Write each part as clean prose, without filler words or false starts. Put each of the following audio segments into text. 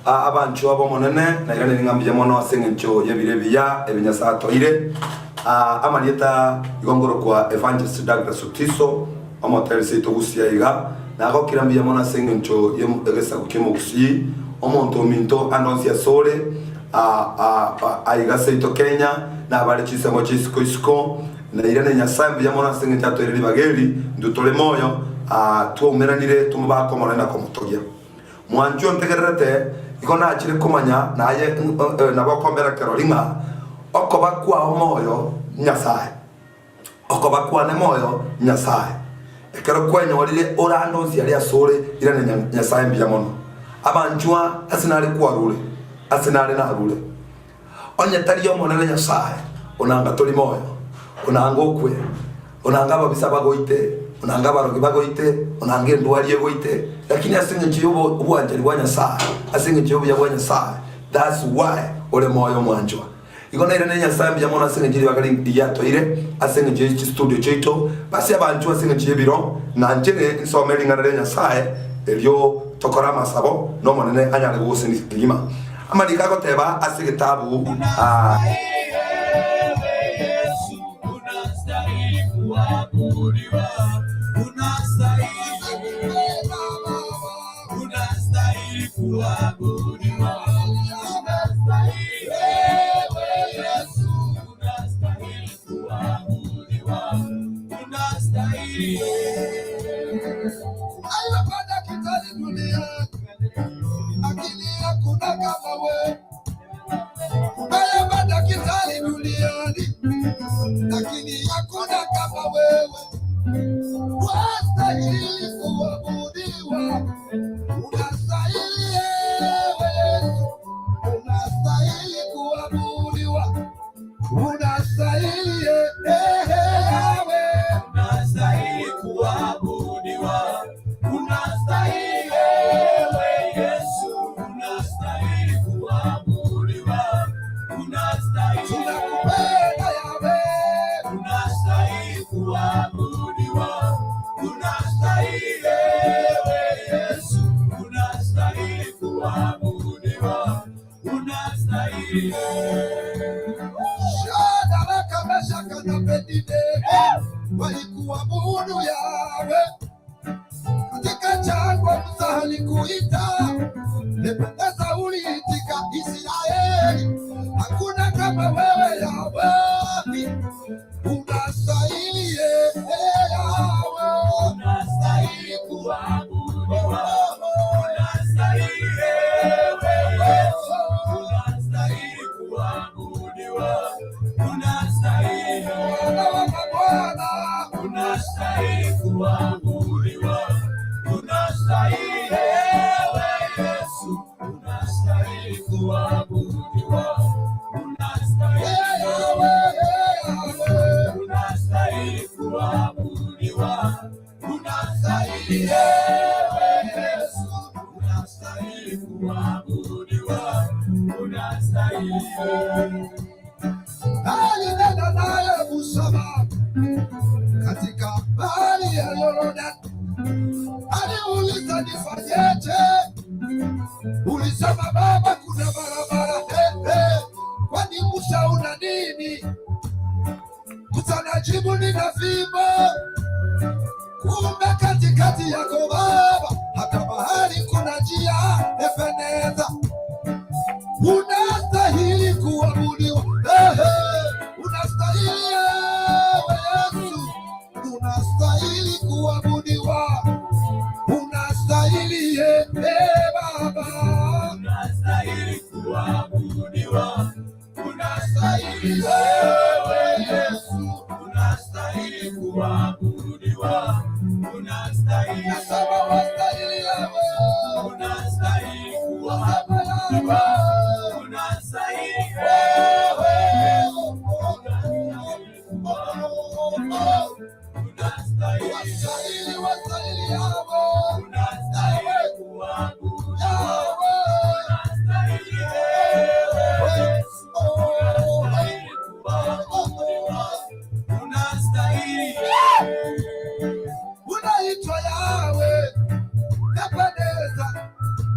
Abanchwa b'Omonene, nairanire ng'a mbuya mono ase engencho y'ebiro ebiya ebi Nyasae atoeire. Amarieta igo nkorokwa Evangelist Douglas Otiso, Omotebi seito gusii aiga, nagokire mbuya mono ase engencho y'egesaku ki'omogusii, omonto ominto ande onsi asore, aiga seito Kenya, na abare chinsemo chia isiko isiko, nairane Nyasae mbuya mono ase engencho atoeire ribaga eri, intwe tore moyo, twaumeranire tomobake Omonene na komotogia. Mwanchwa ontegererete, igo nachire komanya naye nabo okombera kerori ng'a okoba kwao moyo Nyasae. Okoba kwane moyo Nyasae. Ekero kwenyorire ore ande onsi aria asore, irane Nyasae mbuya mono. Abanchwa ase nare kwarure, ase nare narure. Onye tari Omonene Nyasae, onanga tori moyo, onanga okwe, onanga ababisa bagoite, onanga abarogi bagoite, onanga endwari egoite, lakini ase engencho y'obwanchani bwa Nyasae, ase engencho y'obuya bwa Nyasae, that's why ore moyo omwanchwa. Igo nairane Nyasae mbuya mono ase engencho ye ribaga riria atoeire, ase engencho ye chistudio chiaito, base abanchwa ase engencho y'ebiro, nanchere nsome ring'ana ria Nyasae, erio tokore amasabo, na Omonene anyare gogosenia kegima. Amariko agoteba ase egetabu aa.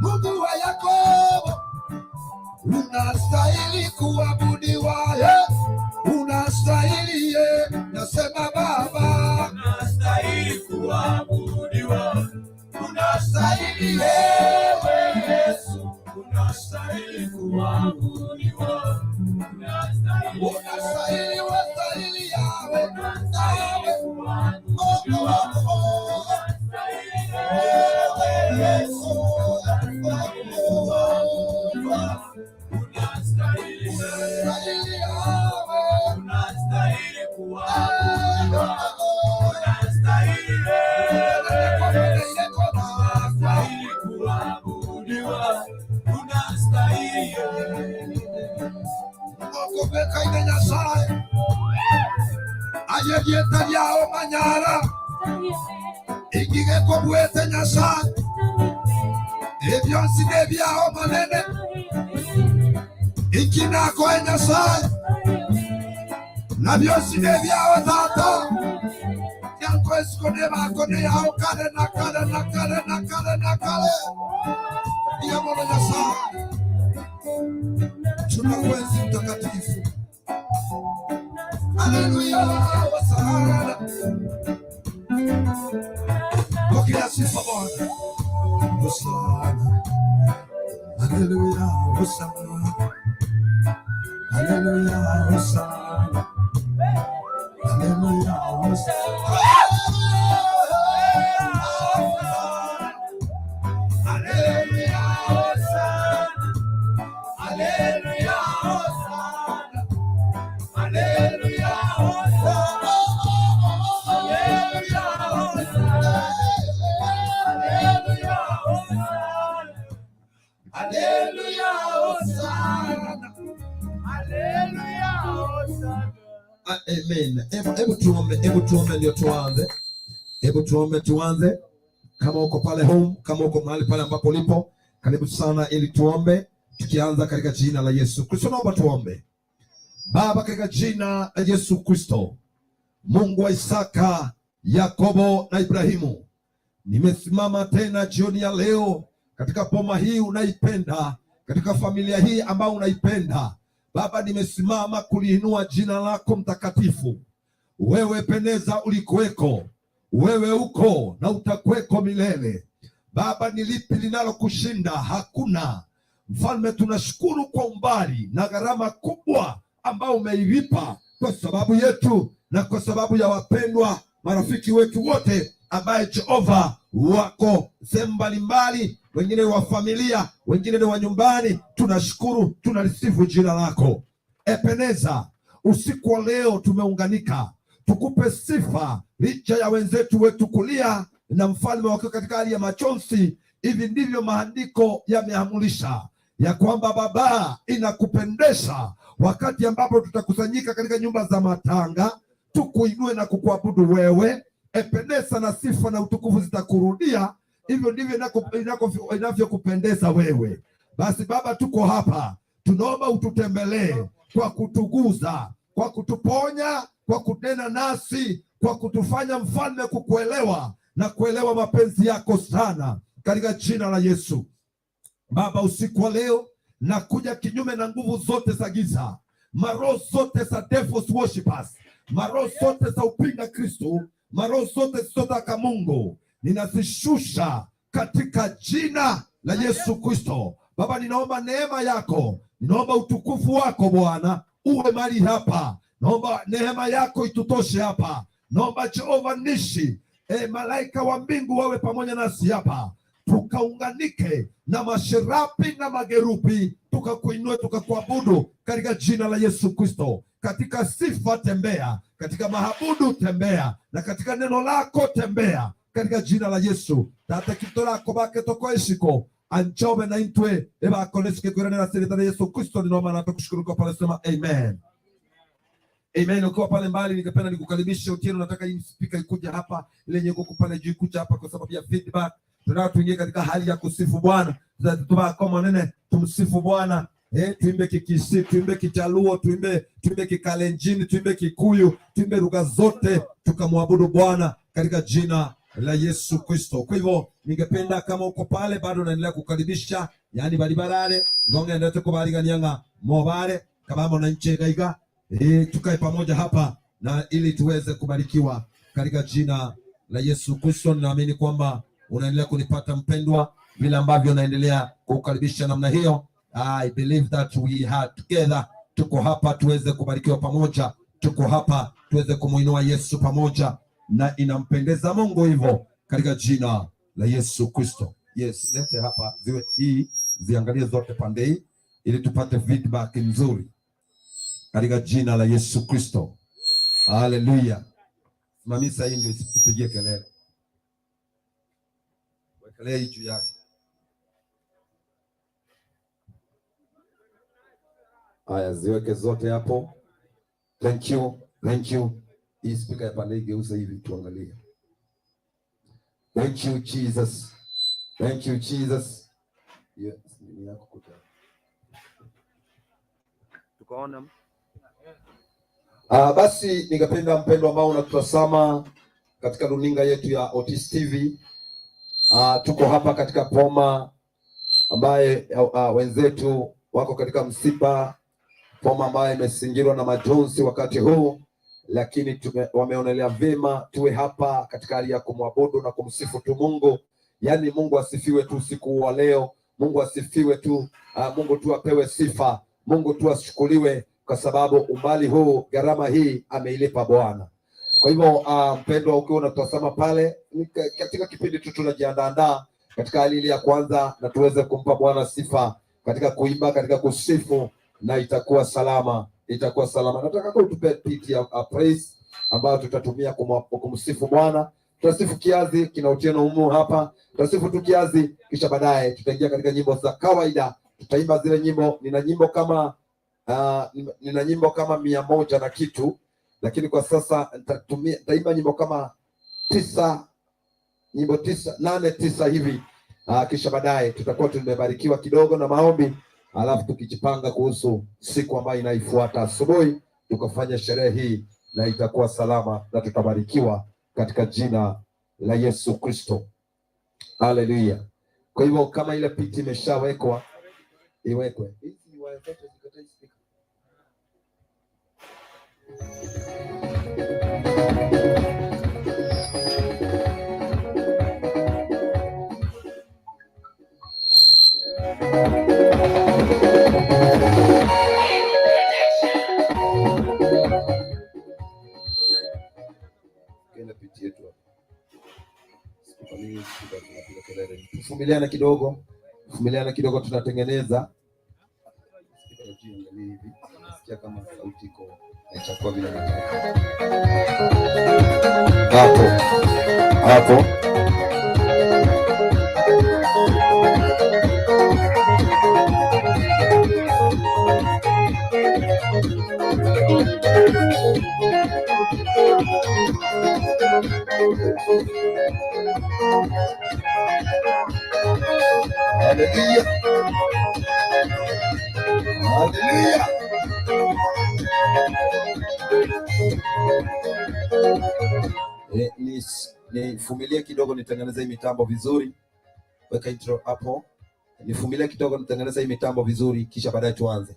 Mungu wa Yakobo, unastahili kuabudiwa, eh, unastahili, eh, nasema Baba, Unastahili kuabudiwa, unastahili wewe Yesu, unastahili kuabudiwa, unastahili unastahili, wastahili Yawe, unastahili Yawe, kuabudiwa, oh, oh, oh. unastahili wewe Yesu, unastahili kuabudiwa, unastahili Unastahili Yawe, unastahili kuabudiwa, unastahili wewe Yesu, unastahili kuabudiwa, unastahili Okobekaine Nyasaye aye rieta riao manyara ingigekobwete Nyasaye ebionsi nebiao manene iki nakoe Nyasaye na bionsi nebiao tata yankoesiko nebako neyao kare na kare na kare na kare na kare iyamono Nyasaye tunakuenzi mtakatifu haleluya wasana pokea sifa Bwana Hosana haleluya hosana haleluya hosana haleluya hosana Haleluya, hosana. Haleluya, hosana. Haleluya, hosana. Haleluya, hosana. Haleluya, hosana. Haleluya, hosana. Haleluya, hosana. Ah, Amen. Hebu hebu tuombe, hebu tuombe ndio tuanze. Hebu tuombe tuanze. Kama uko pale home, kama uko mahali pale ambapo ulipo, karibu sana ili tuombe tukianza katika jina la Yesu Kristo. Naomba tuombe. Baba, katika jina la Yesu Kristo, Mungu wa Isaka, Yakobo na Ibrahimu, nimesimama tena jioni ya leo katika boma hii unaipenda, katika familia hii ambayo unaipenda. Baba, nimesimama kuliinua jina lako mtakatifu. Wewe pendeza ulikuweko, wewe uko na utakuweko milele. Baba, ni lipi linalokushinda? Hakuna. Mfalme, tunashukuru kwa umbali na gharama kubwa ambayo umeilipa kwa sababu yetu na kwa sababu ya wapendwa marafiki wetu wote ambaye Jehova wako sehemu mbalimbali, wengine ni wa familia, wengine ni wa nyumbani. Tunashukuru, tunalisifu jina lako. Epeneza, usiku wa leo tumeunganika tukupe sifa licha ya wenzetu wetu kulia na mfalme wakiwa katika hali ya machozi. Hivi ndivyo maandiko yameamulisha ya kwamba Baba, inakupendeza wakati ambapo tutakusanyika katika nyumba za matanga tukuinue na kukuabudu wewe. Epeneza na sifa na utukufu zitakurudia. Hivyo ndivyo inavyokupendeza wewe. Basi Baba, tuko hapa, tunaomba ututembelee kwa kutuguza, kwa kutuponya, kwa kunena nasi, kwa kutufanya mfalme kukuelewa na kuelewa mapenzi yako sana, katika jina la Yesu. Baba, usiku wa leo nakuja kinyume na nguvu zote za giza, maroho zote za devils worshippers, maroho zote za upinga Kristo, maroho zote zisizotaka Mungu ninazishusha katika jina la Yesu Kristo. Baba, ninaomba neema yako, ninaomba utukufu wako Bwana uwe mahali hapa, naomba neema yako itutoshe hapa, naomba Jehova nishi e, malaika wa mbingu wawe pamoja nasi hapa tukaunganike na masherapi na magerubi tukakuinue tukakuabudu katika jina la Yesu Kristo. Katika sifa tembea, katika mahabudu tembea, na katika neno lako tembea, katika jina la Yesu. Tata kito lako bake tokoeshiko anchobe na intwe ebakonesike kwiranira siri la Yesu Kristo ninoma na tukushukuru kwa pale, sema amen. Amen. Ukiwa pale mbali, ningependa nikukaribishe Otieno, nataka hii spika ikuja hapa, ile yenye iko pale juu ikuja hapa kwa sababu ya feedback. Tunataka tuingie katika hali ya kusifu Bwana. Tubako nene tumsifu Bwana. Eh, tuimbe Kikisi, tuimbe Kijaluo, tuimbe tuimbe Kikalenjini, tuimbe Kikuyu, tuimbe lugha zote tukamwabudu Bwana katika jina la Yesu Kristo. Kwa hivyo ningependa kama uko pale bado naendelea kukaribisha, yani baribarare ngong'endete kobarigania ng'a mobare kabamo na nche iga iga e, tukae pamoja hapa na ili tuweze kubarikiwa katika jina la Yesu Kristo. Ninaamini kwamba unaendelea kunipata mpendwa, vile ambavyo naendelea kukaribisha namna hiyo. I believe that we are together. Tuko hapa tuweze kubarikiwa pamoja, tuko hapa tuweze kumuinua Yesu pamoja, na inampendeza Mungu hivyo katika jina la Yesu Kristo. Yes, lete hapa ziwe hii, ziangalie zote pande hii ili tupate feedback nzuri katika jina la Yesu Kristo. Haleluya. Simamisa hii ndio isitupigie kelele. Wekelea hii juu yake. Haya, ziweke zote hapo. Thank you, thank you. Hii spika ya pande hii geuza hivi tuangalie. Thank you Jesus. Thank you Jesus. Yes, ni yako kuta. Tukaona. Ah, basi ningependa mpendwa ambao unatutazama katika runinga yetu ya Otis TV. Ah, tuko hapa katika poma ambaye ah, wenzetu wako katika msiba, poma ambayo imezingirwa na majonzi wakati huu, lakini tume, wameonelea vyema tuwe hapa katika hali ya kumwabudu na kumsifu tu Mungu. Yaani Mungu asifiwe tu usiku wa leo, Mungu asifiwe tu, ah, Mungu tu apewe sifa, Mungu tu ashukuliwe kwa sababu umbali huu, gharama hii ameilipa Bwana. Kwa hivyo uh, mpendwa, ukiwa unatazama pale ni katika kipindi tu tunajiandaandaa katika hali ile ya kwanza, na tuweze kumpa Bwana sifa katika kuimba, katika kusifu, na itakuwa salama, itakuwa salama. Nataka utupe beat ya uh, praise ambayo tutatumia kumsifu Bwana. Tutasifu kiazi kina Otieno humu hapa, tutasifu tu kiazi, kisha baadaye tutaingia katika nyimbo za kawaida, tutaimba zile nyimbo. Nina nyimbo kama uh, nina nyimbo kama 100 na kitu, lakini kwa sasa nitatumia nitaimba nyimbo kama 9, nyimbo 9, 8, 9 hivi. Kisha baadaye tutakuwa tumebarikiwa kidogo na maombi, alafu tukijipanga kuhusu siku ambayo inaifuata asubuhi, tukafanya sherehe hii na itakuwa salama na tutabarikiwa katika jina la Yesu Kristo. Haleluya. Kwa hivyo kama ile piti imeshawekwa iwekwe. Hizi waya zote zikatae speaker. Ile piti yetu hapa. Kwa nini speaker zinapiga kelele? Tuvumiliane kidogo. Tuvumiliane kidogo, tunatengeneza. Speaker ya juu angalia hivi. Nasikia kama sauti iko haichakuwa vile nataka. Hapo. Hapo. Haleluya. Haleluya. Eh, nivumilie kidogo nitengeneze hii mitambo vizuri. Weka intro hapo. Nivumilie kidogo nitengeneze hii mitambo vizuri kisha baadaye tuanze.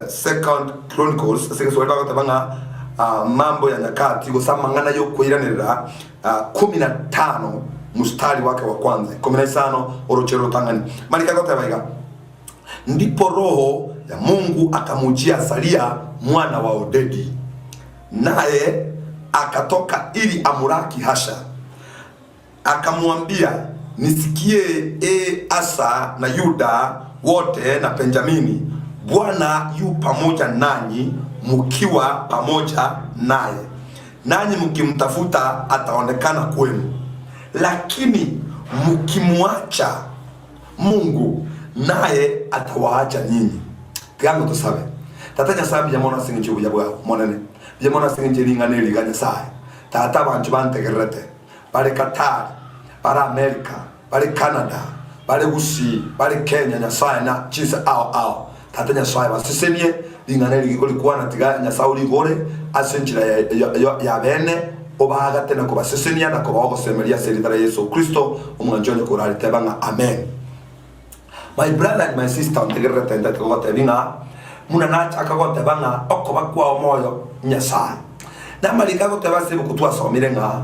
Second Chronicles ase egeswahili bagoteba ng'a Mambo ya Nyakati gose amang'ana y'okoiranerera 15 mstari wake wa kwanza 15 oroche rotang'ani marika agoteba iga, Ndipo Roho ya Mungu akamujia Azaria mwana wa Odedi, naye akatoka ili amuraki Hasha, akamwambia, nisikie e Asa na Yuda wote na Benjamini, Bwana yu pamoja nanyi mkiwa pamoja naye, nanyi mkimtafuta ataonekana kwenu, lakini mkimwacha Mungu naye atawaacha nyinyi. Tiga tosabe. Tata Nyasaye mbuya mono ase eng'encho y'obuya bwao Omonene, mbuya mono ase eng'encho ye ring'ana eri iga Nyasaye. Tata abanchwa bantegererete, bare Qatar, bare America, bare Canada, bare Gusii, bare Kenya, Nyasaye na chinse ao ao. Tata Nyasaye basesenie. Ring'ana eri rigorikwana tiga Nyasae origore ase enchera ya beene, obaagate na kobasesenia na kobaa ogosemeria ase erieta ria Yeso Kristo, omwanchi onye korariteba ng'a Amen. My brother and my sister, ontegererete ntete gogotebi ng'a buna nachaka goteba ng'a okoba kwao moyo Nyasae. Namariko agoteba ase ebuku twasomire ng'a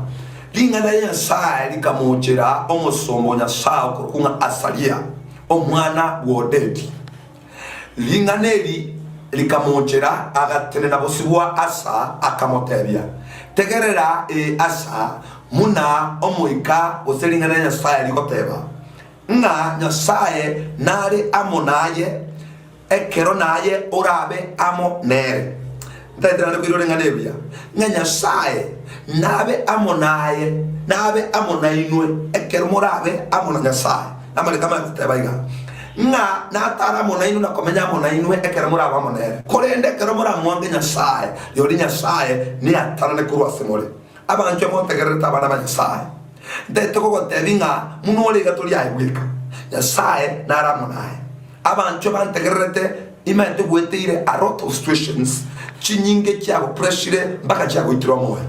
ring'ana ria Nyasae rikamochera omosomba o Nyasae okorokwa ng'a Asaria, omwana bw'Odedi. Ring'ana eri rikamochera, agatenena bosio bwa Asa, akamotebia, Tegerera, ee Asa, buna Omoika gose ring'ana ria Nyasae rigoteba, ng'a Nyasae nare amo naye, ekero naye orabe amo nere. Ntaete naende koirora ring'ana eri buya, ng'a Nyasae nabe amo naye, nabe amo nainwe, ekero morabe amo na Nyasae. Namariko amaya goteba iga, ng'a natare amo nainwe na komenya amo nainwe ekero morabe amo nere. Korende ekero moramwange Nyasae, rirorio Nyasae niatanane korwa ase more. Abanchwa motegererete abana ba Nyasae, ntaete kogotebia ng'a buna ore iga tori aye bweka, Nyasae nare amo naye. Abanchwa bantegererete imaete gweteire a lot of situations chinyinge chiagopreshire mpaka chiagoitire omoyo.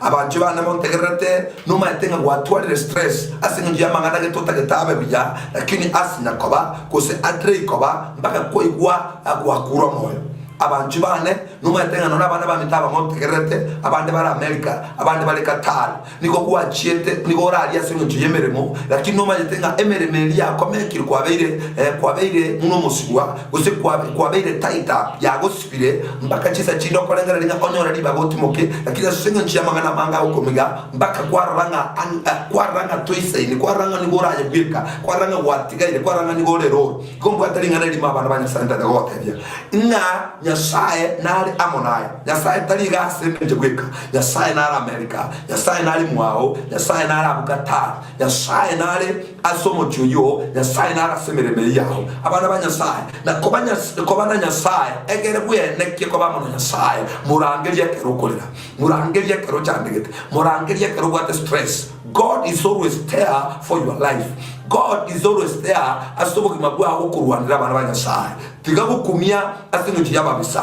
Abanchwa bane montegererete nomaete ng'a gwatwarire stress ase eng'encho y'amang'ana gete otagete abe buya lakini asinya koba gose atrei koba mpaka kwaigwa gwakure omoyo. Abanchwa bane nomaete ng'a nonye abana baminto aba montegererete abande bare America abande bare Qatar Nigo gwachiete, nigo orarie ase engencho y'emeremo, lakini nomanyete ng'a emeremo eria yakomekire kwabeire, kwabeire buna omosibwa, gose kwabeire tied up, yagosibire, mpaka chinsa chinde okorengereria ng'a onyore ribaga otimoke, lakini ase engencho y'amang'ana amange agokomiga, mpaka kwarora ng'a kwarora ng'a toisaini, kwarora ng'a nigo oraye bweka, kwarora ng'a gwatigaire, kwarora ng'a nigo ore eroro. Igo mbwate ring'ana erimo abana ba Nyasae ntagete gogotebia, ng'a Nyasae nare amo naye. Nyasae tari iga ase engencho bweka. Nyasae nare Amerika, Nyasae nare mwao, Nyasae nare abwo Qatar, Nyasae nare ase omochie oyio, Nyasae nare ase emeremo eyio yao. Abana ba Nyasae, na koba koba na Nyasae, egere bwenekie koba amo na Nyasae, morangerie ekero okorera, morangerie ekero ochandegete, morangerie ekero obwate stress. God is always there for your life. God is always there ase obogima bwao gokorwanera abana ba Nyasae. Tiga gokumia ase engencho y'ababisa.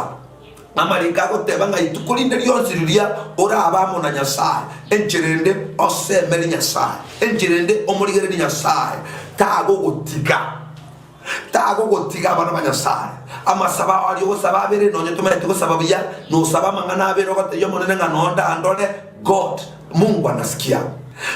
Amariko agoteba ng'a ituko rinde rionsi riria orabe amo na Nyasae, enchera ende osemerie Nyasae, enchera ende omorigererie Nyasae, tagogotiga. Tagogotiga abana ba Nyasae. Amasabo ao aria ogosaba abere, nonye tomaeti gosaba buya, nosaba amang'ana abere ogotebia Omonene ng'a nonde andore, God, Mungu anasikia.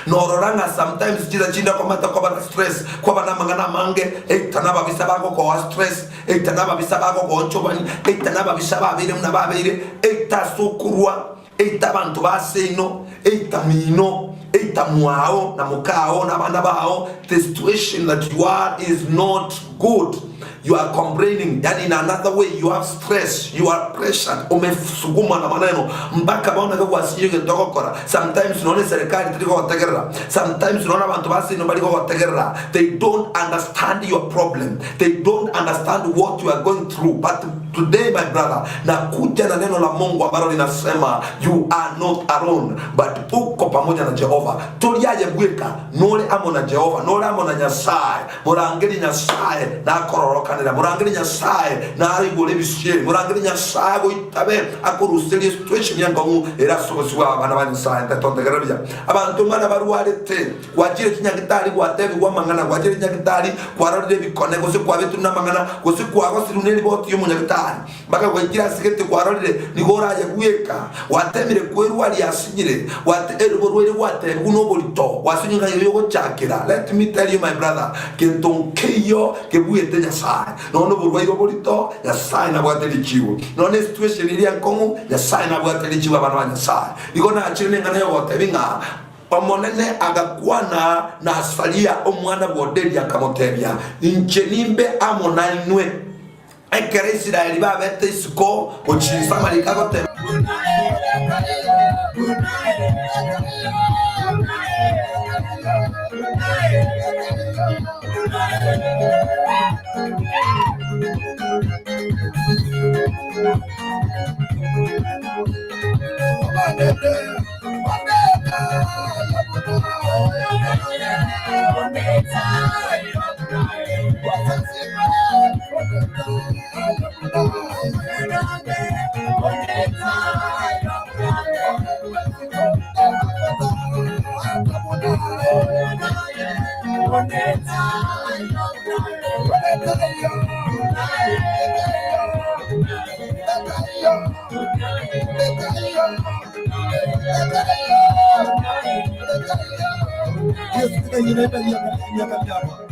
Norora ng'a sometimes chinsa chinde okomenta koba na stress, kwaba namang'ana amange, either nababisa bagokoa stress, Either nababisa bagogoonchobani, either nababisa babeire buna babeire, either ase okorua, either abanto ba seino, either mino, either mwao na mokao na abana bao, the situation that you are is not good, you are complaining, yani in another way you have stress, you are pressured, umesugumwa na maneno mpaka bono iga gwasinyire egento ogokora, sometimes nonya eserekari teri gogotegerera, sometimes nonya abanto ba seino mbari gogotegerera, they don't understand your problem. They don't understand what you are going through but today my brother nakuja na neno la Mungu ambalo linasema you are not alone but uko pamoja na Jehova. Tori aye bweka nore amo na Jehova nore amo na Nyasaye morangerie Nyasaye nakororokanera morangerie Nyasaye naraigure ebisieri morangerie Nyasaye goitabe akoruserie situation enkong'u ere ase obosio bwa abana ba Nyasaye ntetontegerera buya abanto mbare barwarete Gwachire chinyagitari gwatebigwa amang'ana, gwachire chinyagitari kwarorire ebikone, gose kwabetirwe namang'ana, gose kwagosirwe neriboti y'omonyagitari, mpaka gwaikire ase gete kwarorire nigo oraye bweka, gwatemire kwerwaria asinyire, oborwaire gwatebigwe noborito, gwasinywe ng'a eyo yogochakera. Let me tell you my brother, gento nkeiyo kebuete Nyasaye. Nonya noborwaire oborito, Nyasaye nabwate richibo. Nonya nesituation eria enkong'u, Nyasaye nabwate richibo abana ba Nyasaye. Igo nachire neng'ana yogotebi ng'a Omonene agakwana na Asaria omwana bw'Odedi, akamotebia, Inche nimbe amo nainwe. Ekero Israeli babete isiko gochia inse amariko agoteba. Hiyo spika ingine inaenda niangalia hapa.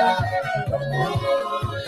Yeah.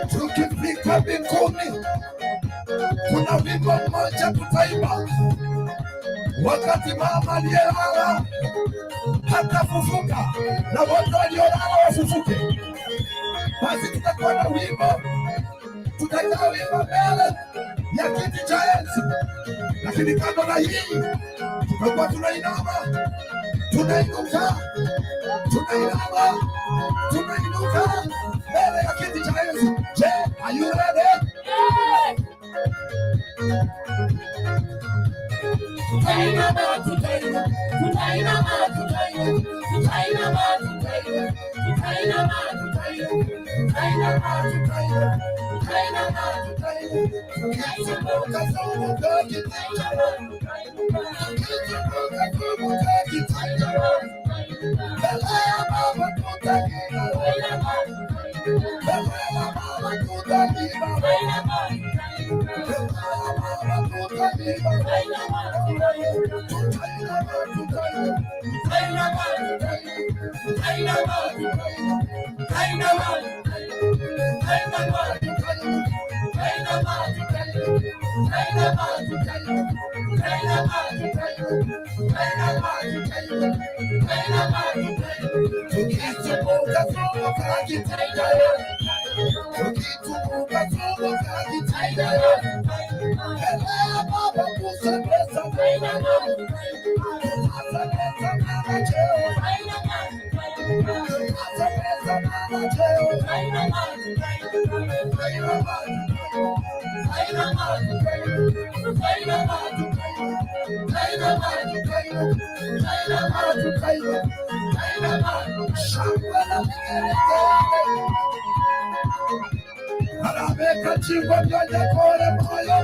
Tukifika mbinguni, kuna wimbo mmoja tutaimba, wakati mama aliyelala hatafufuka na wote waliolala wafufuke. Basi tutakuwa na wimbo, tutakaa wimbo mbele ya kiti cha enzi. Lakini kando na hii, tutakuwa tunainama, tunainuka, tunainama, tunainuka mbele ya kiti cha enzi. Je, are you ready? Arabeka chingwa vya kore moyo.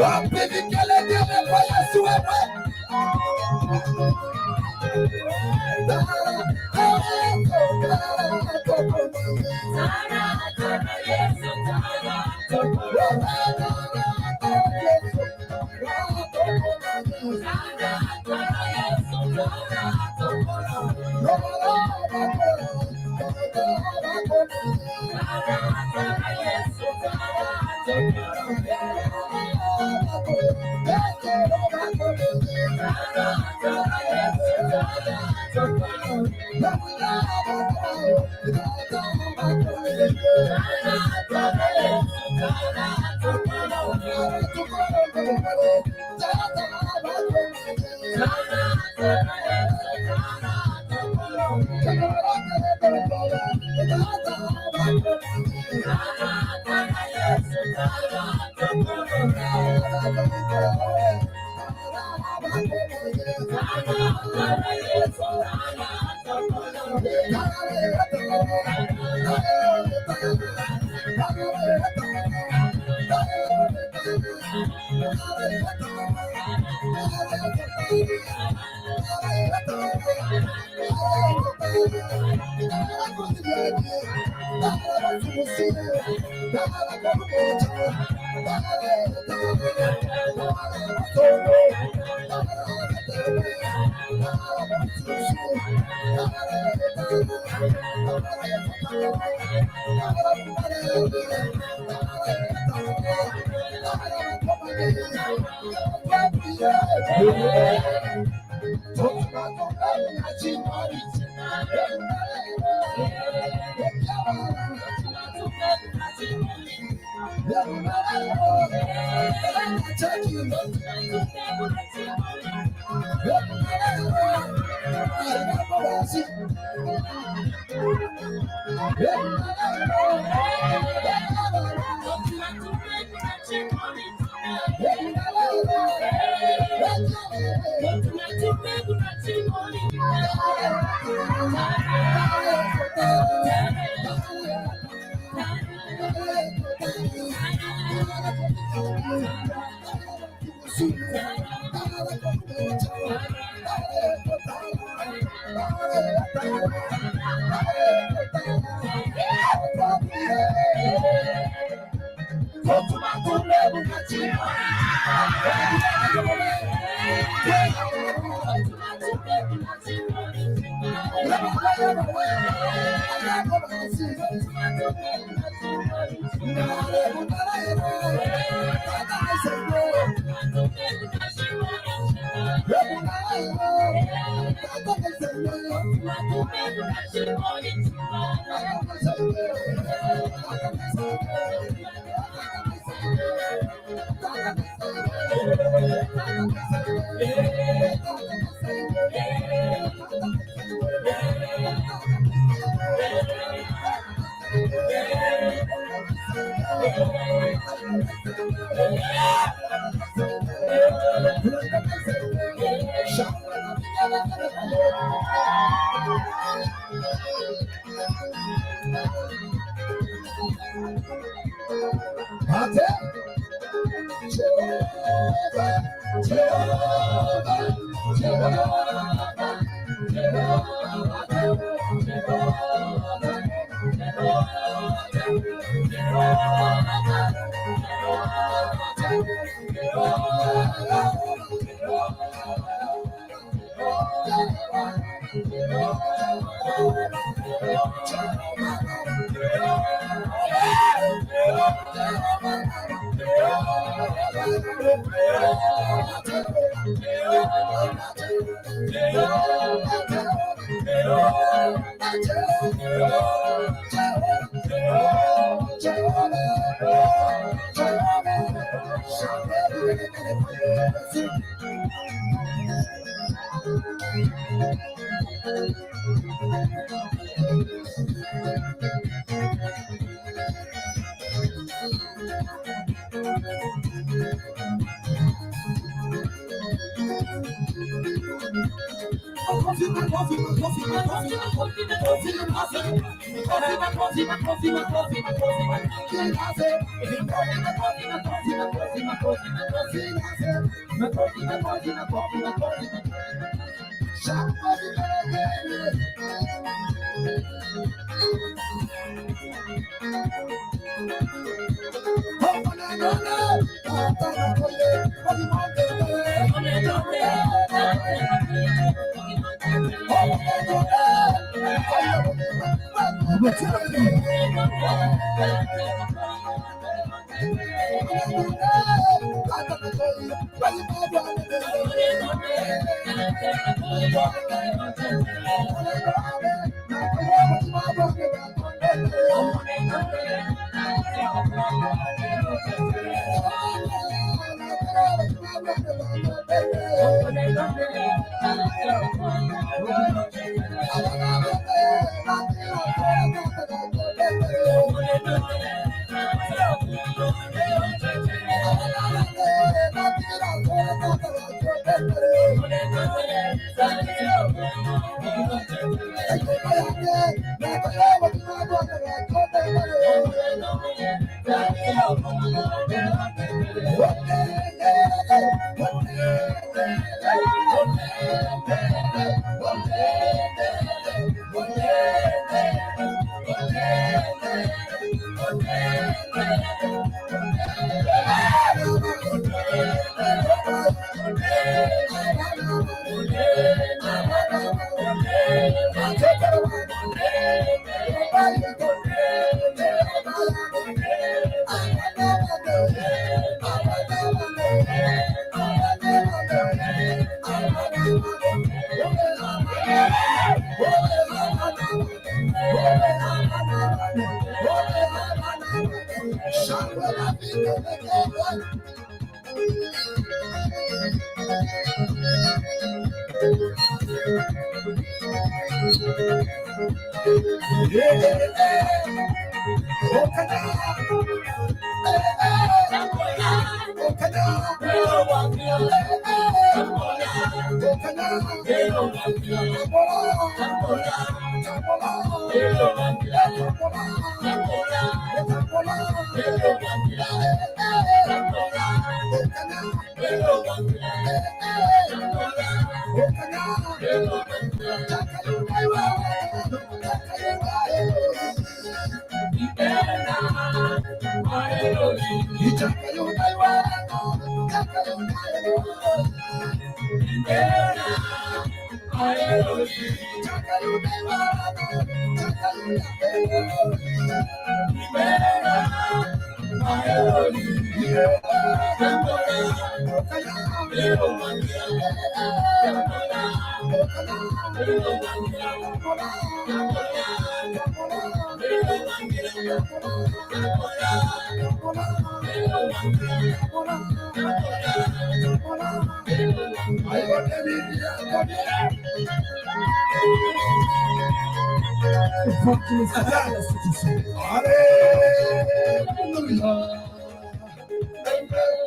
Wapi vigelegele kwa Yesu wewe?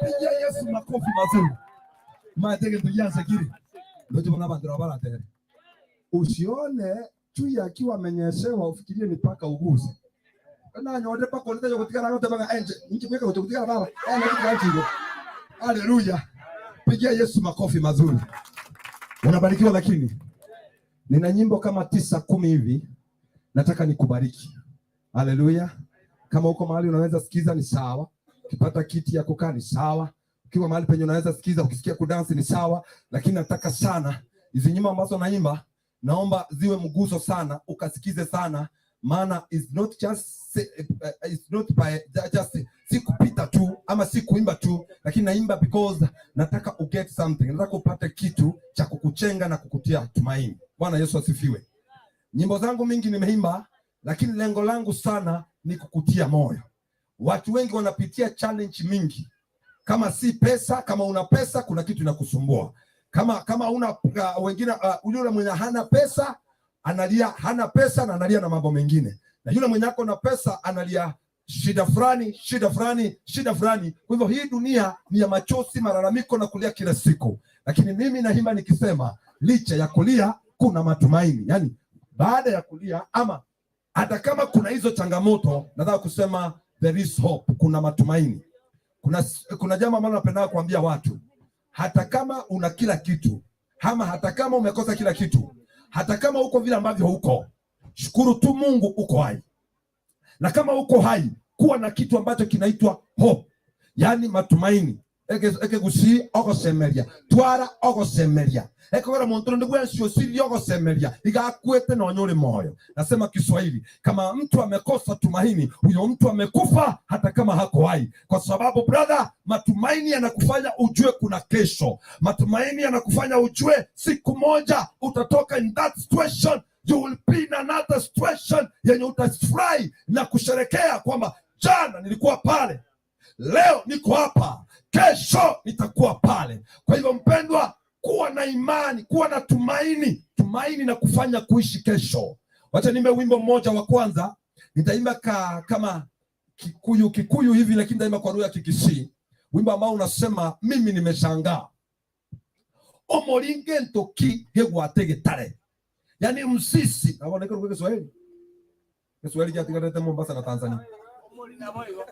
Pigia Yesu makofi mazuri. Matege tujaza kile. Ndio tuna bandera bara tena. Usione chui akiwa amenyeshewa ufikirie ni paka uguze. Na nyote paka ulete kutikana yote banga enje. Nchi mweka kutikana baba. Eh na kitu kile. Haleluya. Pigia Yesu makofi mazuri. Unabarikiwa lakini. Nina nyimbo kama 9 10 hivi. Nataka nikubariki. Haleluya. Kama uko mahali unaweza sikiza ni sawa. Ukipata kiti ya kukaa ni sawa. Ukiwa mahali penye unaweza sikiza, ukisikia kudansi ni sawa, lakini nataka sana hizi nyimbo ambazo naimba, naomba ziwe mguso sana, ukasikize sana, maana it's not just it's not by just si kupita tu ama si kuimba tu, lakini naimba because nataka uget something, nataka upate kitu cha kukuchenga na kukutia tumaini. Bwana Yesu asifiwe. Nyimbo zangu mingi nimeimba, lakini lengo langu sana ni kukutia moyo. Watu wengi wanapitia challenge mingi, kama si pesa, kama una pesa kuna kitu inakusumbua. Kama una wengine yule mwenye hana pesa analia hana pesa na analia na mambo mengine, na yule mwenye ako na pesa analia shida fulani, shida fulani, shida fulani. Kwa hivyo hii dunia ni ya machozi, malalamiko na kulia kila siku, lakini mimi naimba nikisema licha ya kulia kuna matumaini. Yani baada ya kulia ama hata kama kuna hizo changamoto, nataka kusema there is hope, kuna matumaini. Kuna jambo ambalo napenda kuambia watu, hata kama una kila kitu ama hata kama umekosa kila kitu, hata kama uko vile ambavyo uko, shukuru tu Mungu uko hai. Na kama uko hai, kuwa na kitu ambacho kinaitwa hope, yani matumaini. Eke gusi ogosemeria twara ogosemeria ekogera muntu ndi bwensi osirie ogosemeria igakwete na onyore moyo. Nasema Kiswahili, kama mtu amekosa tumaini, huyo mtu amekufa hata kama hako hai, kwa sababu brother, matumaini yanakufanya ujue kuna kesho. Matumaini yanakufanya ujue siku moja utatoka in that situation, you will be in another situation yenye utafurahi na kusherekea kwamba jana nilikuwa pale, leo niko hapa, kesho nitakuwa pale. Kwa hivyo mpendwa, kuwa na imani, kuwa na tumaini, tumaini na kufanya kuishi kesho. Wacha niimbe wimbo mmoja wa kwanza, nitaimba kama Kikuyu Kikuyu hivi, lakini nitaimba kwa lugha ya Kikisii, wimbo ambao unasema mimi nimeshangaa omoringe ntoki hegwate gitare, yani msisi abona kwa Kiswahili Kiswahili kyatigarete Mombasa na Tanzania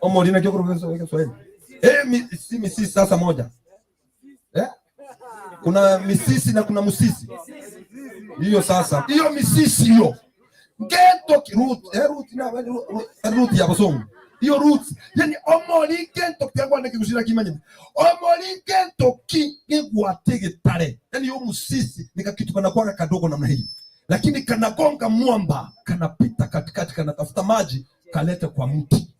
omorina kyo kwa Kiswahili si misisi sasa moja Kuna misisi na kuna musisi. Hiyo sasa, hiyo misisi hiyo ngento root root na root ya basongo hiyo root, yani omori ngento kyangwa nekigushira kimanye omori ngento ki gigwate gitare, yani hiyo musisi ni kakitu kanakuwa kadogo namna hii, lakini kanagonga mwamba, kanapita katikati, kanatafuta maji kalete kwa mti.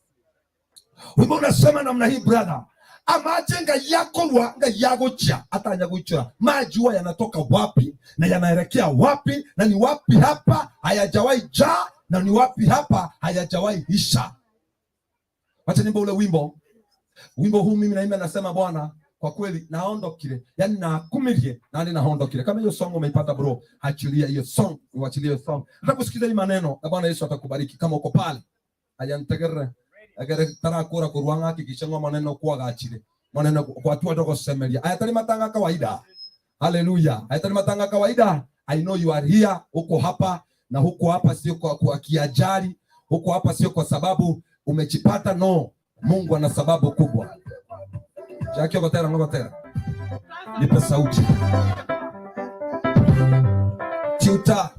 Wimbo unasema namna hii brother, amaje nga yakorwa nga yagocha atanya guichora maji huwa yanatoka wapi na yanaelekea wapi, na ni wapi hapa hayajawahi jaa na ni wapi hapa hayajawahi isha. Wacha nimbe ule wimbo. Wimbo huu mimi naimba nasema, Bwana kwa kweli naondokire, yani nakumirie nani naondokire. Kama hiyo song umeipata bro, achilia hiyo song, uachilie hiyo song. Nataka kusikiza hii maneno na Bwana Yesu atakubariki kama uko pale. Ayantegere agere tarakura kurwanga hakikisha ngo maneno kwagachire maneno kwa tu atogosemeria aya tari matanga kawaida. Haleluya, aya tari matanga kawaida. I know you are here, uko hapa na huko hapa sio kwa kiajali, huko hapa sio kwa sababu umechipata. No, Mungu ana sababu kubwa. Jackie ogotera ngogotera, nipe sauti tuta.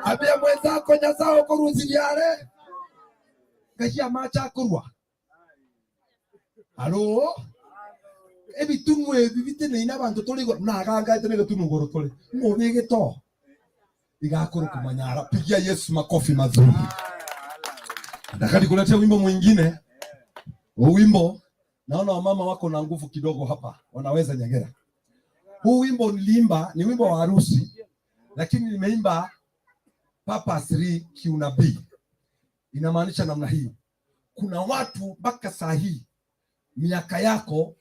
Ambia mwenzako Nyasaye okorusiria are ngachia amache akorwa aro ebitunwa ebi biteneine abanto tore igoro buna agangaete na egetunwa igoro tore ng'obe egeto igakoro kumanyara pigia Yesu makofi mazuri. Nataka nikuletea wimbo mwingine. Huu wimbo naona wamama wako na nguvu kidogo hapa, wanaweza nyegera. Huu wimbo niliimba ni wimbo wa harusi, lakini nimeimba purposely kiunabii. Inamaanisha namna hii, kuna watu mpaka saa hii miaka yako,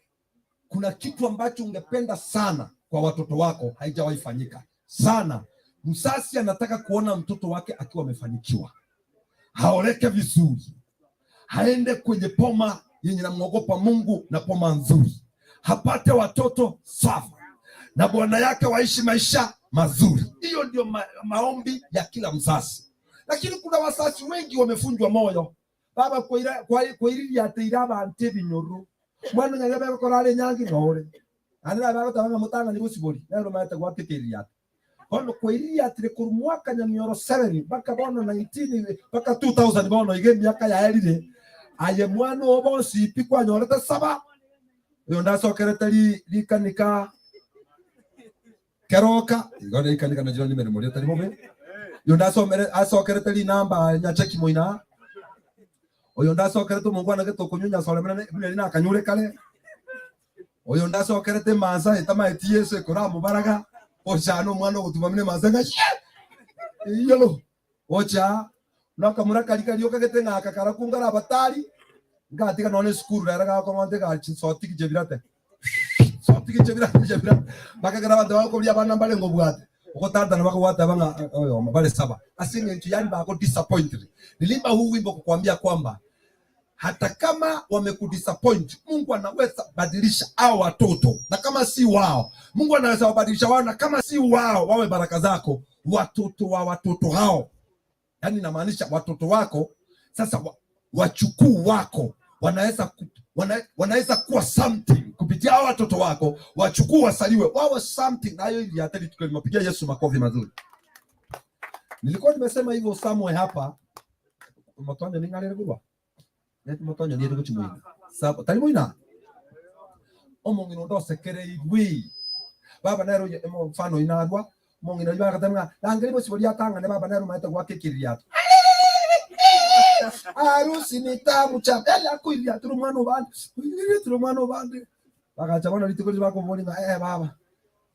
kuna kitu ambacho ungependa sana kwa watoto wako haijawahi fanyika sana. Msasi anataka kuona mtoto wake akiwa amefanikiwa, haoleke vizuri, haende kwenye poma yenye namwogopa Mungu na poma nzuri, hapate watoto safi na bwana yake waishi maisha mazuri. Hiyo ndio ma maombi ya kila mzazi, lakini kuna wazazi wengi wamefunjwa moyo baba kwairiria atä ira abantu ebinyoro mwana nyaga begokora are nyangi ng'ore ande bagotaba ng'a motang'ani bosibori nero maete gwatekeria ati bono kwairiria atire korwa mwaka nyamioro 7 mpaka bono 19 mpaka 2000 bono iga emiaka yaerire aye mwana oo bonsi pi kwanyorete saba oyo ndasokerete rikanika keroka igo rikanika na jirani mere moria tari bobe oyo ndasomere asokerete rinamba nyacheki moina oyo ndasokerete omongwana gete okonywa nyasoremera buna eri nakanyure kare oyo ndasokerete emansa etamaeti Yesu ekoramobaraga ocha na omwana ogotuma buna emansa ng'a iyolo ocha nakamura kari kari okagete ng'aka karakunga abatari ngatiga nonye esukuru rero gakong'onte gachi sotiki chebirate sotiki chebirate chebirate bakagera abanto bakoburia abana mbare ngobwate ogotantana bakobwate abang'a oyo bale saba ase eng'encho yani bako disappointed. Nilimba huu wimbo kukwambia kwamba hata kama wamekudisappoint, Mungu anaweza badilisha hao watoto, na kama si wao, Mungu anaweza wabadilisha wao, na kama si wao wawe baraka zako, watoto wa watoto hao. Yani inamaanisha watoto wako sasa wachukuu wako wanaweza wanaweza kuwa something kupitia hao watoto wako, wachukuu wasaliwe wawe something. Na hiyo ili hatari tukipigia Yesu makofi mazuri. Nilikuwa nimesema hivyo somewhere hapa motonyo ningarere kurwa Neti motonyo ni ruguchi moina sabo tari moina omong'ina onde osekereirwe baba nero mfano inarwa omong'ina oria bagateba ng'a rangeri bosio boria atang'ane baba nero omanyete goaka ekiririato harusi ni tamu cha yaani akoiria turi omwana obande turi omwana obande bagacha bono rituko riria bakoboria ng'a eh baba.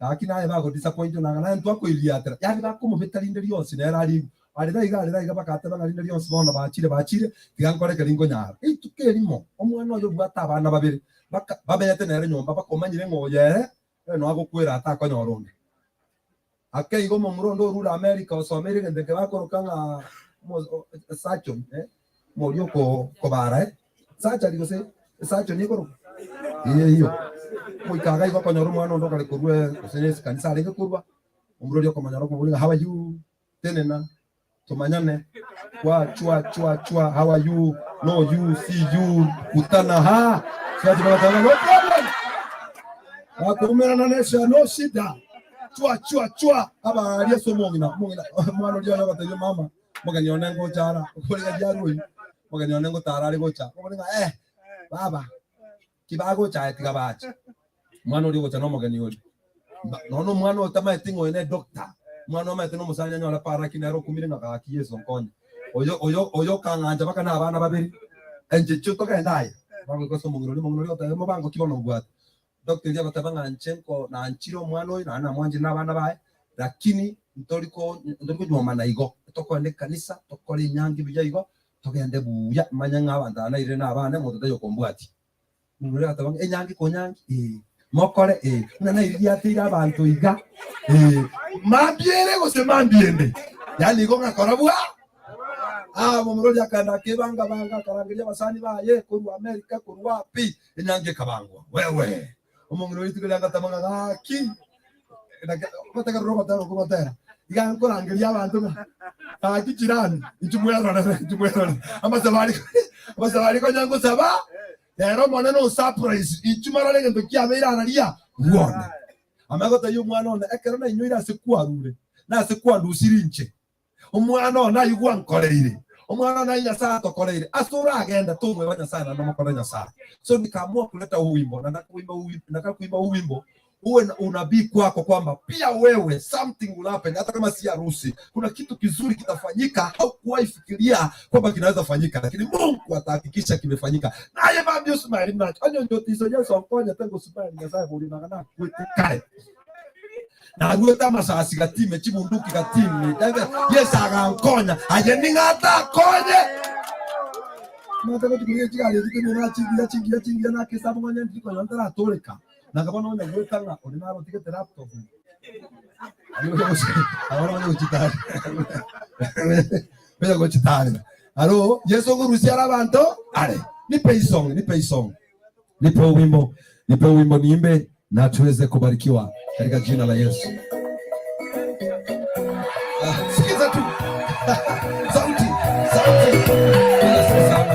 Gaki naye bagodisappointwa nanga naye ntwakoiriatera, yaani bakomobeta rinde rionsi nere arigwe. Arera iga arera iga bagateba ng'a rinde rionsi bono bachire bachire, tiga nkore ekeri nkonyara. Rituko erimo omwana oyo obwate abana babere, baka bamenyete nere nyomba bakomanyire ng'a oyo ere ere noe agokwera atakonyora onde. Ake igo omomura onde orure America osomeire egento eke bakoroka ng'a omo surgeon eh, moria oko kobara eh, surgery gose surgeon ekorokwa? Eye eyio. Goika iga igo okonyora omwana onde okare korwa gose ne ekanisa arenge korwa, omura oria okomonyora okomoboria ng'a how are you, tenena tomanyane, chwa chwa chwa chwa how are you, no you, see you, kutana ha, siachi bagateba no problem, bakoumerana ne no shida, chwa chwa chwa, abaria ase omong'ina, omong'ina omwana oria oye ogatebia mama, omogeni one ngocha ara, okoriga riarwa oyio, omogeni one ngotara are gocha, okobori ng'a eh baba, ki bagocha aye tiga bache. Omwana oria ogocha nomogeni oria. Nonya omwana oyo tamaeti ng'a oyo ne doctor, omwana omanyete nomosani anyore paraki nere okumire ng'a gaki Yeso nkonye. Oyo oyo oyo okang'ancha mpaka na abana babere, enche chio togende aye. Bagoika ase omong'ina oria, omong'ina oria ogoteba mobango ki bono obwate? Doctor eria agoteba ng'a inche nko nanchire omwana oyo naende namwanchire na abana baye, lakini ntori ko ntori konywomana igo, tokogenda ekanisa, tokore enyangi buya igo, togende buya, manye ng'a abanto aba nairire na abane, omonto taiyo okombwatia. Omonto oria agateba ng'a enyangi konyangi, ee, mokore, ee, buna naiririateire abanto iga, ee, mambia ere gose mambia ende, yaani igo ng'akora bwa Ah, omomura oria akaenda akebanga banga akarangeria abasani baye korwa America korwa api, enyangi ekabangwa. Wewe! Omong'ina oria rituko riria agateba ng'a gaki, ogotegerera ogotera okwo gotera, iga nkorangeria abanto ng'a gaki jirani, inchuo mwerorere, inchuo mwerorere, amasabari amasabari konya ngosaba, rero Omonene osurprise, inchuo morore egento kiabeire araria, bwone. Amanye gotebia omwana one, ekero nainyoire ase kwarure, na ase kwandusirie inche, Omwana one ayio gwankoreire, omwana one ayio Nyasae atokoreire, ase oragende tomoeba Nyasae naende omokore Nyasae. So nikaamua kuleta huu wimbo na nataka kuimba huu wimbo, nataka kuimba huu wimbo uwe na unabii kwako kwamba pia wewe something will happen, hata kama si harusi, kuna kitu kizuri kitafanyika, haukuwahi fikiria kwamba kinaweza fanyika, lakini Mungu atahakikisha kimefanyika. Naye mambia osmile nacho onyonyotiso Yesu ankonyete ngosmile Nyasaye bori naga nakwete kare Naruete amasasi gatime, chibunduki gatime, Yeso agankonya, aye ning'o atakonye? Omanyete gochia korigia chigari echi kende nachingiya chingiya chingiya nakesabu ng'onye ndiri konya ntaratoreka. Nakaba nonya goeta ng'a onde naro otigete laptop. Abana baye gochitarera. Baye gochitarera. Aro Yeso okorusia are abanto are. Nipe isong, nipe isong. Nipe wimbo, nipe wimbo niimbe na tuweze kubarikiwa katika jina la Yesu. Ah, sikiza tu sauti sauti. Bwana sana.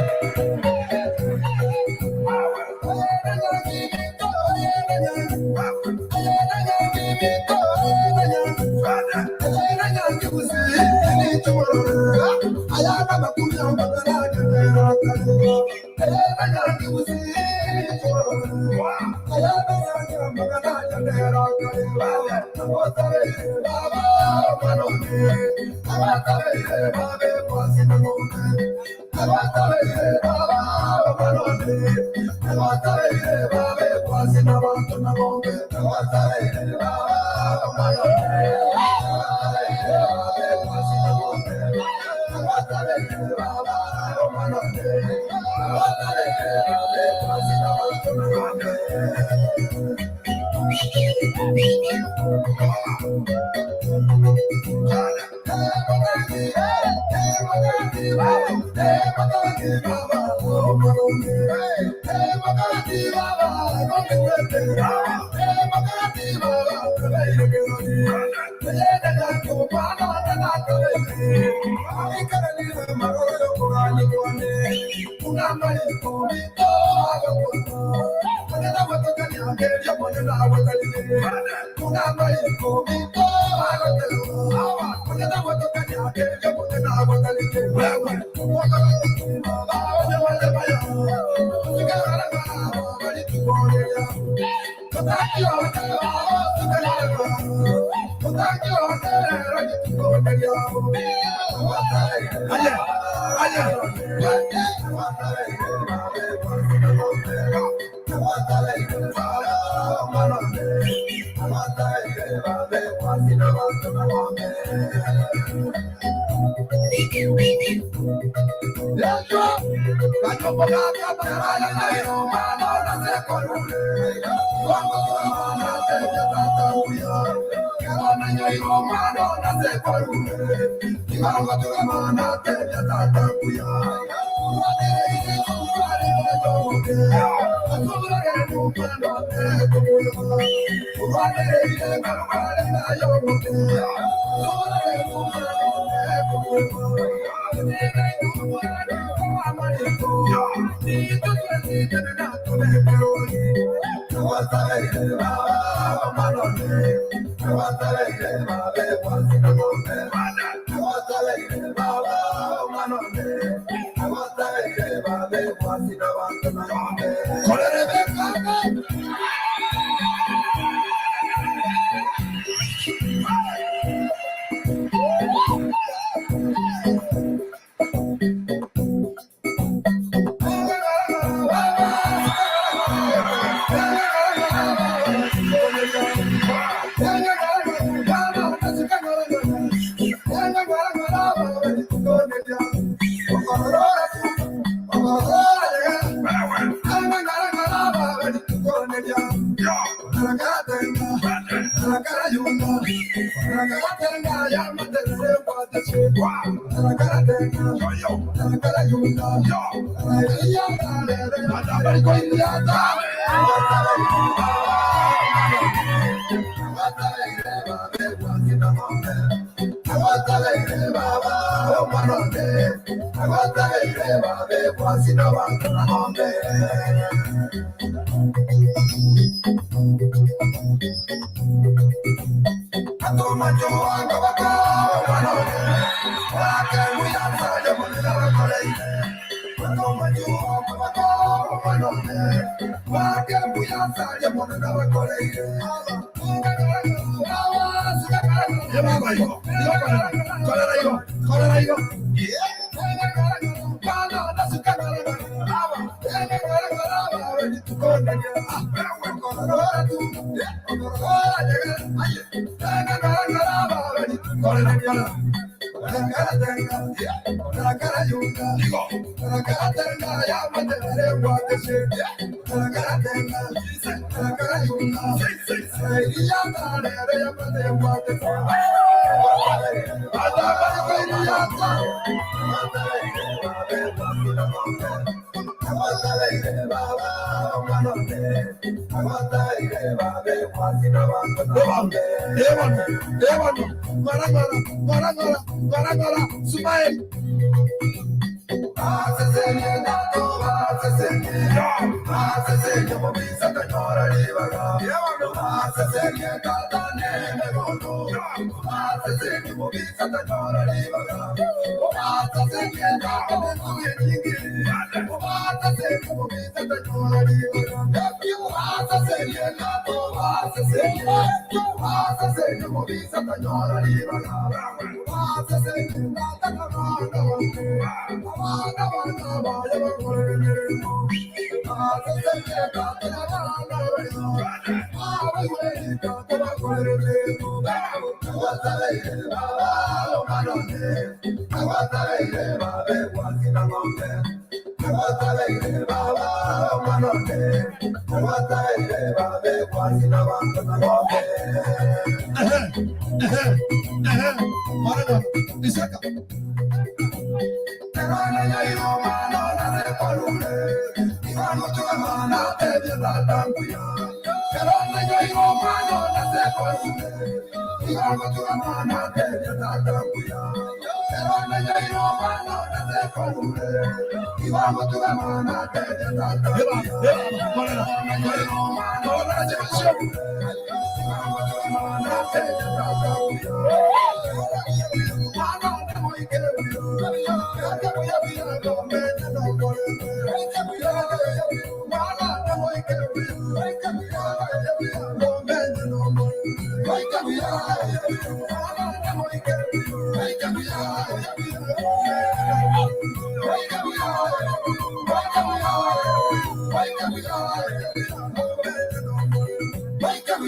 Wake up,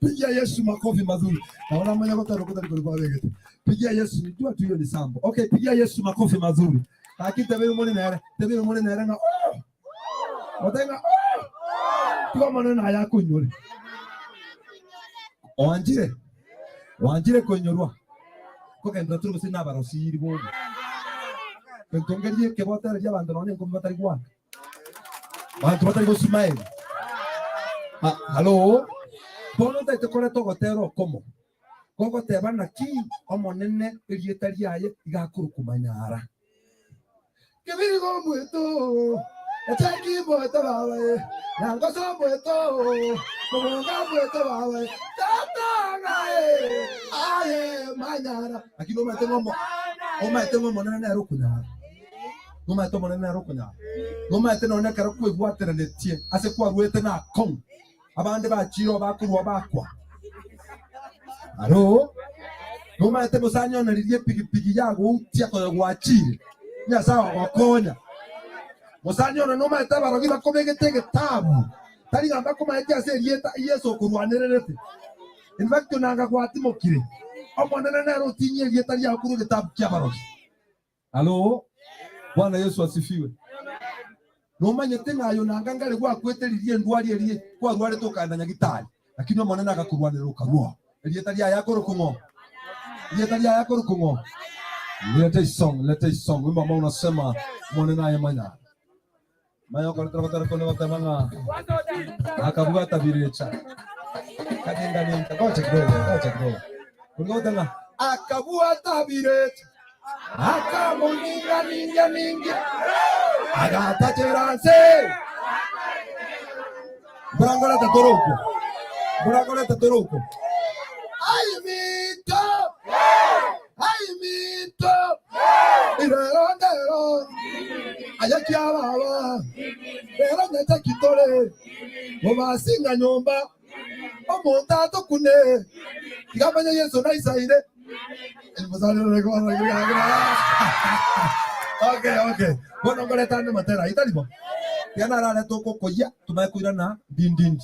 Pigia Yesu makofi mazuri. Naona mwenye kotaro kotaro kulikuwa wegete. Pigia Yesu, nijua tu hiyo ni sambo. Okay, pigia Yesu makofi mazuri. Lakini tebe mwone nere, tebe mwone nere nga oh. Otenga oh. Tiga maneno haya kunyore. Oanjire. Oanjire kunyorwa. Kogendera turi gose nabarosiri bobe. Entongerie kebotereria abanto nonye nkomi batari gwaka. Banto batari gosmile. Ah, hello. Bono ntaete koreta ogotera okomo. Gogoteba naki Omonene erieta riaye iga akorokwa Manyara. Kebirigo omweto, echaki mweto baba eh, nangoso mweto, mogonga mweto baba eh, tata ng'aye, aye Manyara. Lakini omanyete ng'a omo- omanyete ng'a Omonene nere okonyara. Nomanyete Omonene nere okonyara. Nomanyete nonye ekero kwebwateranetie ase kwarwete na akong'u, abande bachiire oo bakorwa bakwa. Aro, nomanyete mosani one riria epigipigi yagoutia konya gwachire, Nyasae ogokonya. Mosani one nomanyete abarogi bakobegete egetabu, tari ng'a mbakomaeti ase erieta Yeso okorwanererete. In fact onanga gwatimokire, Omonene nere otinyie erieta riao korwa egetabu ki'abarogi. Halo? Bwana Yesu asifiwe. Nomanyete ng'a aye onanga ngare gwakwete riria endwari eria kwarwarete okaenda nyagitari, lakini Omonene agakorwanerera okarua. Erieta riaye akorokwa ng'o? Erieta riaye akorokwa ng'o? Leta isong, leta isong. Wimbo ambao unasema Omonene aye manyara. Manya okoretera gotera konde goteba ng'a akabwata birecha. Kaninganinga, ngocha kidogo, ngocha kidogo. Konde goteba ng'a akabwata birecha. Akamoninganinga ninga. Agatachera nse. Mborangorete torokwo. Mborangorete torokwo. Aye minto. Aye minto. Irero ndero. Aye kiababa. Rero nyeche kitore. Mobasinga nyomba. Omonto atokune. Tiga manye Yeso naisaire. Okay, okay. Bono nkoreta ande matera itari bo. Tiga nararete okokoyia tumanye koirana ndindindi.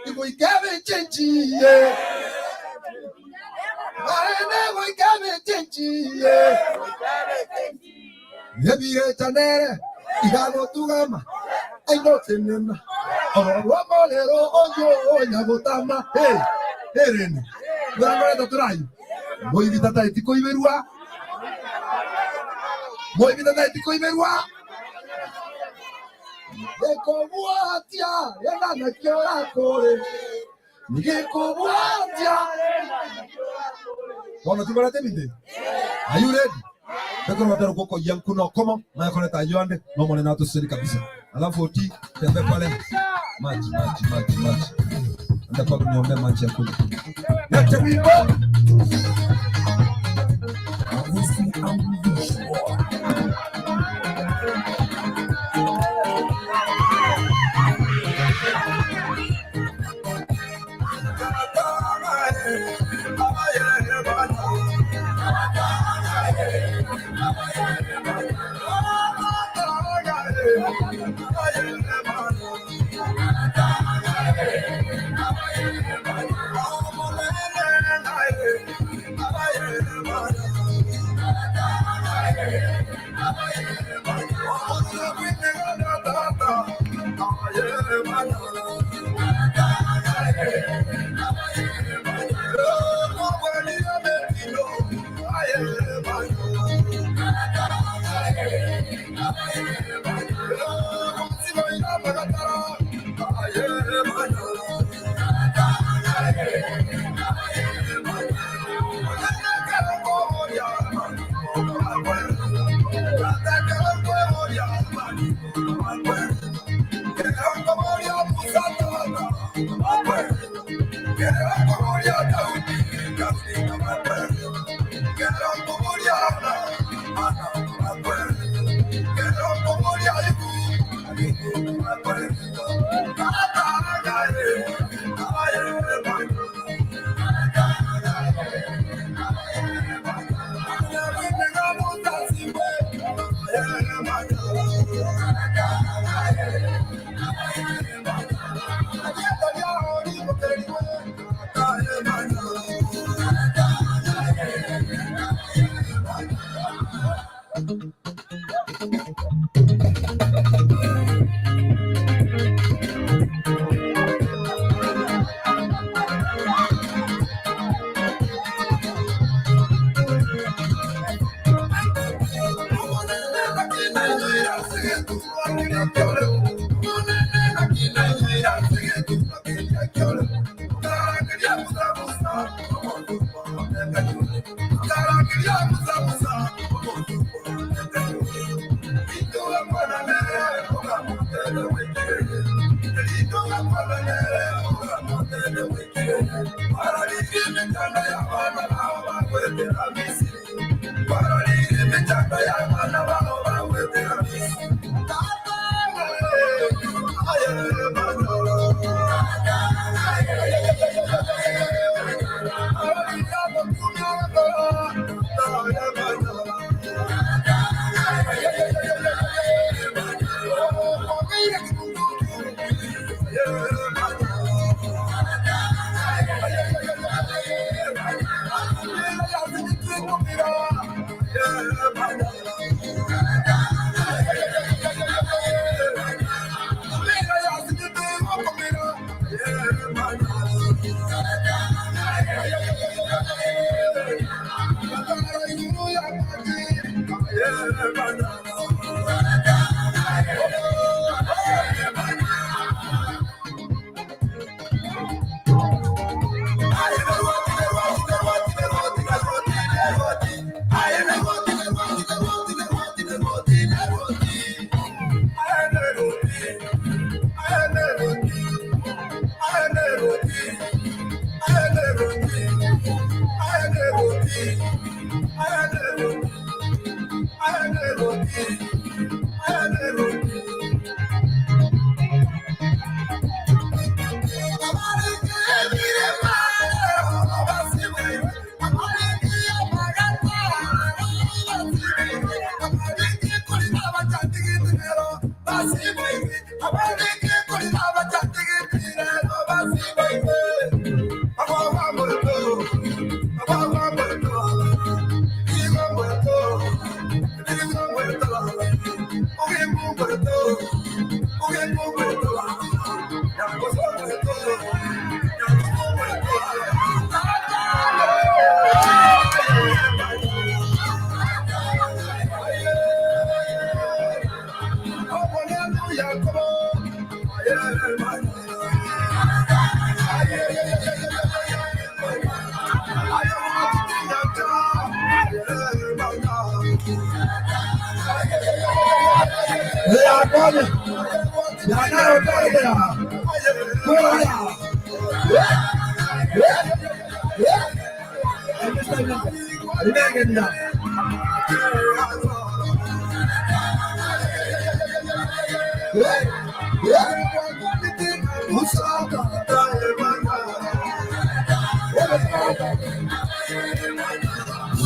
Igoika ebechenchiye. Maene goika ebechenchiye. Ebirecha nere igagotugama aingotenena ororwa omorero oyo onyagotama. Hey, erende. Murangoreta torayo. Moibi tataeti koiberwa. Moibi tataeti koiberwa. Gekobwatia renda naki orakore. Gekobwatia. Bono tibarete ebinto ebi? Are you ready? Bekero batari gokoyia nkuno okomo, manya koreta ayio ande, na Omonene atoseseni kabisa. Alafu oti tembe pale maji maji maji maji. Enda pale niombe maji ya kunywa. Lete wimbo.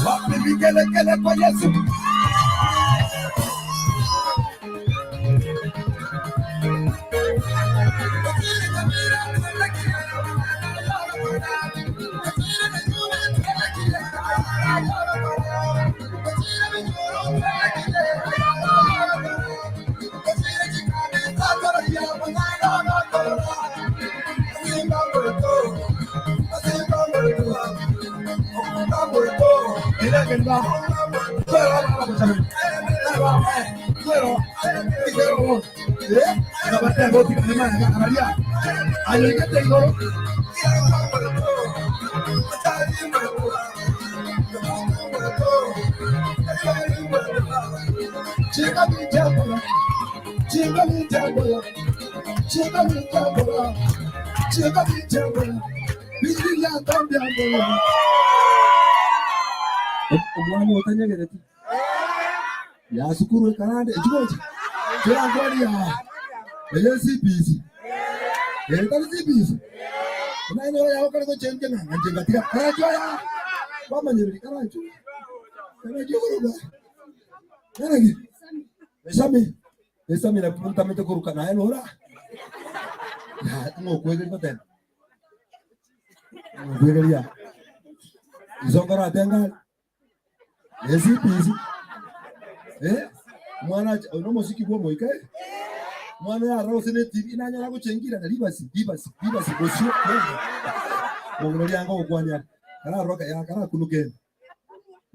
Wapi vigelegele kwa Yesu? Omwana otanyegereti ya sukuru ekarande echigocha kirankwaria eye CBC etari CBC nainoro yao kare gochenje ng'a nche ngatiga karacho ya kwamanyereri karacho karacho koruga naragi esami esami na puntamete koruka naye nora ng'okwegeria goteba ng'okwegeria isongoro atengari ecbc. Eh? Omwana ache, oyo nomosiki bwa omoika eh? Omwana oyo arora gose ne TV nanyora gochengira na ribasi, ribasi, ribasi bosio. Mong'ina oria anga ogokwania are. Kararora ya karakunuka ere.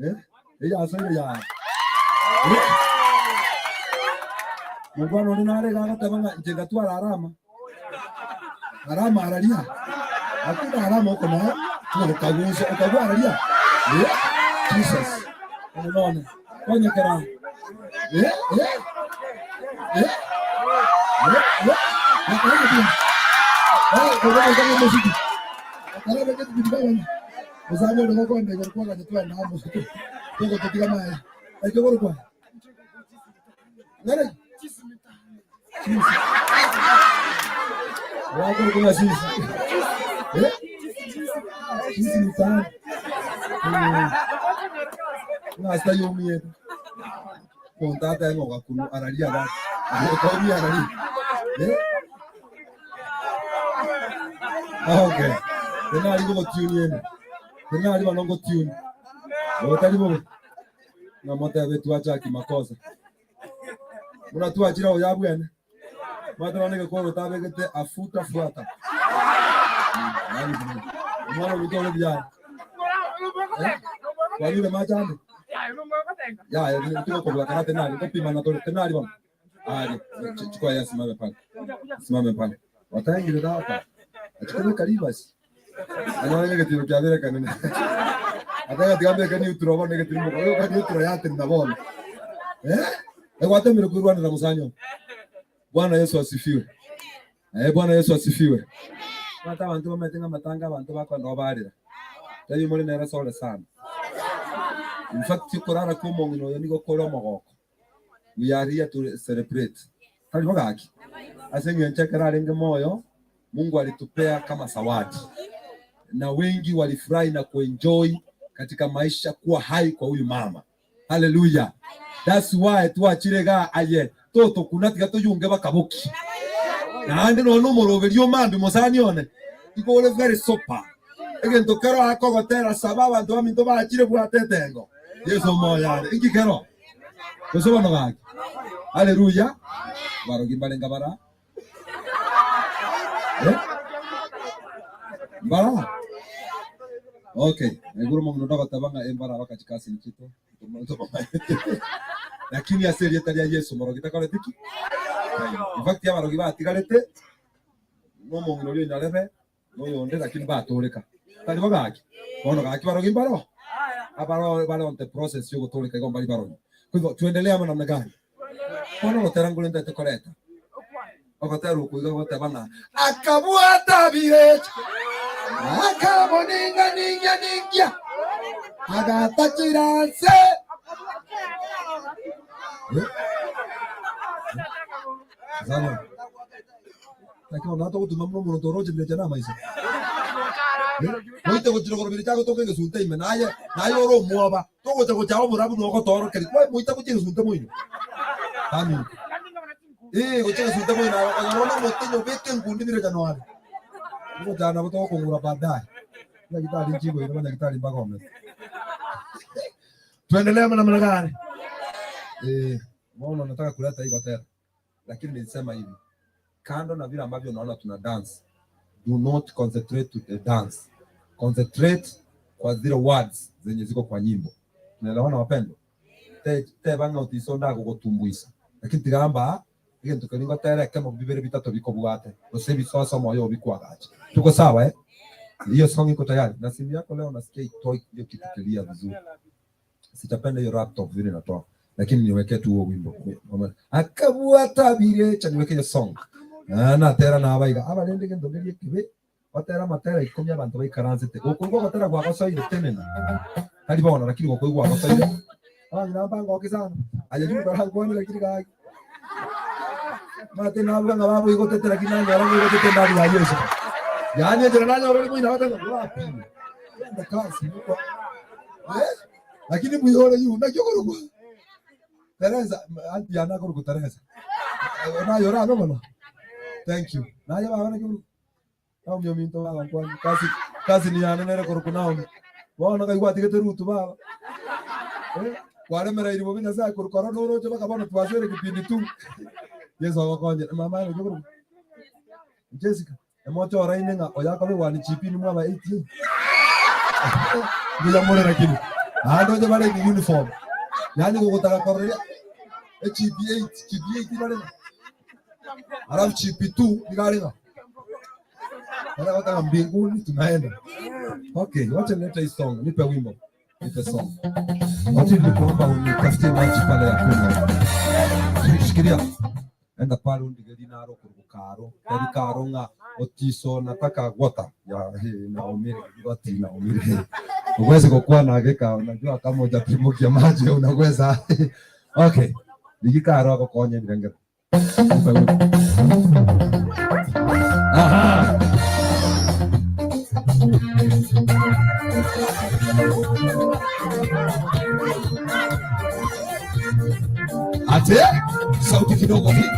Eh? Eyasoire ya. Eh? Mongwana onde nare iga agoteba ng'a inche ngatwara arama. Arama araria. Hakuna arama huko na okagusa okagwa araria. Eh? Jesus. Unaona? Konyekera. Eh? Eh? Eh? Eh? Eh? Eh, kogoka kama muziki. Akarebe kitu kidogo. Muzani ndo gokonde kwa kwa twenda amo. Tuko tukiga mai. Ekyo gorokwa. Ngare. Wako kuna sisi. Eh? Sisi ni tano. Ngasta yomie. Kontata ngo gakunu araria ba. Ko araria. Eh? Okay. Tenari go tune in. Tenari banongo tune. Otari bo. Na motebe tuacha kimakosa. Buna twachire oyo abwene. Mwateba nige koro tabegete afuta fuata. Omwana ominto ore buya. Eh? Kwarire machande? Ya, tuko kwa kana topima tore tenari bana. Ah, chukua ya simame pale. Simame pale. Wataingire data. Achukue karibasi. Anyone nige tiro kia kanene. Ataka tigambe kani utro bono nige tiro ko kani utro ya tenda bono. Eh? Egwatemire kwirwanira musanyo. Bwana Yesu asifiwe. Eh, Bwana Yesu asifiwe. Bata abantu bamete matanga abantu bakwenda obarira. Tayo muri nera sole sana. In fact kurara ko mongino yo nigo kora mogoko. We are here to celebrate. Tari bagaki. Ase ng'encho ekero arenge moyo Mungu alitupea kama zawadi, na wengi walifurahi na kuenjoy katika maisha kuwa hai kwa huyu mama. Haleluya. That's why twachire ga aye toto kuna tiga tuyunge bakaboki naende nonya omoroberio omambi mosani one igo ore very super egento kero akogotera saba abanto baminto bachire bwate etengo Yeso omoyo are inki kero gose bono gaki haleluya barogi mbarenga bara eh? Mbara okay naigure omong'ina onde agoteba ng'a embara bakachikasi nchito Lakini ase erieta ria Yeso morogi takoreti ki? Taiyo. In fact abarogi batigarete nomong'ina oria onyarebe noyonde lakini batoreka. Tari bo gaki? Bono gaki barogi mbaro? Abaro bare on the process yogotoreka igo mbari barogi. Kwa hivyo tuendelee ama namna gani? Bono ogotera ngore ntagete koreta. Ogotera okwo iga goteba ng'a akabwata birecha akamoninganingia ningia agatachira nse. Eh? Zana. Lakini bono togotuma buna omonto oroche birecha na amaiso. Moite gochira igoro birecha agotoka egesunte ime naye naye ore omwoba togocha gocha oborabu na ogotoorokeria kwaye moite gochia egesunte moino. Amen. Eh, gochia egesunte moino aba okonyora bono omotenyo obeke enkundi birecha noare. Ogochana nabo togokong'ura baadaye. Nyagitari nchigoire banyagitari mbagomete. Tuendelee ama namna gani? Eh, mbona nataka kuleta hii gotera. Lakini nilisema hivi. Kando na vile ambavyo unaona tuna dance, do not concentrate to the dance. Concentrate kwa zile words zenye ziko kwa nyimbo. Tunaelewana wapendwa? Te teba ng'a otiso ndagogotumbuisa. Lakini tigamba egento keria ngotere ekemo bibere bitato bikobwate gose ebisoso omoyo obikwagache. Tuko sawa eh? Hiyo song iko tayari. Na simu yako leo nasikia itoi hiyo kitu kilia vizuri. Sitapenda hiyo laptop vile natoa. Lakini niweke tu huo wimbo. Akabwata birecha niweke hiyo song. Ah, natera na abaiga. Abarende gento ngerie ekibe. Batera amatera ikomi abanto baikaransete. Gokoigwa ogotera gwagosoire tenena. Tari bono lakini gokoigwa gwagosoire. Abang'ina mbangoki sana. Aye juu barankwane lakini gaki. Mate nabuga ng'a baboigotete lakini nanyora boigotete ndani ya Yesu. Yaani enchera nanyora ore moina bateba wapi? Genda kasi niko. Eh? Lakini muyore yu naki okorokwa. Teresa, auntie yana akorokwa Teresa. Naye orabe mono. Thank you. Naye baba naki okorokwa? Naomi ominto baba nkwani. Kasi kasi ni yane nere korokwa Naomi. Bono ngai gwatigete Rutu baba. Eh? Kwaremereiri bobe Nyasae korwa korwa noroche mpaka bono twasoire kipindi tu. Yeso agokonye. Mama aye oche korwa Jessica, emoche oraine ng'a oyo akobe one chipindi mwaba 88. Mbuya more lakini. Naende oche bare in uniform. Yaani gogotaka kororia echipi 8, chipi 8 bare ng'a. Alafu chipi 2 niga are ng'a. Nataka kutaka mbinguni tunaenda. Okay, wacha nilete hii song, nipe wimbo. Nipe song. Wacha nilikuomba unitafutie maji pale ya kunywa. Shikilia. Enda pale undigerie naro kurugu karo. Teri karo ng'a otiso nataka water. Ya he naumire wati naumire. Uwezi kukuwa na geka unajua kama hujapimukia maji unaweza. Okay. Ligi karo agokonye birengero. Nipe wimbo. Aha. Ate sauti kidogo hii.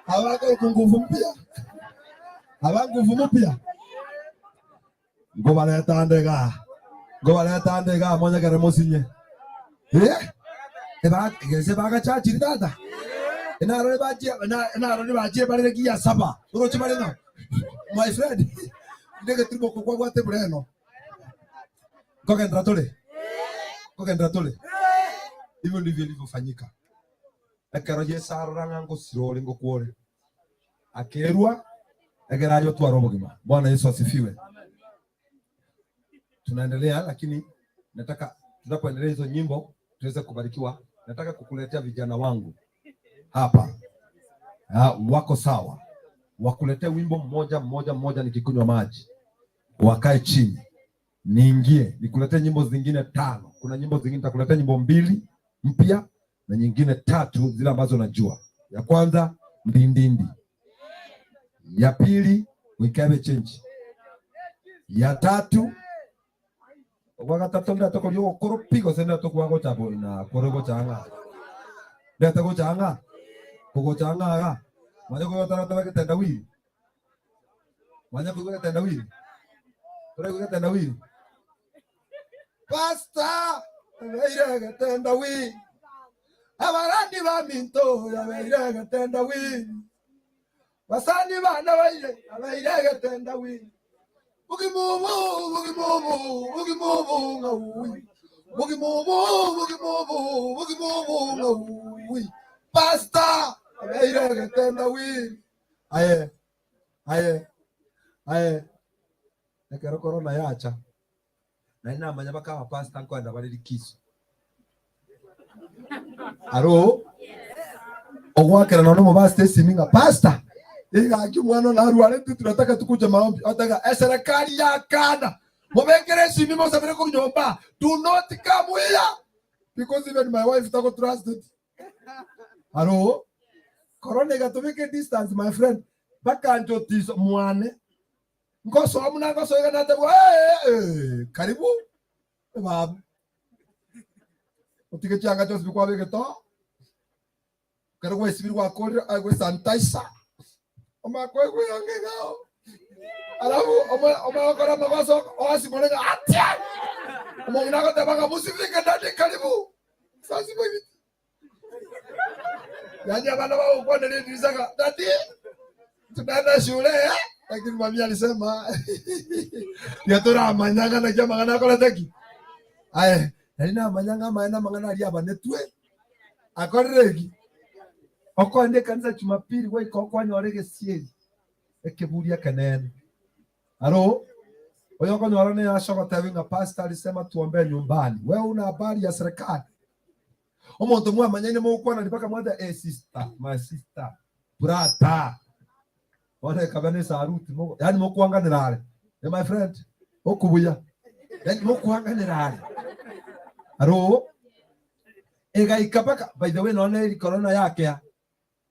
Abako nguvu mpya, aba nguvu mpya ngobareta ndega ngobareta ndega monyegere mosinye eh eba gese bagachachiri tata enarore bachie enarore bachie barere gia saba uroche bare no my friend ndege turimo kugwagwate bureno kogendera tole kogendera tole hivyo ndivyo ilivyofanyika ekero Yesu arora ng'a ngosira ore ngokwore akerwa egera aye otware obogima. Bwana Yesu asifiwe. Tunaendelea, lakini nataka tunapoendelea hizo nyimbo tuweze kubarikiwa. Nataka kukuletea vijana wangu hapa ha, wako sawa, wakuletea wimbo mmoja mmoja mmoja, nikikunywa maji wakae chini, niingie nikuletee nyimbo zingine tano. Kuna nyimbo zingine nitakuletea nyimbo mbili mpya na nyingine tatu zile ambazo najua. Ya kwanza ndindindi, ya pili wikabe change, ya tatu ogwagatatu ndatokoria ogokoro pi gose ndatokoa gochabo na kore gochang'a ndete gochang'a kogochang'a iga manya kogotaratara getendawili manya koigwa getendawili toraigwa getendawili Pastor abeire getendawili abarandi baminto abeire getendawili basani bana baire abeire getendawili bugimubu bugimubu bugimubu ng'auwi bugimubu bugimubu bugimubu ng'auwi Pastor abeire getendawili aye aye aye ekero corona yacha nari namanya baka abapastor nkoenda bare likizo aro ogwakera nonya omopastor esimi ng'a pastor egaki omwana one arwarete tunataka tukuje maombi otega eserikali yakana mobekere esimi mosabere korwa nyomba do not come here because even my wife tako trust it aro corona egatobeka distance my friend mpaka nchotiso mwane Ngosoa buna ngosoa iga natebwa eh, eh, karibu ebabu otige chianga chionsi bikwabegete oo ekero gwaesibiri gwakorire aye gwesanitizer omanye koigwera ng'a iga oo alafu omanye omanye gokora amagoso oasimore ng'a atia omong'ina agoteba ng'a musifike ndani karibu sasima ebiti Yaani abana bagokwanera edirisa ng'a daddy tunaenda shule eh? Lakini mami alisema riria toramanya ng'a naki amang'ana akorete ki? Aye, nari namanya ng'a amaene amang'ana aria abanetwe akorire ki? Okoenda ekanisa Jumapili goika okwanyora egesieri ekeburi ekenene. Aro, oyo okonyora neye ase ogotebi ng'a pastor alisema tuombe nyumbani. Wewe una habari ya serikali? Omonto mwamanyaine mogokwanani mpaka mwateba eh sister, my sister, brother. Bono ekaba ne esaruti mogo yaani mokwanganera are. Eh my friend, okubuya. Yaani mokwanganera are. Aro, egaika mpaka by the way nonya eri corona yakea.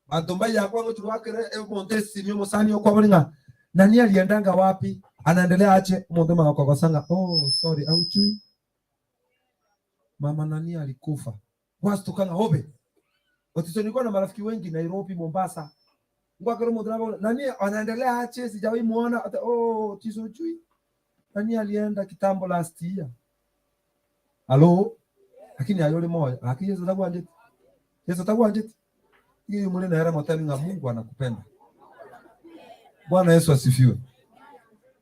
Banto mbaiya kwang'ochia goakera omonto esimi omosani okwabori ng'a nani aliendanga wapi anaendelea ache omonto omanya kogosa ng'a oh sorry haujui mama nani alikufa gwastuka ng'a obe Otiso nilikuwa na marafiki wengi Nairobi Mombasa ngwakera omonto nabori nani anaendelea ache sijawahi muona ate oh Otiso hujui nani alienda kitambo last year Hallo lakini aye ore moyo gaki Yeso tagwancheti Yeso tagwancheti Tiga more nere motebi ng'a Mungu anakupenda. Bwana Yesu asifiwe.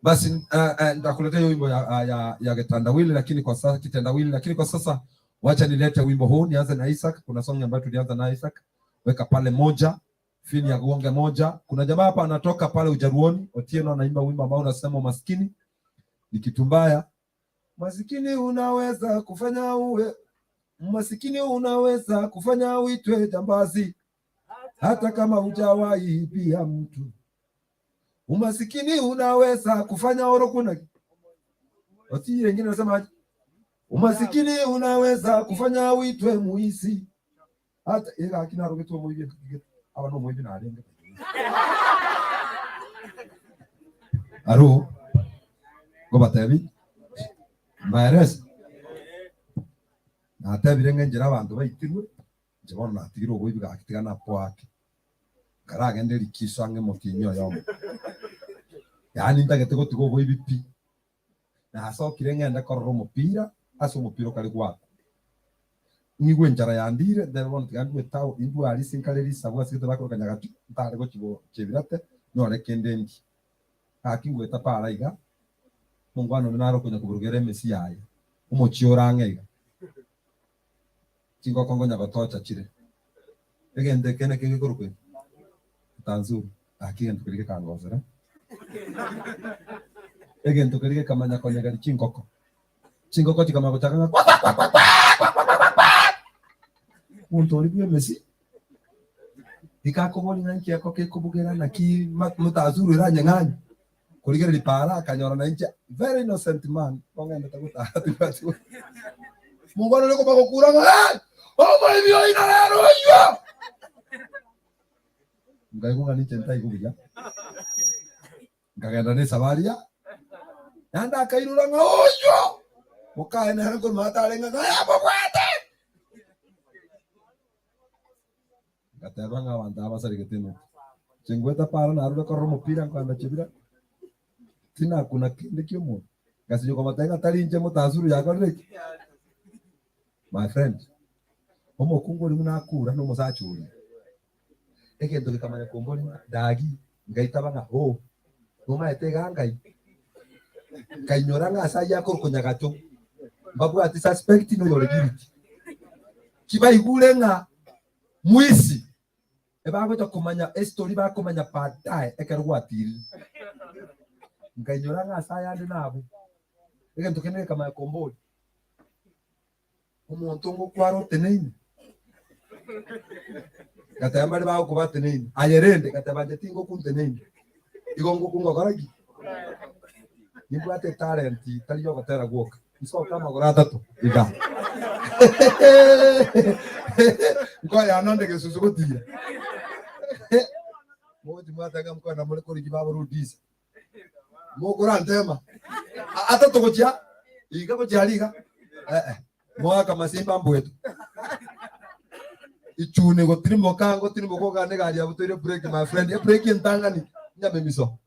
Basi uh, uh, nitakuletea hiyo wimbo ya, ya, ya kitandawili lakini kwa sasa kitendawili lakini kwa sasa wacha nilete wimbo huu nianze na Isaac. Kuna song ambayo tulianza na Isaac, weka pale moja fini ya gonge moja. Kuna jamaa hapa anatoka pale Ujaruoni, Otieno anaimba wimbo ambao unasema umaskini ni kitu mbaya. Masikini unaweza kufanya uwe masikini unaweza kufanya uitwe jambazi hata kama hujawahi ibia mtu. Umasikini unaweza kufanya orokuna oti wengine nasema aje? Umasikini unaweza kufanya uitwe muisi hata ila akina rogetwa muibi aba no muibi narenge aro ngobatebi mbaerese natebire ng'a enchera abanto baitirwe inche bono natigire oboibi gaki tiga napoa ake nkaragende rikiso ang'e motienyi oyomo yaani ntagete gotiga oboibi pi nasokire ng'ende korora omopira ase omopira okare gwakwa ng'igwe enchara yandire ntebe bono tiga ndue tao indue aria ase nkare risabu ase gete bakoroka nyagati ntare gochia chebirate nyore kende ndie Gaki ngoeta para iga, omongwana onde nare okonya koburugera emesi yaye, omochie ore ang'e iga. Chingoko nkonya gotocha chire. Egento eke nakio gekorokwa eki? Etanzuru. Gaki egento keria gekangosera. Egento keria gekamanya konyegeria chingoko. Chingoko chikamanya gochaka ng'a kwa kwa kwa kwa kwa kwa kwa kwa kwa. Omonto oria bw'emesi Rikakoboria ng'a inki eko kekobugera naki motazuru eranyeng'anye korigereria para akanyora na inche very innocent man ong'endete gotara tibwati mongwana ore koba gokura ng'a hey! omoibi oino rero oyio nkaigwa ng'a ninche ntaigo buya Nkagenda nesabari ya naende akairora ng'a oyio mokaye nere nkoruma atarenge ng'a yamobwate. Ngateba ng'a abanto aba basaregete emete. Inche ngwete para narure korora omopira nkoenda chibira tinakuna kende kia omonto. Ngasinywa kobatebia ng'a tari inche motasuru yakorire ki? My friend, omokungu oria buna akura na omosacha oria. Egento gekamanya komboria ng'a dagi, ngaitaba ng'a oo, nomaete iga ngai? Nkainyora ng'a ase ayio akorokwa Nyagacho, mbabwati suspect na oyore guilty. Kibaigure ng'a mwisi, ebagocha komanya estory bakomanya baadaye ekero gwatirire. Nkainyora ng'a ase ayande nabwo, egento kende gekamanya komboria. Omonto ngokwara oteneine? Ngateba mbare bagokuba ateneine. Aye rende, ngateba inche tingoku nteneine. Igo ngoku ngokora ki? Nimbwate etalent tari yogotera gwoka. Nsoke amagoro atato iga. Nkoyana onde gesusu gotira. Mogochi mwateba ng'a mokogenda more korigia baborudisa. Mokorantema atato gochia iga gochia aria iga eh eh moaka masimba mbwetu ichune gotirimoka ngotirimoka ogane egari yabo toire break my friend ebreki entang'ani nyamemiso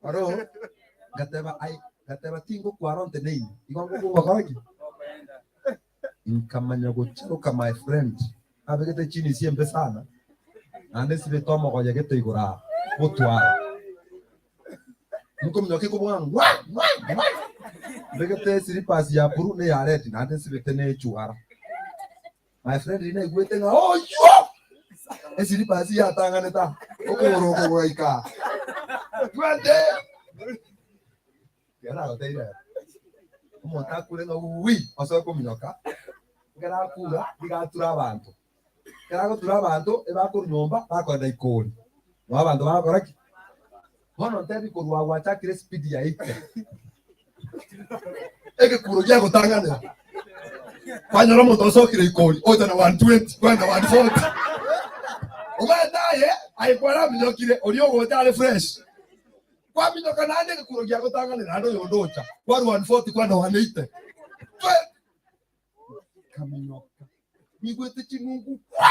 aro ngateba ai ngateba tingokwara onteneine igo ngokora ki nkamanya gocharoka my friend Abegete chinisi embe sana, naende nsibete omogoye gete igoro aa, gotwara. Nkominyoka ekobua ngwa ngwa ngwa. Mbegete eslippers ya blue na eya red naende nsibete ne echuara. My friend riria naigwete ng'a oywo! Esilipas yatang'anete aa, okogoro oko gogaika aa. Twende! Ekero nagoteire ere, omonto akure ng'a wuuii, osoe kominyoka, ekero akura, nigo ature abanto. Ekero agotura abanto, ebakorwa nyomba, bakoenda ikori. Nabo abanto bagokora ki? Bono ntebi korwa agwo achakire espeed ya 80. Egekuro giagotang'anera. Kwanyora omonto osokire ikori, ocha na 120, kwenda 140. Omanyete aye, aye kwaraminyokire, oria ogocha are fresh. Kwaminyoka naende egekuro giagotang'anera naende oyonde ocha, kwarwa 140 kwenda 180. Twe Nkaminyoka, nyigwete chinungu kwa!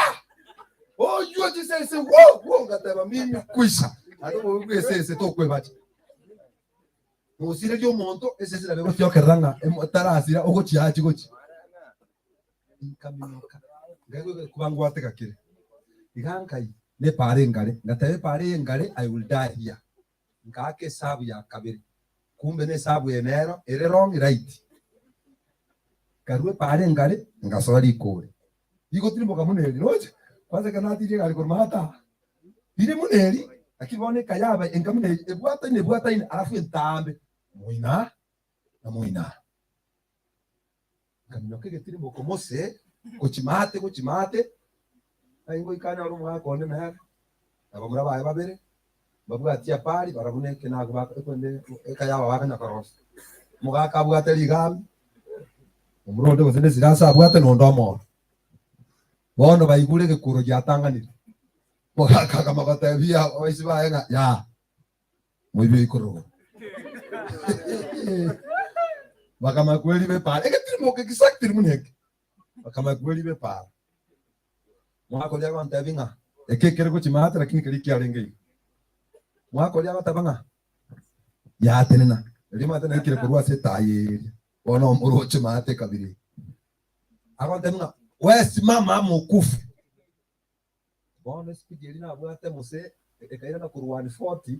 Oywo chisese wo wo ngateba mimi kwisha. Naende obobe bwa esese tokwebacha. Nosirerie omonto esese nabo egotiokerera ng'a emo- tarasira ogochia achi gochia. Nkaminyoka, nkaigwa egekuba ngwateka kere. Iga nkai nepara engare, ngateba epara eye engare I will die here. Nkaaka esabu ya kabere, kumbe nesabu eye nero ere wrong right. Nkarua epaara engare, ngasoa rikori. Rigotirimboka buna eri, roche? Kwanza ekero natirie egari korwa maate aa, rire buna eri, lakini bono ekayaba enka buna eri, ebwataine ebwataine alafu entambe, moina na moina. Nkaminyoka egetirimboko mose, gochia maate gochia maate, ng'ai ngoika nyore omogaka onde nere, na abamura baye babere, mbabwatie apari barabwo na ekenago baka ekwende ekayaba bakanya korosia. Omogaka abwate rigambi, omura onde gose nesirasi abwate na onde omoro. Bono baigure egekuro giatang'anire, omogaka akama gotebia abaisi baye ng'a yaa. Moibi oikorogoro. Bakamanya kweriba epaara. Egetirimo exactly buna eke. Bakamanya kweriba epaara. Mwaka oria agontebia ng'a eke ekere gochia maate lakini keria kiarenge iga. Mwaka oria agoteba ng'a yatenena. Erio maate naikire korwa ase etaya eria. Bono omoroche maate kabere eye. Agontebia ng'a we simama ama okufe. Bono esipidi eria nabwate mose ekairana korwa 140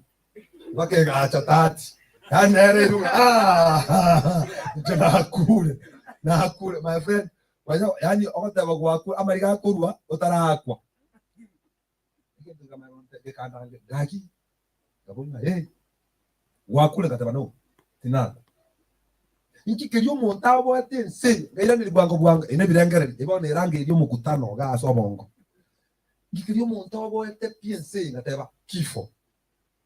mpaka egacha 30. Yaani nere erwe ng'a "Ah, inche nakure nakure my friend Wanya yaani ogoteba gwakure amariga akorwa otarakwa. Egento gekamanya gonte gekandange gaki nkabori ng'a eh gwakure ngateba no tinakwa. Inki keria omonto aboete ense eye, nkairaneria bwango bwango, eye nebirengererio, eye bono erangeria omokutano iga ase obongo. Inki keria omonto oboete pi ense eye, ngateba kifo.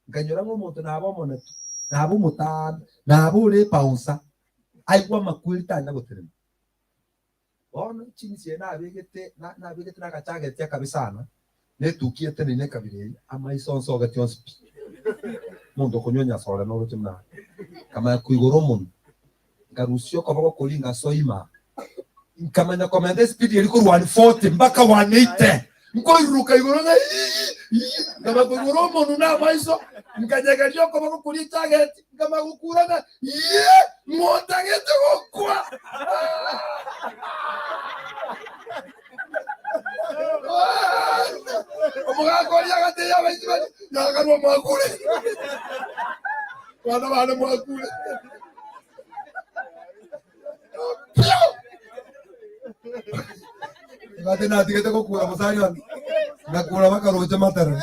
Nkanyora ng'a omonto naba omonetu, naba omotambe, naba ore ebouncer, aigwe amakweri tanya gotenena. Bono chinsi eye nabegete, nabegete nagachageti akabe sana, netuki eteneine ekabira eye, amaiso onsi ogeti onsi pi. Omonto okonywa enyasore noroche buna are. Nkamanya koigora omonwa, nkarusia okoboko koria ngasoa ime aa. Nkamanya komenta espeed eria korwa 140 mpaka 180. Nkoiruruka igoro ng'a ii ii, nkamanya koigora omonwa na amaiso, nkanyegeria okoboko koria echageti, nkamanya gokura ng'a iyee, ng'o ntagete gokwa? Omogaka oria agatebia abaisi baria, Yakarwa mwakure, bana bane mwakure. Ngate natigete gokura mosani one, ngakura bakaroche matere.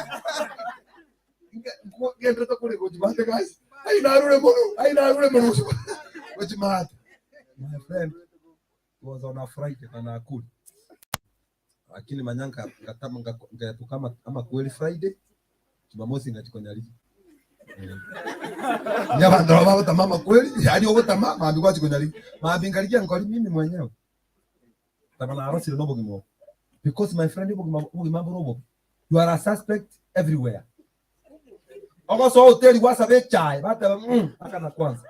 Ngenderete kore gochi mate guys. Ai narure mono, ai narure mono gochi mate. My friend, it was on a Friday na nakure. Lakini manya nka ngatama nkaepuka ama amakweri Friday, Jumamosi ngachia konyarigia. Inye abanto nabo bagotama amakweri, yaani ogotama mambia gwachia konyarigia. Mambia nkarigia nkori mimi mwenyewe. Taba narosire na obogima obo. Because my friend obogima obogima mbore obobe. You are a suspect everywhere. Ogosoa hoteli gwasaba echae, bateba mm, akana kwanza.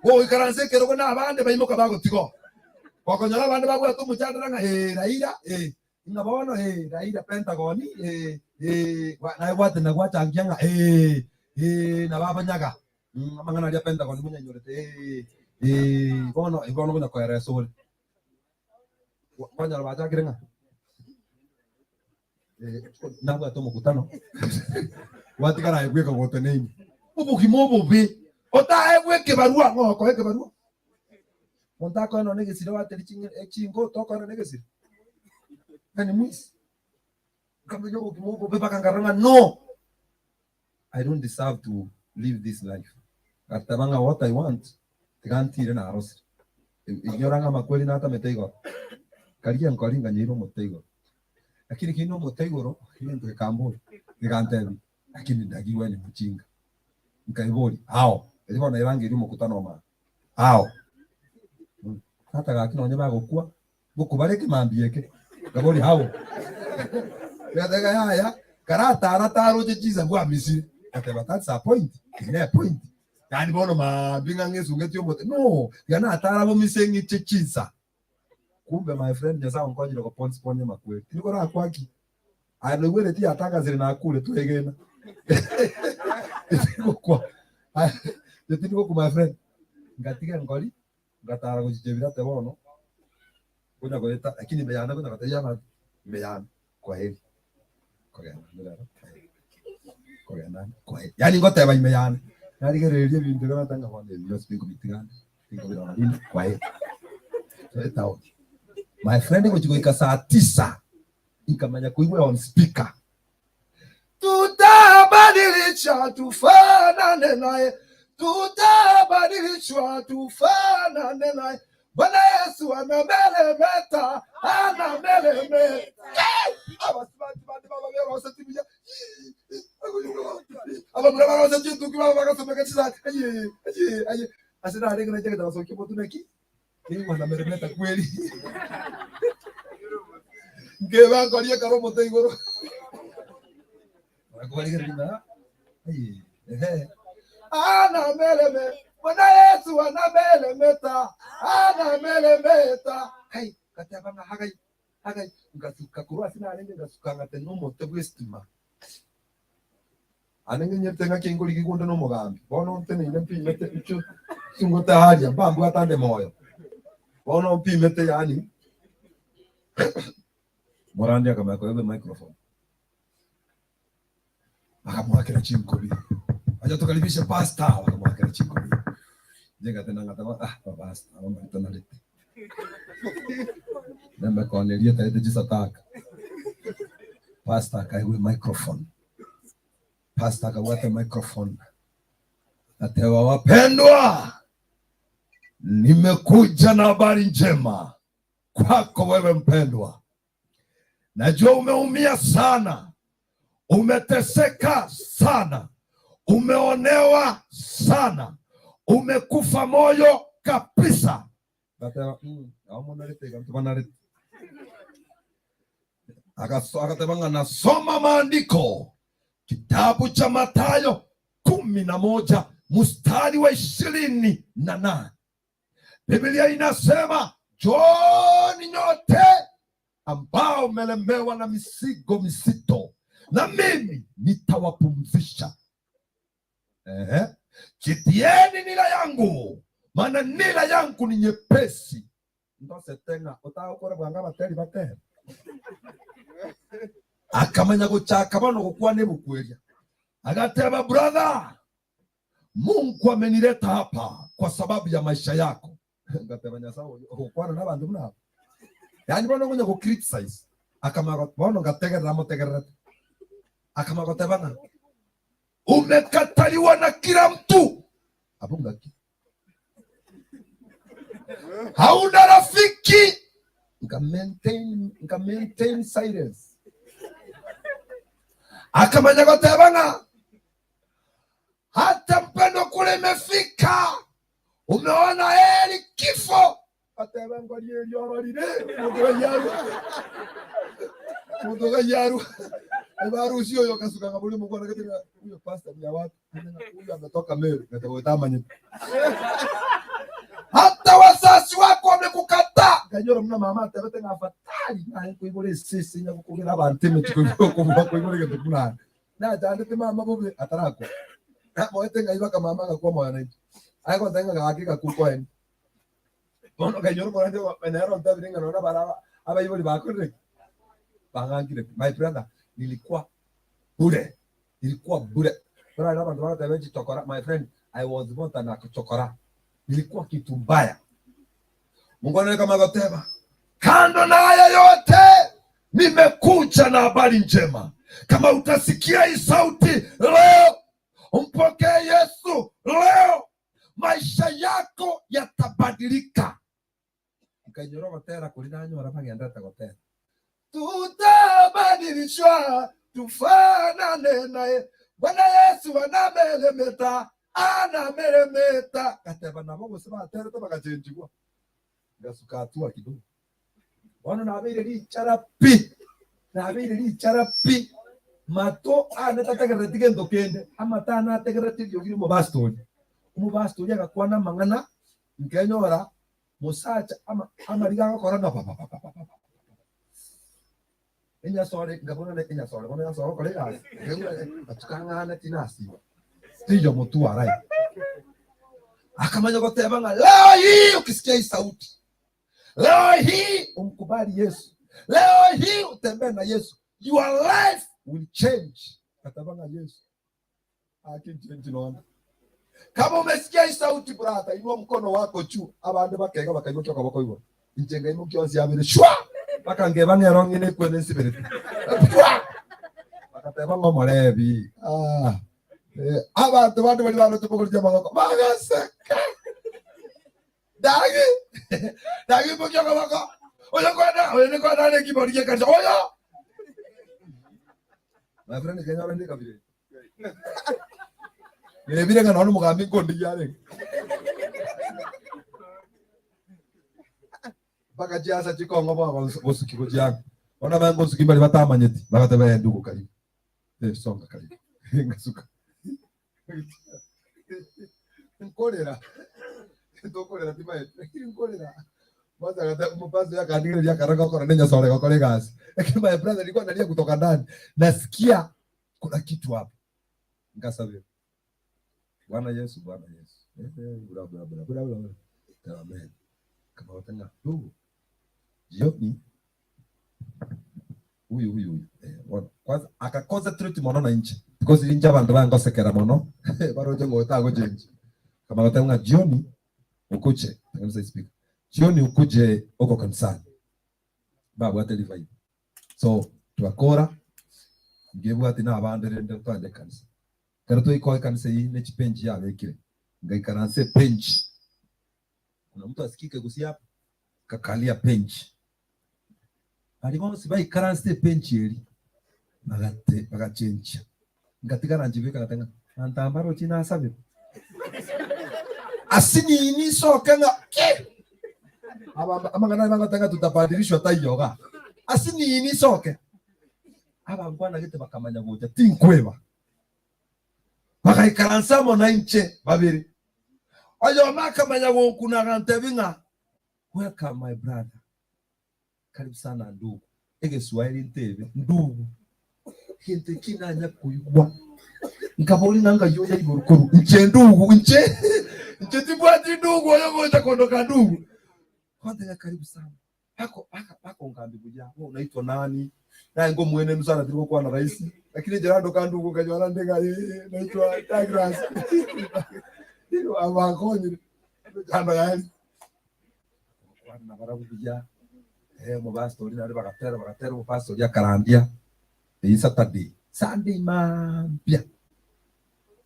Goikaransa ekerogo na abande baimoka bagotiga oo. Gokonyora abande babwate omochandera ng'a ee Raila ee, ng'a bono ee Raila Pentagon ee ee, naye gwatenena gwachangia ng'a ee ee nabo abanyaga mm, amang'ana aria Pentagon monyanyorete ee ee, bono bono konya koeresa ore. Kwanyora bachakire ng'a nabwate omokutano gwatigara aye bweka goteneine obogima obobe otaegwe ekebarua ng'o okoa ekebarua monto akoe nonye egesire gwateri chingo tokoe nonye egesire ng'a ni mwisi. Nkamenya obogima obobe mpaka nkarora ng'a no, I don't deserve to live this life. Ngateba ng'a what I want, tiga ntire narosire. Inyora ng'a amakweri natamete igoro. Nkarigia nkori nkanyeira omote igoro. Lakini kinde omote igoro, egento gekambori, gekantebia, lakini ndagii we ni mjinga. Nkaeboria, how? Erio bono erangeria omokutano omare. How? Tata gaki nonye bagokwa, Ngokobara ekemambia eke, nkaboria how? Gateba yaya, karatara taroche chinsa bwamisire. Gateba that's a point, eye ne point. Yaani bono maambia ng'a ng'esungetie omote, no, tiga natara bomise ng'iche chinsa. Kumbe my friend Nyasaye onkonyire go postpone amakweri. Tindi korakwa ki? Aye noigwere tiyatangasire nakure twegena. Tindi gokwa. Tindi gokwa my friend. Ngatiga nkori. Ngatara gochicha ebirate bono, konya goeta, lakini ime yane konya gotebia abanto, ime yane, kwaheri, kogenda ande rero, kwaheri, kogenda ande, kwaheri. Yaani ngoteba ime yane, narigereria ebinto ebi ngateba ng'a bono ebi bionsi tinkobitiga ande, tinkobirora rinde, kwaheri. Toe etaoni. My friend gochi goika saa tisa, nkamanya koigwa on speaker, Tutabadilishwa tufanane naye, tutabadilishwa tufanane naye. Bwana Yesu anameremeta, anameremeta. Abasubati bande baba beroseti buya. Abamura barose chintuki baba bagasomeka chisati. Aye, aye, aye. Ase narenge nachagete gosokia omotu naki? Nigo anameremeta kweri. Nkeba nkoria ekero omote igoro. Bakobarigereria ng'a aye, ehe. Anamereme, Bwana Yesu anameremeta, anameremeta. Kai, ngateba ng'a hagai, hagai, ngasuka korwa ase narenge ngasuka ngatenya omote bw'estima. Ane ng'enyete ng'aki nkorigia onde nomogambi, bono nteneine mpimete inche singote aaria, mbambwate ande moyo. Bono mpimete yaani Morandi akamanya koegwa emicrophone, akamoakera chinkobi, acha tukaribishe pastor, bakamoakera chinkobi. Inche ngatena ngateba ah abapastor aba mbari tonarete. Nemekone eria etaete chisataka. Pastor akaegwa emicrophone. Pastor akabwata emicrophone agateba, wapendwa, nimekuja na habari njema kwako wewe mpendwa. Najua umeumia sana, umeteseka sana, umeonewa sana, umekufa moyo kabisa. Ngateba, mm, nao monarete iga ntobanarete. Agaso- Agateba ng'a nasoma maandiko kitabu cha Mathayo 11 mstari wa 28. Biblia inasema njooni nyote ambao mmelemewa na mizigo mizito, na mimi nitawapumzisha. Ehe. Jitieni nira yangu, maana nira yangu ni nyepesi. Ndosete ng'a otagokora bwango abateri batere. Akamanya gochaka bono gokwana ebuku eria. Agateba, brother, Mungu amenileta hapa kwa sababu ya maisha yako. Ngateba Nyasaye oyo ogokwana nabanto buna aba. Yaani bono okonya go criticize. Akamanya bono ngategerera amotegererete. Akamanya goteba ng'a umekataliwa na kila mtu. Abwo ngaki? Hauna rafiki. Nka maintain, nka maintain silence. Akamanya goteba ng'a hata mpendo kule imefika, umeona heri kifo. Ateba ngori eri ororire omonto gaiarwa omonto gaiarwa ebarusi oyo gasuka ng'a bori omokwana gete ng'a huyo pastor ni ya wapi huyu ametoka Meru gateba otamanyete hata wazazi wako wamekukataa nganyora muna mama atebete ng'a afadhali naye nkoibora esese nyagokogera abanto emechiko okobua koibora egento buna aya Nachandete mama bobe atarakwa. Namoete ng'ai baka mama agakwa moyo nainche. Aye gontebia ng'a gaki gakwa okoeni. Bono nkainyora omorandi ogo nere ontebire ng'a nonya nabare aba abaibori bakorire ki? Bang'angire pi. My brother, nilikuwa bure, nilikuwa bure. Korende abanto bagoteba echichokora, my friend, I was more than a chokora. Nilikuwa kitu mbaya. Mungu anaonekana agoteba, kando na haya yote. Nimekuja na habari njema. Kama utasikia hii sauti leo, umpokee Yesu leo, maisha yako yatabadilika. Nkainyora ogotera koria nanyora bagenderete gotera, tutabadilishwa tufanane naye, Bwana Yesu anameremeta, anameremeta. Ngateba nabo gose baterete bagachenchigwa, ngasuka hatua kidogo. Bono nabeire richara pi, nabeire richara pi, mato ane tategerereti gento kende, amato ane ategerereti eriogi ri'omopastor oria. Omopastor oria agakwana amang'ana, nkenyora mosacha ama amariga agokora ng'a papapapapapa. Enyasore, nkabuna ne enyasore, bono enyasore ogokora egasi, ngatuka ng'ane tinasiba, tiyo motwara aye. Akamanya goteba ng'a leo hii ukisikia hii sauti Leo hii umkubali Yesu. Leo hii utembee na Yesu. Your life will change. Kataba na Yesu. Akichange nona. Kama umesikia hii sauti brother, inua mkono wako juu. Abande bakega bakaimukia okoboko igoro. Inche ngaimukia onsi abere shwa. Bakangeba ng'ero ng'ine ekwene nsibirete. Shwa. Bagateba ng'a omorebi. Ah. Eh, abanto bande bari baroche mogoria amagoko bagaseka. Dagi, dagi mboki okoboko. Oyo kwana, oyo ne kwana ne kibori gie kanisa. Oyo. My friend Kenya ore ndikabire. Ngebire ng'a nono mogambi nkondigia arenge. Mpaka chiasa chikong'o bono gosuki gochianga. Bono abanye ngosuki mbari batamanyeti, bagateba eh ndugu karibu. Eh songa karibu. Ngasuka. Nkorera tokorera timaeti lakini nkorera kwanza kata mpazo ya kandigereria akara gokora ne nyasore gokora egasi lakini my brother nilikuwa nalia kutoka ndani nasikia kuna kitu hapo nikasabira Bwana Yesu Bwana Yesu eh, eh, bla bla bla bla bla amen kama watanga ndugu jioni Huyu huyu huyu. Eh, bono kwanza aka concentrate mono na inche because inche abanto bangosekera mono baroche ng'a otagochenji. Akamanya goteba ng'a jioni okuche, tengeneza speaker. Jioni ukuje huko kanisani. Mbabwate revival. So twakora ngebwati na abande rende twande ekanisa. Ekero twaika ekanisa eyio ne chibench yabekire, ngaikaransa ebench. Kuna mtu asikike gusii hapa? Nkakalia bench. Baria bonsi baikaransete ebenchi eria, bagate bagachenchia. Ngatigara nchibeka ngateba ng'a abanto aba mbaroche nasabire. Ase nini nsoke ng'a ki? Aba amang'ana aya bagoteba ng'a tutabadilishwa taiyo igaa. Ase nini nsoke? Abankwanagete bakamanya gocha tinkweba. Bagaikaransa amo nainche babere. Oyomo akamanya gonkuna agantebia ng'a Welcome my brother. Karibu sana ndugu. Egeswahili ntebe ndugu. Egento eki nanya koigwa. Nkaboria ng'a ngai oyo igoro korwa inche ndugu inche inche timbwati ndugu oyo gocha kondoka ndugu. Kontebia karibu sana. Bako baka bakongambia buya, wewe unaitwa nani? Naye ngomwenenu sana tiri gokwana rahisi. Lakini inche nandoka ndugu nkanyora nde ng'a eh, naitwa Douglas. Abankonyire. Emechando yaye. Bagokwana nabarabwo buya, eh, omopastor naende bagatera bagatera omopastor akarandia eyio Saturday, Sunday mambia,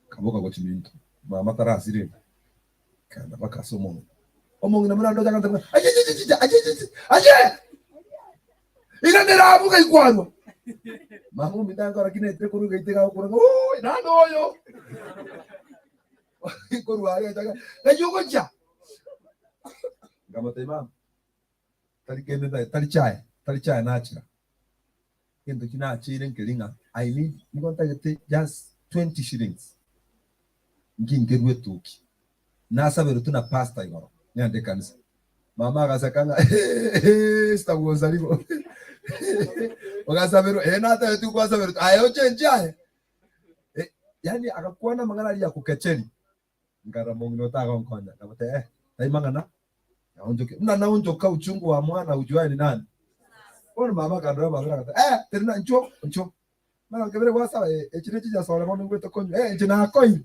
nkaboka gochia minto, mama tarasire, nkaenda mpaka ase omong'ina. Omong'ina buna ndoche agantebia ng'a achechecheche achecheche aye! Iranera abwo gaikwarwa. Mama ominto ankora ki naetire korwa egeita iga agokora ng'a ooi nande oyo. Korwa aria agacha ng'a ng'ai ogochia? Nkamotebia mama, tari kende ntaete, tari chae, tari chae nachira. Egento ki nacheire nkeri ng'a I need nigo ntagete just 20 shillings nginkerwe etuki. Nasaberwe na pastor igoro ng'ende ekanisa. Mama agaseka ng'a Esther bwonsarigo. Ogasaberwa, eh natebetigwe kwasaberwe, aye ochenchie aye. Eh, yaani agakwana amang'ana aria ya kukecheri. Nkarora omong'ina otagonkonya, nkamotebia eh, tai mang'ana, naonchoke. Buna naonchoka uchungu wa mwana ujuaye ni nani? Bono mama akandora amabera agateba eh, terena inchuo, inchuo. Mara nkebere gwasaba eh, echi ne chinyasore bono ngwete konywa, eh, inche nakoire.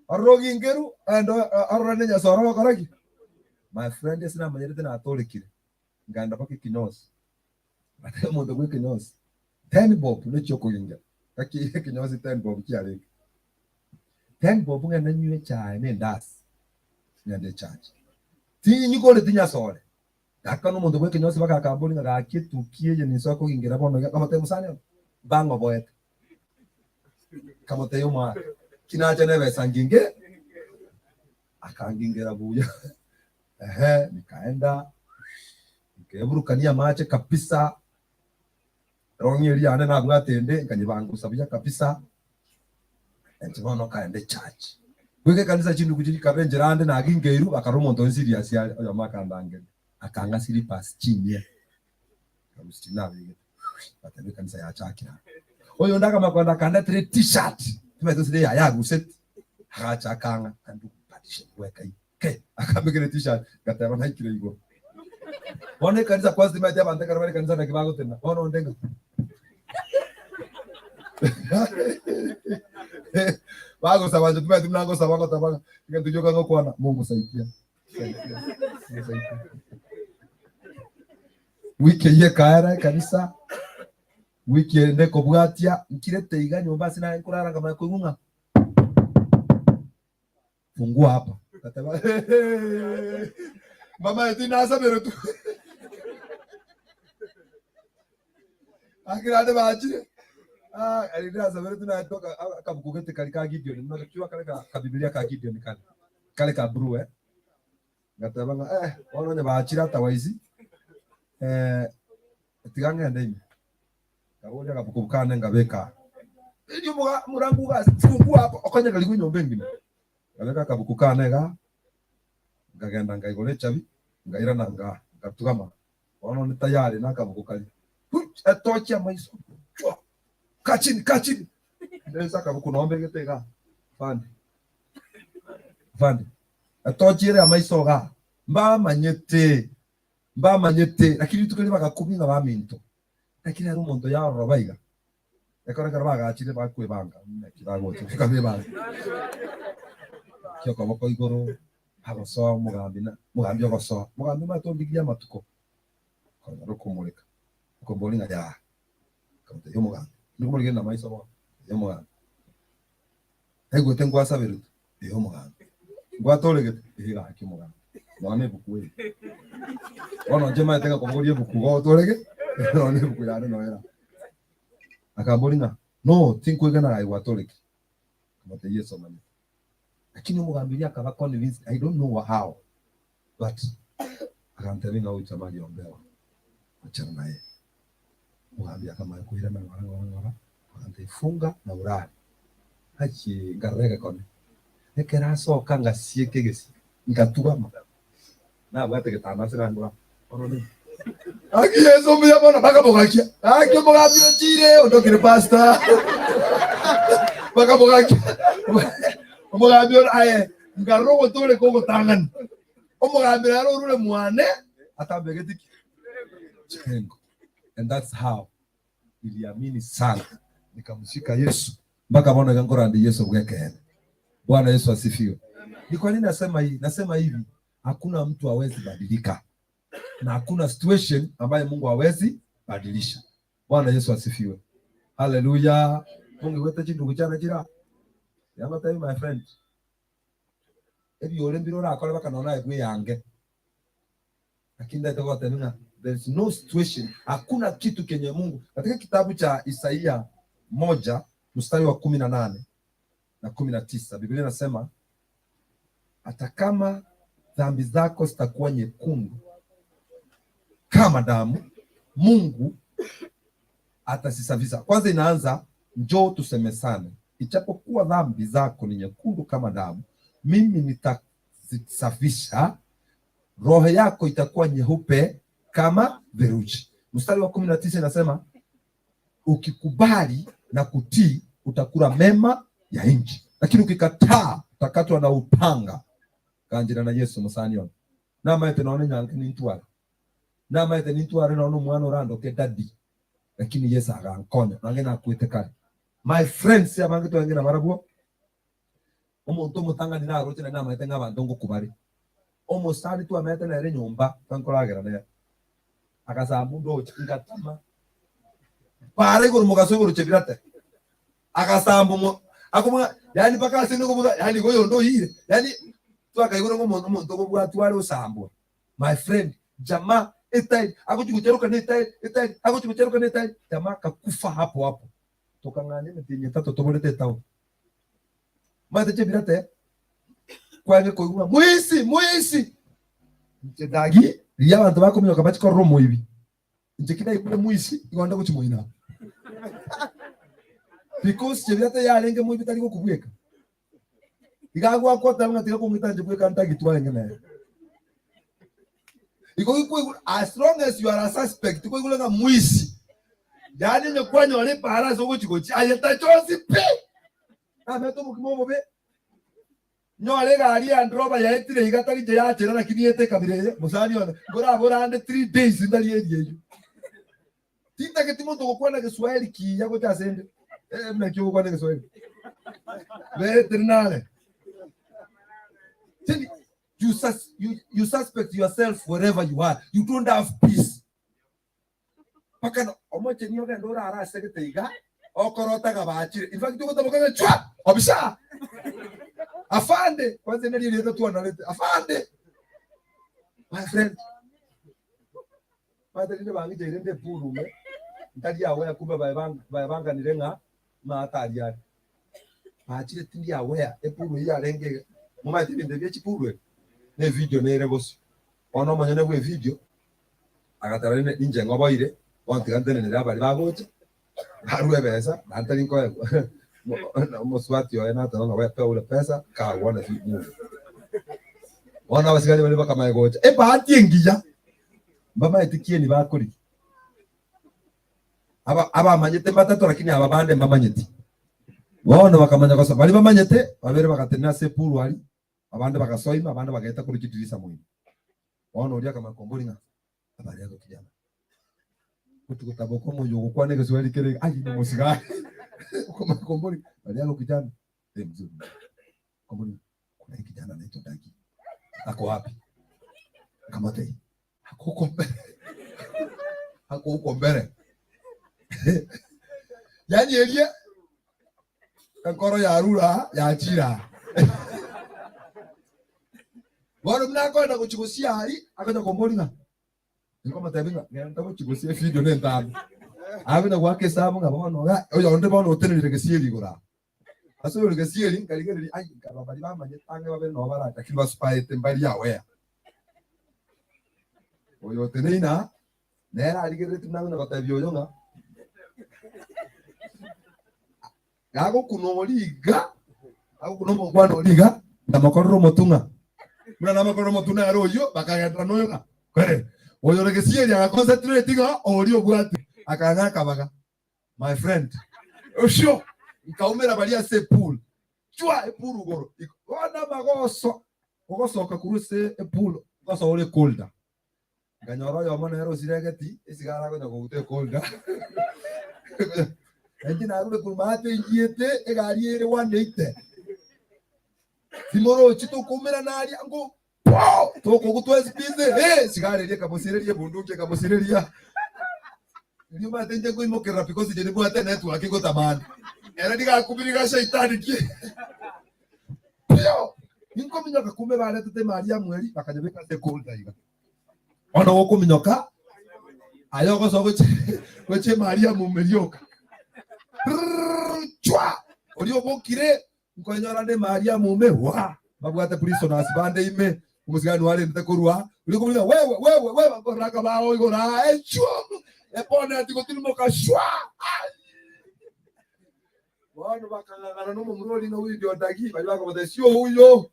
Ororo oginkeru, ende orore ne enyasore ogokora ki? My friend ase namanyerete natorekire, nkaenda mpaka ekinyosi. Gatebe omonto bwa ekenyosi, Ten bob nechia okogingera. Gaki ekenyosi ten bob chiarenge. Ten bob ng'ende nywe echae na endasi, ng'ende echurch. Tinyigoreti nyasore. Gakana omonto bwa ekenyosi bagakambori ng'a gaki etuki eye ninsoe kogingera bono iga. Nkamotebia mosani one, mbang'oboete. Nkamotebia omwaka, ki nacha na ebesa ngingere? Akangingera buya. Ehe, nikaenda nkeburukania amache kabisa, erong'i eria yane nabwate ende, nkanyebangusa buya kabisa, inche bono nkaenda echurch. Goika ekanisa chindugu chiria chikaba enchera ande nagingeirwe, bakarora omonto onde serious are, oyomo akandangeria, akang'a slippers chinyia, nkarusia chiria nabegete, ngateba ekanisa yachakire aa. Oyonde akamanya kogenda akandetera e-tshirt, timanyeti gose neyaya aruseti, agacha akang'a, ndugu badilisha bweka ime. Ke, akambekera etishat, ngateba naikire igoro. Bono ekanisa kwanza timanyeti abanto ekero bare ekanisa naki bagotena. Bono onde ng'a bagosaba inche timanyeti buna ngosaba ngoteba ng'a egento gioka ngokwana Mungu saidia, saidia, Mungu saidia. Wiki eyio ekaera ekanisa, wiki ende ekobwatia, nkirete iga nyomba ase naye nkorara nkamanya koigwa ng'a Fungua hapa. Akateba, "Hehe, mama eti nasaberetwe. Akira ande bachire. Ah, ari nasaberetwe naye toka akabuku gete kari ka Gideon. Muna kare ka ka Biblia ka Gideon kare. Kare ka blue eh. Ngateba ng'a eh bono onye bachire otherwise eh tiga ng'ende ime. Nkaboria akabuku kane nkabeka aa. Erio omoga omorango ogasungua hapa okonyegerigwa enyomba engima. Nkabeka akabuku kane igaa, nkagenda nkaigora echabi, nkairana nkaa, ngatugama. Bono onde tayari na akabuku karia, Huch! Etochi amaiso, chwa! Kaa chini, kaa chini! Ndensa akabuku noo mbegete igaa, afande, afande, etochi ere amaiso igaa, mbamanyete, mbamanyete, lakini rituko erio bagakumia ng'a baminto. Lakini ere omonto yaroroba iga, ekero ekero bagachire bakwebanga, naki bagocha bakabebanga. Ki okoboko igoro, agosoa omogambi na omogambi ogosoa, omogambi omanyete ondigirie amatuko, okonyora okomoreka, okomboria ng'a yaa, akamotebia omogambi, inde komorigereria namaiso bono, eeh omogambi, naigwete nkwasaberetwe, eeh omogambi, nkwatoregete, eeh gaki omogambi, nonya na ebuku eye. Bono inche maete ng'a kobogoria ebuku igo otorege, nonya na ebuku yane noyo era. Akamboria ng'a no, tinkwegena aye gwatorekire. Nkamotebia Yeso omanyete. Lakini omogambi oria akaba convinced, I don't know how, but agantebia ng'a ocha mariombewa, ochana naye. Omogambi akamanya koirana ng'ora ng'ora ng'ora, agantebia funga na orare. Achie nkarora egekone, ekero asoka ngasieka egesio, ngatugama, nabwate egetanda ase gangora, bono ne Gaki Yeso mbuya mono, bakamogakia, gaki omogambi ochire, ondokire pastor. Bakamogakia, omogambi ore aye, nkarora ogotoreka ogotang'ani, omogambi naro orure mwane, atambegeti ki? Chikengo. And that's how niliamini sana nikamshika Yesu mpaka bono iga nkorande Yesu bw'ekeene. Bwana Yesu asifiwe. Ni kwa nini nasema hii? Nasema hivi, hakuna mtu hawezi badilika na hakuna situation ambaye Mungu hawezi badilisha. Bwana Yesu asifiwe. Haleluya. Mungu wete chindugu chane chira. Yamatabi my friend. Ebiore mbire orakore baka nonya naye bweyange. Lakini ndaete gotebia ng'a there is no situation, hakuna kitu kenye Mungu. Katika kitabu cha Isaia moja mstari wa 18 na 19 Biblia inasema hata kama dhambi zako zitakuwa nyekundu kama damu, Mungu atasisafisha. Kwanza inaanza njoo tusemesane, ichapokuwa dhambi zako ni nyekundu kama damu, mimi nitazisafisha, roho yako itakuwa nyeupe kama theluji. Mstari wa 19 inasema ukikubali na kutii utakula mema ya nchi, lakini ukikataa utakatwa na upanga. Kanjira na Yesu mosani one namaete nonye nyanke nintware namaete nintware nonye omwana orandoke daddy, lakini Yesu agankonya nange nakwete kare. My friends abange twarenge nabarabwo omonto omotang'ani naroche naende namaete ng'a abanto ngokwa bare. Omosani twamenyete nere nyomba twankoragera nere, agasamba ndoche ngatama. Para igoro mogaso igoro chebirate. Agasamba omo akomoa yaani mpaka ase nokobuga yaani igo oyonde oyiire yaani twakaigure ng'a omonto omonto okobwatwa are osambwa my friend jamaa etairi agochi gocharoka na etairi etairi agochi gocharoka na etairi jamaa akakufa hapo hapo tokang'anya emetienyi etato toborete etown. Omanyete chebirate kwange koigwa ng'a moisi moisi inche dagi riria abanto bakominyoka bachie korora omoibi. Inche ki naigure moisi, igo nde gochia moino aa. Because chebira teyarenge moibi tari gokobweka. Iga agwakoteba ng'a tiga kong'ita inche bweka ntagitwe arenge nere. Igo gikwaigure as long as you are a suspect kwaigure ng'a moisi, yaani onye kwanyora epaara ase ogochi gochia aye tacha onsi pi! Namete obokima obobe. Nyore egari ya Land Rover yaetire iga tari inche yachera lakini ete ekabira eye mosani one nkorabore ande 3 days ntari eria eyio. Tintageti monto ogokwana Geswahili kiya gocha ase inde. Eh naki ogokwana Egeswahili? Bere nare. Tindi you, sus, you, you suspect yourself wherever you are. You don't have peace. Mpaka no omocheni ogende orare ase gete iga, okorota ng'a bachire. In fact ogotaboka ng'a chwa! Obisa! Afande! Kwanza nari erieta twanarete. Afande! My friend. Omanyete rinde bang'icheire nde epurume, ntari aware kumbe baye bang baye banganire ng'a maata aria are. Bachire tindi aware, epuru eyio yarenge iga. Momanyete ebinto ebi bie chipuru ebi, na evidio nere bosio. Bono omonyene bwa evidio, Agateba rende inche ng'oboire, bono tiga ntenenere abaria bagocha, barue ebesa, naende tari nkoegwa. Omosubati oye nateba ng'a we peure pesa, kaa uone movie. Bono abasigari baria bakamanya gocha, ebahati engiya, mbamaeti kieni bakorigia. Aba abamanyete mbatato lakini aba bande mbamanyeti. Bono bakamanya gosoa, baria bamanyete, babere bagatenena ase epuru aria, abande bagasoa ime, abande bagaeta korwa chidirisa moino. Bono oria akamanya komboria ng'a habari yako kijana. Gotigotaboka omoyio ogokwana egeswahili kere iga, aye nomosigari. Okomanya komboria habari yako kijana, eh mzuri mzuri. Komboria kuna hii kijana anaitwa Dagi. Ako wapi? Nkamotebia ako huko mbele. Ako huko mbele. Yaani eria enkoro yarure aa yachire aa. Bono buna akoenda gochia gosia aria, agocha komboria ng'a, nkomotebia ng'a genda gochia gosia efidio nentambe. Agocha goaka esabu ng'a bono iga, oyonde bono otenenire gesieri igoro aa. Ase oyore gesieri, nkarigereria, ai, nkarora baria bamanyete ang'e babere nabo barache, lakini basupaete mbari aware. Oyo oteneine aa, nere arigereretie buna agocha gotebia oyo ng'a, Gagokuna oria iga, agokuna omongwana oria iga, nkamokorera omotung'a. Buna namokorera omotung'a nere oyio, bakagenderera noyo ng'a kwere. Oyo ore gesieri agaconcentrate ng'a oria obwate, akang'a akabaga. My friend, osio, nkaumera baria ase epool, chwa epool igoro, bono amagoso, ogosoka korwa ase epool, ngosoa ore colder. Nkanyora oyomo nere osire egeti, esigara akonya koguta ekolda. Nainche narure korwa maate nchiete egari ere 180. Timorochi tokoumerana aria ngo po! Tokogutwa esipidi, eh, sigara eria ekamosireria ebunduki ekamosireria. Erio omanyete inche nkoimokerera because inche nimbwate enetwork ngotamani. Ere nigo akumire iga shaitani ki. Pio! Ninkominyoka kumbe baretete emari ya mweri bakanyebeka ase ekolda iga. Bono gokominyoka aye ogosoa gochia gochia emari ya momeri oka. Rrrr, chwa! Oria obokire nkoenyora nde emari ya mome wa! Babwate prisoners bande ime omosigani warendete korwa oria okominyoka wewe wewe wewe nkorora akabao igoro aa echwo eboneti gotirimoka shwa! Ai! Bono bakang'ang'ana nomomura oria ng'a huyu ndio Dagi, baria bakamotebia sio huyo,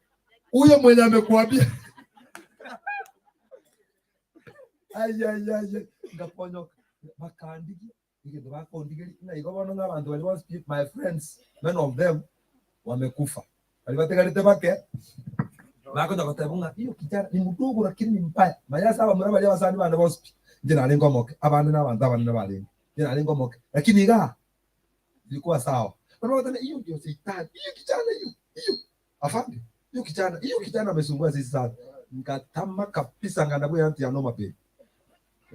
huyo mwenye amekuambia. Ai, ai, ai, ai, ngakonyoka bakandigia egento bakondigeria ng'a igo bono ng'a abanto baria bonsi pi my friends many of them wamekufa baria batigarete bake bakonya goteba ng'a hiyo kijana ni mdogo lakini ni mbaya manya ase abamura baria abasani bane bonsi pi inche narenge omoke abande na abanto abanene barenge inche narenge omoke lakini igaa Ilikuwa sawa. Bado wakati hiyo ndio shetani. Hiyo kijana hiyo. Hiyo. Afande. Hiyo kijana, hiyo kijana amesumbua sisi sana. Ngatama kabisa nganda bwe anti ya noma be.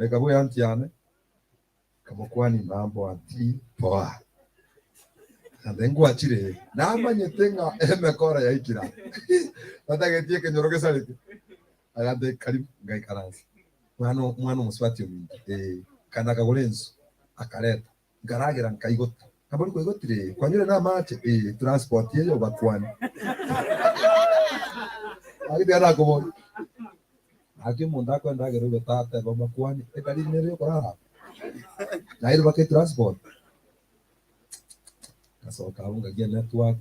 Eka bwe anti yane. Nkamokwani mambo ati poa. Naende ngwachire, namanyete ng'a emekora yaikire aa. Batageti ekenyoro gesareke. Agantebia karibu, ngaikaransa. Mwana omwana omosubati ominto, ee, kanda akagora ensu, akareta. Nkaragera nkaigota. Nkaboria kwaigotire? Ee. Kwanyure namache? Ee. Transport eye obakwane. Gaki tiga nakoboria. Gaki omonto akoendagera oigota atebe omakwane, edalili nere yokorara aba. Nairwe mpaka etransport. Ngasoka abwo ngagia network,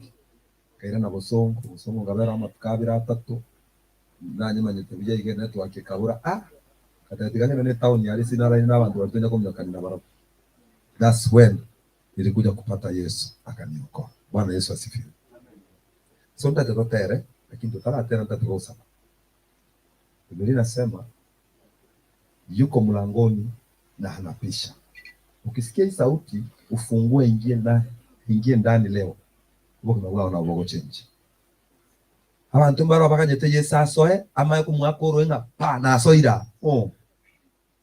nkairana bosongo, bosongo nkabera amatuko abere atato, nanyemanyete buya iga enetwork ekabura ah! Ngateba tiga ng'ende na etown aria ase naraire na abanto baria tonya kominyokanina nabarabwo. That's when nilikuja kupata Yesu akaniokoa. Bwana Yesu asifiwe. So ntache totere, lakini totaratera ntate gosaba. Bibilia inasema yuko mlangoni na anapisha. Ukisikia hii sauti ufungue ingie ndani, ingie ndani leo obogima bwao nabo bogochenjia. Abanto mbaro baganyete Yeso asoe amanye komoaka oroe ng'a pa nasoire aa. Oh.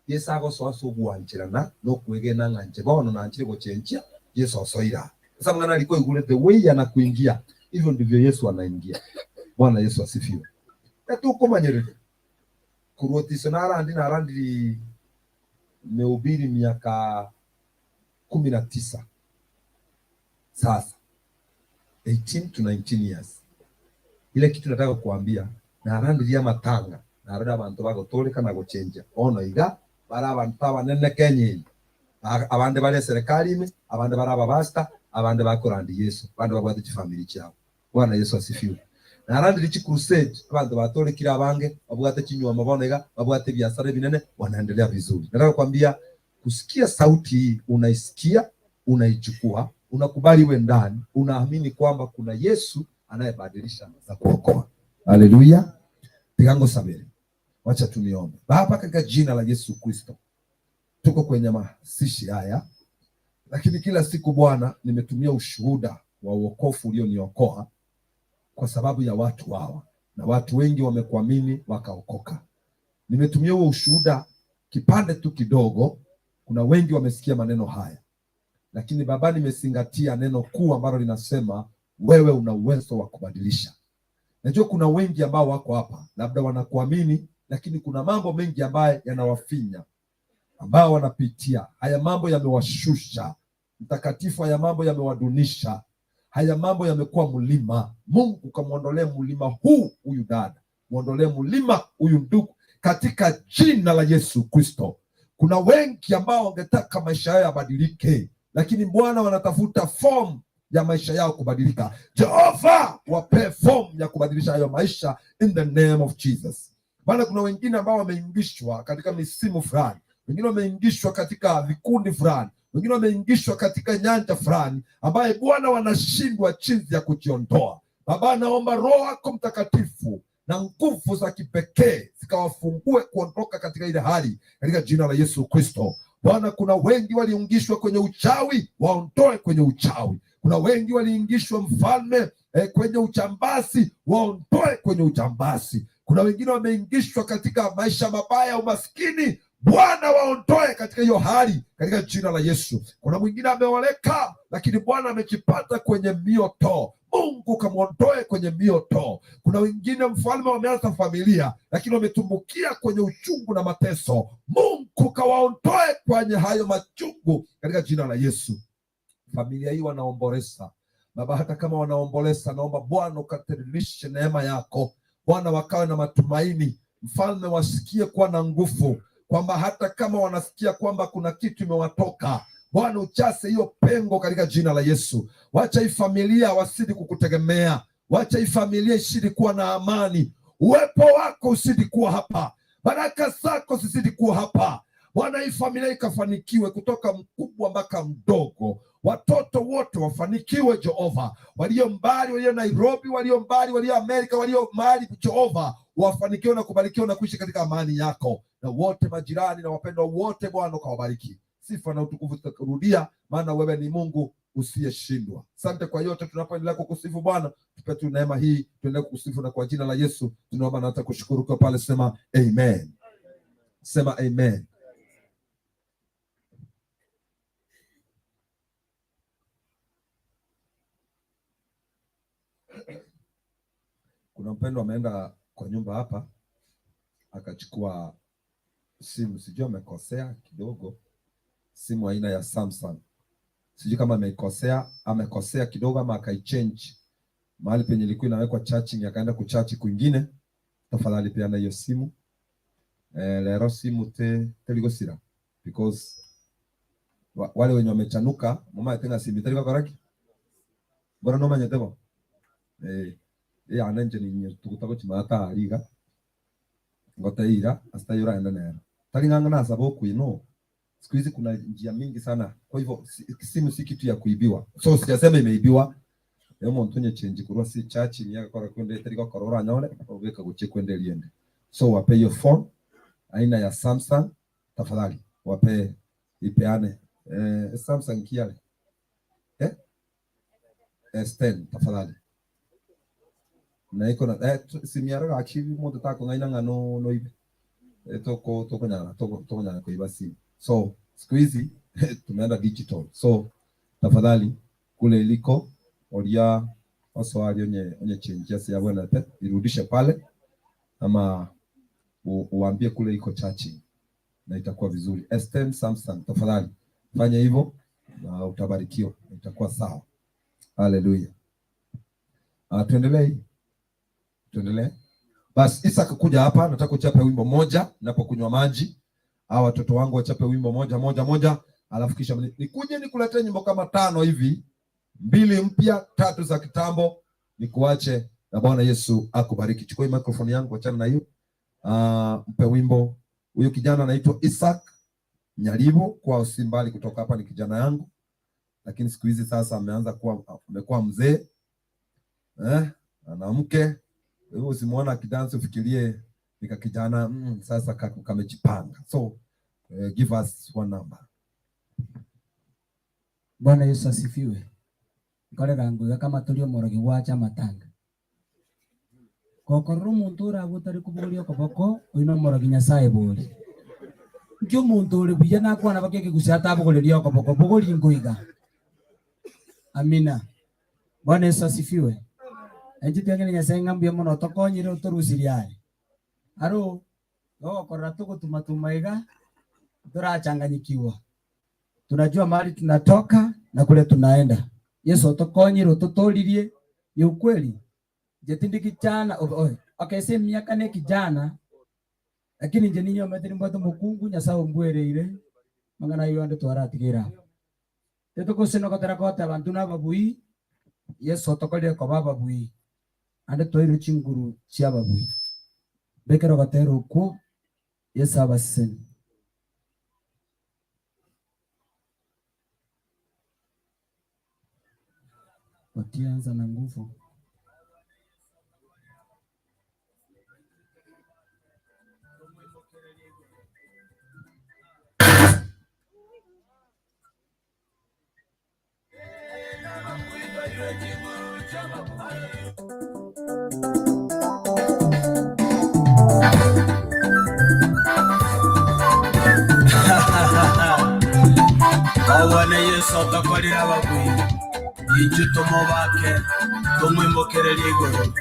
Yeso agosoa ase ogwancherana na okwegena ng'a inche bono nanchire gochenchia, Yeso osoire aa. Ase amang'ana aria kwaigure the way anakuingia, hivyo ndivyo Yesu anaingia. Bwana Yesu asifiwe. Etokomanyereria korwa otiso narandi narandiri mehubiri miaka kumi na tisa sasa 18 to 19 years ile kitu nataka kukuambia narandirie amatanga narore abanto bagotoreka na gochenjia bono iga bare abanto abanene Kenya eye abande bare eserekari ime abande bare abapastor abande bakorandia Yeso abande babwate chifamiri chiabo Bwana Yeso asifiwe. Narandire chi crusade abanto batorekire abange babwate chinyuomo bono iga babwate ebiasara ebinene wanaendelea vizuri. Nataka kukwambia kusikia sauti hii unaisikia unaichukua unakubali iwe ndani unaamini kwamba kuna Yesu anayebadilisha na kuokoa. Haleluya. Tiga ngosabere. Wacha tu niombe. Baba, katika jina la Yesu Kristo, tuko kwenye mazishi haya, lakini kila siku Bwana, nimetumia ushuhuda wa uokofu ulioniokoa kwa sababu ya watu hawa, na watu wengi wamekuamini wakaokoka. Nimetumia huo ushuhuda kipande tu kidogo, kuna wengi wamesikia maneno haya, lakini Baba, nimezingatia neno kuu ambalo linasema wewe una uwezo wa kubadilisha. Najua kuna wengi ambao wako hapa, labda wanakuamini, lakini kuna mambo mengi ambayo yanawafinya, ambao wanapitia haya mambo yamewashusha. Mtakatifu, haya mambo yamewadunisha, haya mambo yamekuwa mlima. Mungu kamwondolee mlima huu huyu dada, mwondolee mlima huyu ndugu, katika jina la Yesu Kristo. Kuna wengi ambao wangetaka maisha yao yabadilike, lakini Bwana wanatafuta form ya maisha yao kubadilika. Jehova, wape form ya kubadilisha hayo maisha in the name of Jesus. Maana kuna wengine ambao wameingishwa katika misimu fulani, wengine wameingishwa katika vikundi fulani, wengine wameingishwa katika nyanja fulani ambaye Bwana wanashindwa jinsi ya kujiondoa. Baba, naomba Roho wako Mtakatifu na nguvu za kipekee zikawafungue kuondoka katika ile hali katika jina la Yesu Kristo. Bwana, kuna wengi waliungishwa kwenye uchawi, waondoe kwenye uchawi. Kuna wengi waliingishwa mfalme eh, kwenye uchambasi, waondoe kwenye uchambasi. Kuna wengine wameingishwa katika maisha mabaya, umaskini, Bwana waondoe katika hiyo hali katika jina la Yesu. Kuna mwingine ameoleka, lakini Bwana amejipata kwenye mioto. Mungu kamwondoe kwenye mioto. Kuna wengine mfalme, wameanza familia lakini wametumbukia kwenye uchungu na mateso. Mungu kawaondoe kwenye hayo machungu katika jina la Yesu. Familia hii wanaomboleza Baba, hata kama wanaomboleza, naomba Bwana ukatiririshe neema yako Bwana, wakawe na matumaini mfalme, wasikie kuwa na nguvu kwamba hata kama wanasikia kwamba kuna kitu imewatoka Bwana, uchase hiyo pengo katika jina la Yesu. Wacha hii familia wasidi kukutegemea, wacha hii familia isidi kuwa na amani. Uwepo wako usidi kuwa hapa, baraka zako zizidi kuwa hapa Bwana, hii familia ikafanikiwe kutoka mkubwa mpaka mdogo, watoto wote wafanikiwe Jehova, walio mbali, walio Nairobi, walio mbali, walio Amerika, walio mahali, Jehova, wafanikiwe na kubarikiwa na kuishi katika amani yako, na wote majirani na wapendwa wote, Bwana ukawabariki. Sifa na utukufu tutakurudia, maana wewe ni Mungu usiyeshindwa. Asante kwa yote, tunapoendelea kukusifu Bwana, tupe tu neema hii, tuendelee kukusifu na kwa jina la Yesu tunaomba na hata kushukuru kwa pale, sema amen, sema amen. Kuna mpendwa ameenda kwa nyumba hapa akachukua simu, sijui amekosea kidogo, simu aina ya Samsung, sijui kama ameikosea, amekosea kidogo ama akaichange mahali penye ilikuwa inawekwa charging, akaenda kuchaji kwingine. Tafadhali peana hiyo simu lero simu te teligosira because wale wenye wamechanuka mama tenga simu tari bakoraki bora no manyete bo yane nche ninye tuguta gochimata ariga ngoteira asitayura enda nero tari ng'ang'a nasaba okwino. Siku hizi kuna njia mingi sana, kwa hivyo simu si kitu ya kuibiwa, so sijasema imeibiwa. Yo omonto onye change korwa ase charging yagakora kwende etari gokora oranyore obeka gochia kwende eriende. So wape hiyo phone aina ya Samsung, tafadhali wape ipeane Samsung kiale S10 tafadhali na iko na simu yaro gaki omonto takong'aina ng'a no noibe toko tokonyara tokonyara kuiba simu. So siku hizi tumeenda digital, so tafadhali kule iliko oria osoari onye onye change ase yabwenerete irudishe pale ama uambie kule iko charging na itakuwa vizuri. S10 Samsung, tafadhali fanya hivyo na utabarikiwa, itakuwa sawa. Haleluya. Tuendelee, tuendelee. Basi Isaac kuja hapa, nataka uchape wimbo moja napokunywa maji. Hawa watoto wangu wachape wimbo moja moja moja, alafu kisha nikuje nikuletee nyimbo kama tano hivi, mbili mpya, tatu za kitambo, nikuache na Bwana Yesu akubariki. Chukua hii microphone yangu, achana na hiyo. Mpe wimbo huyu kijana anaitwa Isaac Nyaribo, kwa si mbali kutoka hapa, ni kijana yangu, lakini siku hizi sasa ameanza kuwa amekuwa mzee ana mke. Kwa hivyo usimuona akidansi ufikirie ni ka kijana sasa kamejipanga. So give us one number. Bwana Yesu asifiwe. Nkorera nguga kama turi omorogi gwacha amatanga gokorora omonto orabwo otari kobogoria okoboko oino omorogi Nyasaye bori nki omonto ore buya nakwana baka ekegusii atabogoreria okoboko bogori nkoiga. Amina. Bwana Yesu asifiwe. Enche tweng'ene Nyasaye ng'a mbuya mono tokonyire otorusirie are aro gogokorora togotumatuma iga torachanganyikiwa. Tunajua mahali tunatoka na kule tunaenda. Yesu otokonyire ototoririe ni ukweli. Je tindi kijana okay se miaka ne kijana lakini nje ninyo metiri mbwate mukungu Nyasaye ombwereire mang'ana ayo ande twaratigira. Tetugosinogotera kote abanto na ababui Yesu otokorire koba ababui ande twairwe chinguru chia ababui bekero gotera okwo Yesu abaseseni. Wakianza na nguvu. Obone Yesu otokorire ababui inchu tumubake tumwimokererie igoro.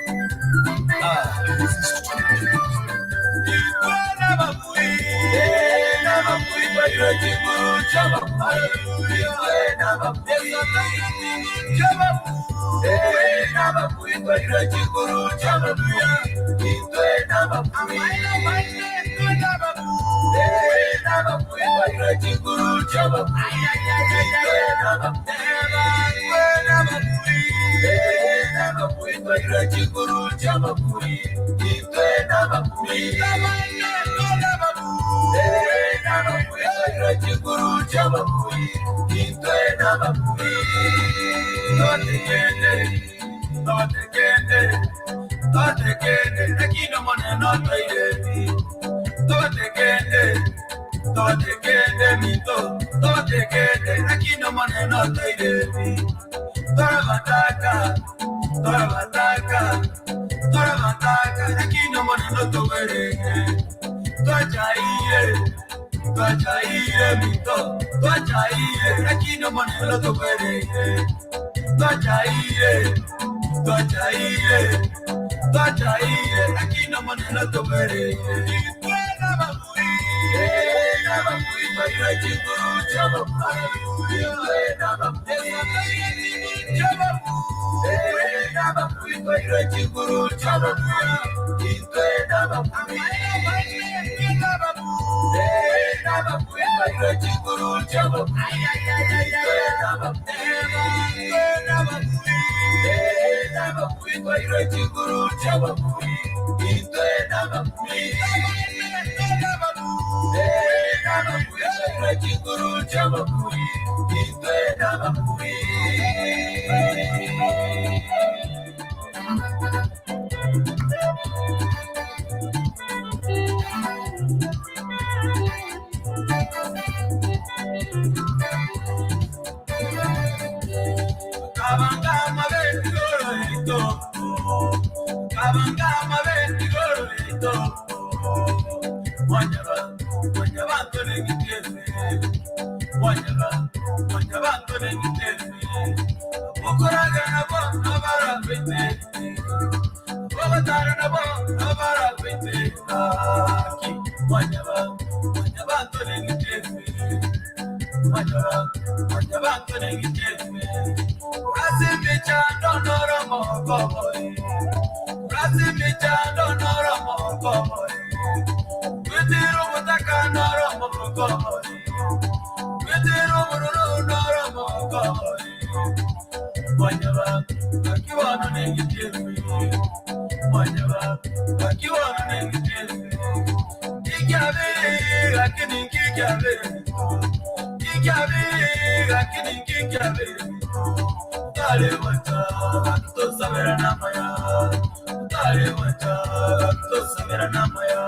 Twachaire, twachaire, lakini Omonene otobereire. Intwe nababui, nababui, twairwe chinguru chi'obobui. Intwe nababui, twairwe chinguru chi'obobui. Nababui, twairwe chinguru chi'obobui. Intwe nababui, nababui, nababui, twairwe chinguru chi'obobui. Intwe nababui, intwe nababui, nababui, twairwe chinguru chi'obobui. Intwe nababui, nababui, nababui, twairwe chinguru chi'obobui. Intwe nababui. Kabangama bendigoro ito. Kabangama bendigoro ito. Mwanyaba, mwanyabanto nengitese. Mwanyaba, mwanyabanto nengitese. Okoraga nabo abarabete. Obatara nabo abarabete. Aki, mwanyaba, mwanyabanto nengitese. Mwanyaba, mwanyabanto nengitese. Urasimicha ndonoro mokoboy. Urasimicha ndonoro mokoboy. Witiru butaka ndoro mokoboy. Witiru bururu ndoro mokoboy. Mwanyaba, akiwano nengitesi. Mwanyaba, akiwano nengitesi. Kikyabiri, lakini kikyabiri. Kikyabiri, lakini kikyabiri. Utaliwacha, akitosabira namaya. Utaliwacha, akitosabira namaya.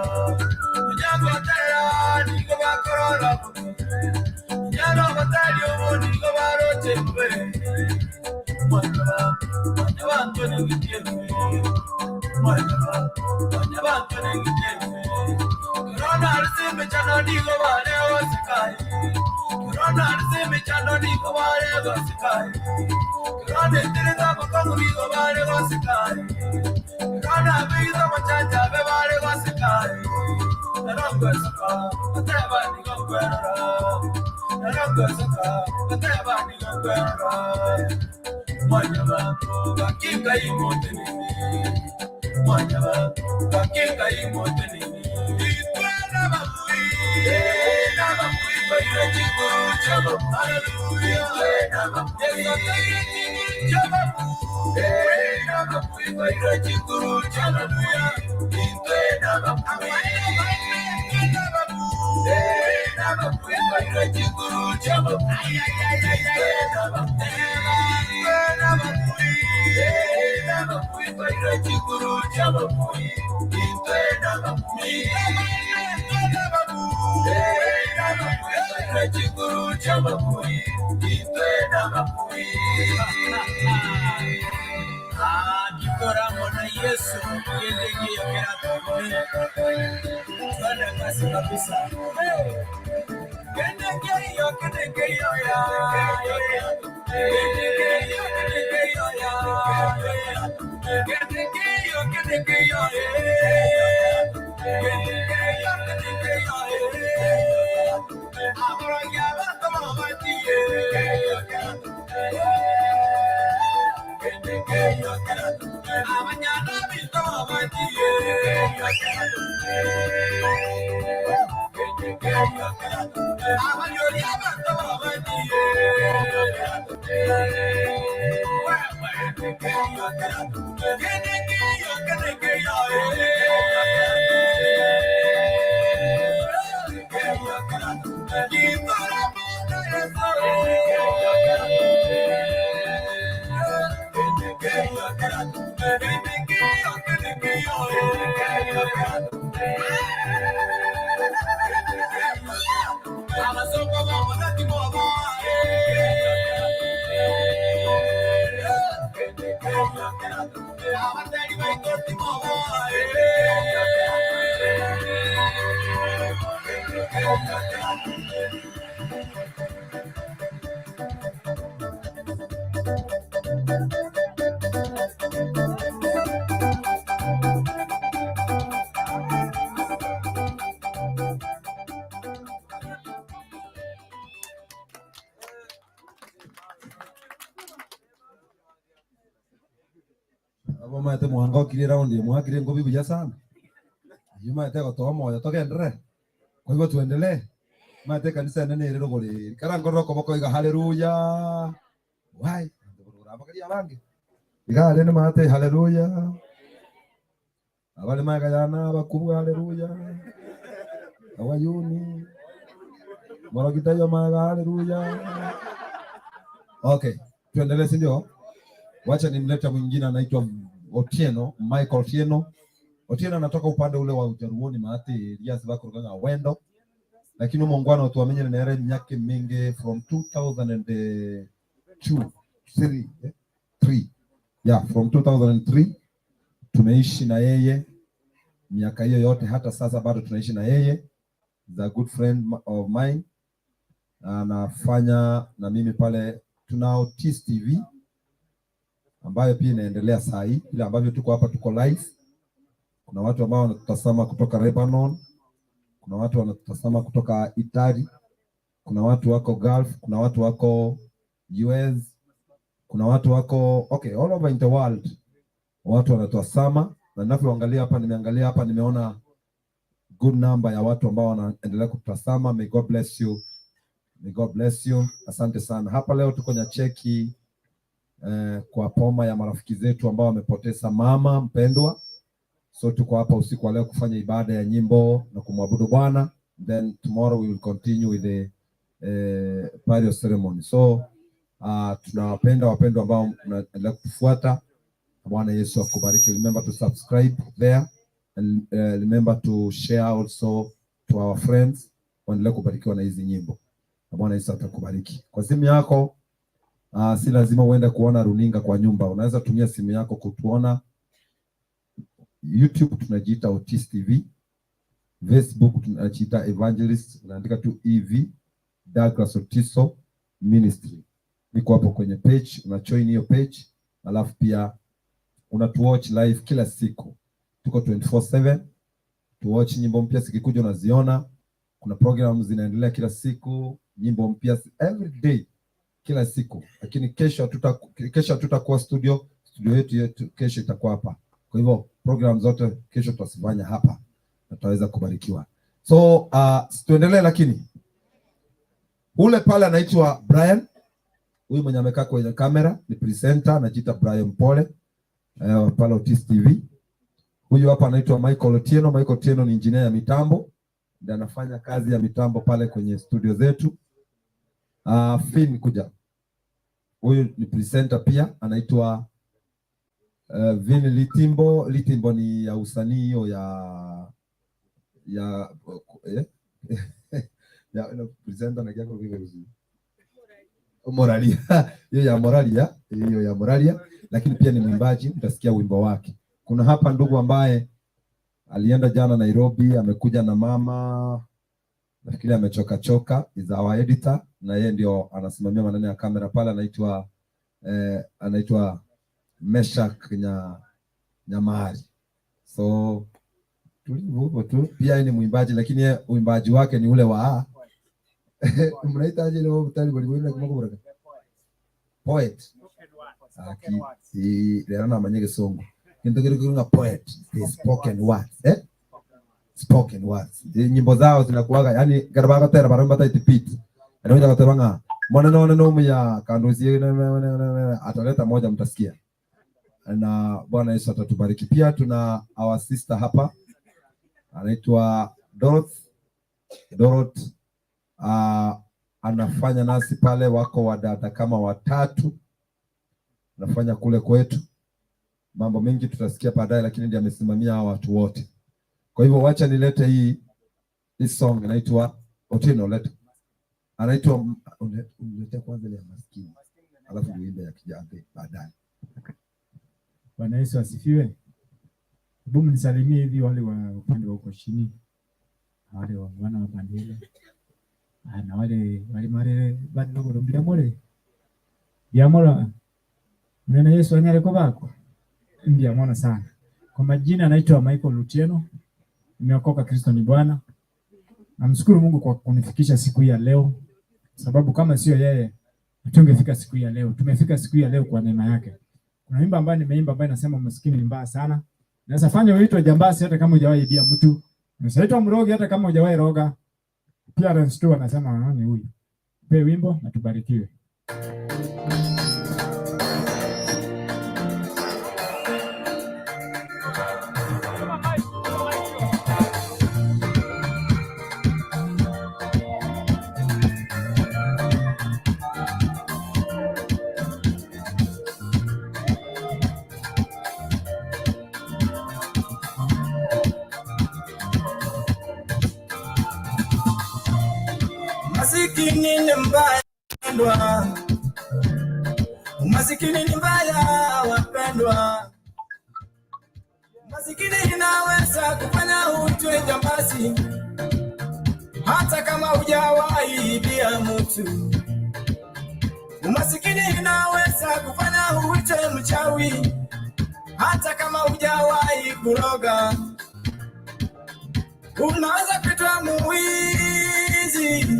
Onyango tera, nigo bakorora bubi. Onyango batari obu, nigo baroche bube. Mwanyaba, mwanyabantu nengitese. Mwanyaba, mwanyabantu nengitese. Korona arisimbichano nigo bare gosekaye. Korona arisimbichano nigo bare gosekaye. Korona etereza amakongo nigo bare gosekaye. Korona abigize amachanja abe bare gosekaye. Narongoseka, bateba nigo nkwerora. Narongoseka, bateba nigo nkwerora. Mwanyabantu, gakinga imotenene. Mwanyabantu, gakinga imotenene. Itwe n'ababui, n'ababui, twaire chinguru chi'obobui. Hallelujah. Itwe n'ababui, Yesu twaire chinguru chi'obobui. N'ababui, twaire chinguru chi'obobui. Itwe n'ababui, n'ababui, n'ababui, twaire chinguru chi'obobui. Itwe n'ababui, itwe n'ababui, n'ababui, twaire chinguru chi'obobui. Itwe n'ababui, n'ababui, n'ababui, twaire chinguru chi'obobui. Itwe n'ababui. Ah, gikoramo na Yesu yende ngiyo kera twende kasi kabisa. Hey! Kende ngiyo kende ngiyo ya. Kende ngiyo kende ngiyo ya. Kende ngiyo kende ngiyo Kende ngiyo kende ngiyo Amoro ya bantu mabatiye. Abanyana bito mabatiye. Abanyori abantu mabatiye. Nabo omanyete mwangokirie eround eye mwakire engobi buya sana. Eyio omanyete egotoa omoyo togenderere. Kwa hivyo tuendelee. Omanyete ekanisa enene ere rogoro eri. Kara nkorora okoboko iga haleluya. Wai, abanto bororo abagari abange. Iga aria nimanyete haleluya. Abare magega yane abakubwa haleluya. Abayuni. Moroki taiyo magega haleluya. Okay, tuendelee si ndio? Wacha nimlete mwingine anaitwa Otieno, Michael Otieno. Otieno anatoka upande ule wa Ujaruoni maate Elias bakuruga ng'a Wendo. Lakini omongwana otwamenyire nere emiaka eminge from 2002 3 eh? 3 yeah, from 2003 tumeishi na yeye miaka hiyo yote, hata sasa bado tunaishi na yeye. He's a good friend of mine, anafanya na mimi pale. Tunao Tiz TV ambayo pia inaendelea saa hii, ile ambavyo tuko hapa, tuko live. Kuna watu ambao wanatutazama kutoka Lebanon, kuna watu wanatutazama kutoka Italy, kuna watu wako Gulf, kuna watu wako US, kuna watu wako okay, all over in the world watu wanatazama, na ninavyoangalia hapa, nimeangalia hapa, nimeona good number ya watu ambao wanaendelea kutazama. May God bless you. May God bless you. Asante sana. Hapa leo tuko Nyacheki kwa poma ya marafiki zetu ambao wamepoteza mama mpendwa. So tuko hapa usiku wa leo kufanya ibada ya nyimbo na kumwabudu Bwana. Then tomorrow we will continue with the burial ceremony. So tunawapenda wapendwa ambao mnaendelea kutufuata. Bwana Yesu akubariki. Remember to subscribe there and remember to share also to our friends. Waendelee kubarikiwa na hizi nyimbo. Na Bwana Yesu atakubariki. Kwa simu yako si lazima uende kuona runinga kwa nyumba. Unaweza tumia simu yako kutuona YouTube, tunajiita Otis TV. Facebook tunajiita Evangelist, unaandika tu EV Douglas Otiso Ministry. Niko hapo kwenye page, una join hiyo page, alafu pia unatuwatch live kila siku. Tuko 24/7. Tuwatch nyimbo mpya zikikuja unaziona. Kuna programs zinaendelea kila siku, nyimbo mpya every day, kila siku. Lakini kesho hatutakuwa studio, studio yetu kesho itakuwa hapa. Kwa hivyo program zote kesho tutazifanya hapa na tutaweza kubarikiwa. So tuendelee, lakini ule pale anaitwa Brian, huyu mwenye amekaa kwenye kamera ni presenter, anajiita Brian Pole pale Otis TV. Huyu hapa anaitwa Michael Otieno. Michael Otieno ni engineer ya mitambo, ndiye anafanya kazi ya mitambo pale kwenye studio zetu. Finn kuja, huyu ni presenter pia, anaitwa Vin Litimbo. Litimbo ni ya usanii hiyo ya ya no, presenter na kiako vile vizuri Moralia, hiyo ya Moralia, hiyo ya Moralia, lakini pia ni mwimbaji, mtasikia wimbo wake. Kuna hapa ndugu ambaye alienda jana Nairobi, amekuja na mama, nafikiri amechoka choka, is our editor, na yeye ndio anasimamia maneno ya kamera pale, anaitwa Meshak Nyamari. So tulivu huko tu. Pia yeye ni mwimbaji, lakini yeye uimbaji wake ni ule wa mnaitaje ile mtali kwa ile kumbuka poet. Aki si lero na manyege songo. Kintu kile kuna poet, the spoken words, eh? Spoken words. Nyimbo zao zinakuwaga yani garbaga tera baramba taiti pit. Anakuja kateba nga mwana naona no ya kando sie ataleta moja mtasikia. Na Bwana Yesu atatubariki. Pia tuna our sister hapa anaitwa Dorothy. Dorothy anafanya nasi pale, wako wadada kama watatu anafanya kule kwetu. Mambo mengi tutasikia baadaye, lakini ndiye amesimamia hawa watu wote. Kwa hivyo wacha nilete hii song inaitwa Otieno, leta. Anaitwa unilete kwanza ile ya maskini, alafu uimbe ya kijana baadaye. Bwana Yesu asifiwe. Hebu mnisalimie hivi wale wa upande wa huko chini, wale wa wana wa pande ile na wale wale mare bali noko mbiamole biamola Mwana Yesu anyale ko ndiamona sana. Kwa majina naitwa Michael Otieno, nimeokoka, Kristo ni Bwana. Namshukuru Mungu kwa kunifikisha siku hii ya leo, sababu kama sio yeye hatungefika siku hii ya leo. Tumefika siku hii ya leo kwa neema yake. Kuna wimbo ambayo nimeimba ambayo inasema umaskini ni mbaya sana. Unaweza fanya uitwe jambazi hata kama hujawahi ibia mtu. Unaweza itwa mrogi hata kama hujawahi roga. Appearance tu wanasema "Ah, ni huyu. Pe wimbo na tubarikiwe. Umasikini ni mbaya wapendwa, umasikini ni mbaya wapendwa, umasikini inaweza kufanya uitwe jambazi hata kama hujawahi ibia mtu. Umasikini inaweza kufanya uitwe mchawi hata kama hujawahi kuroga. Unaweza kuitwa muwizi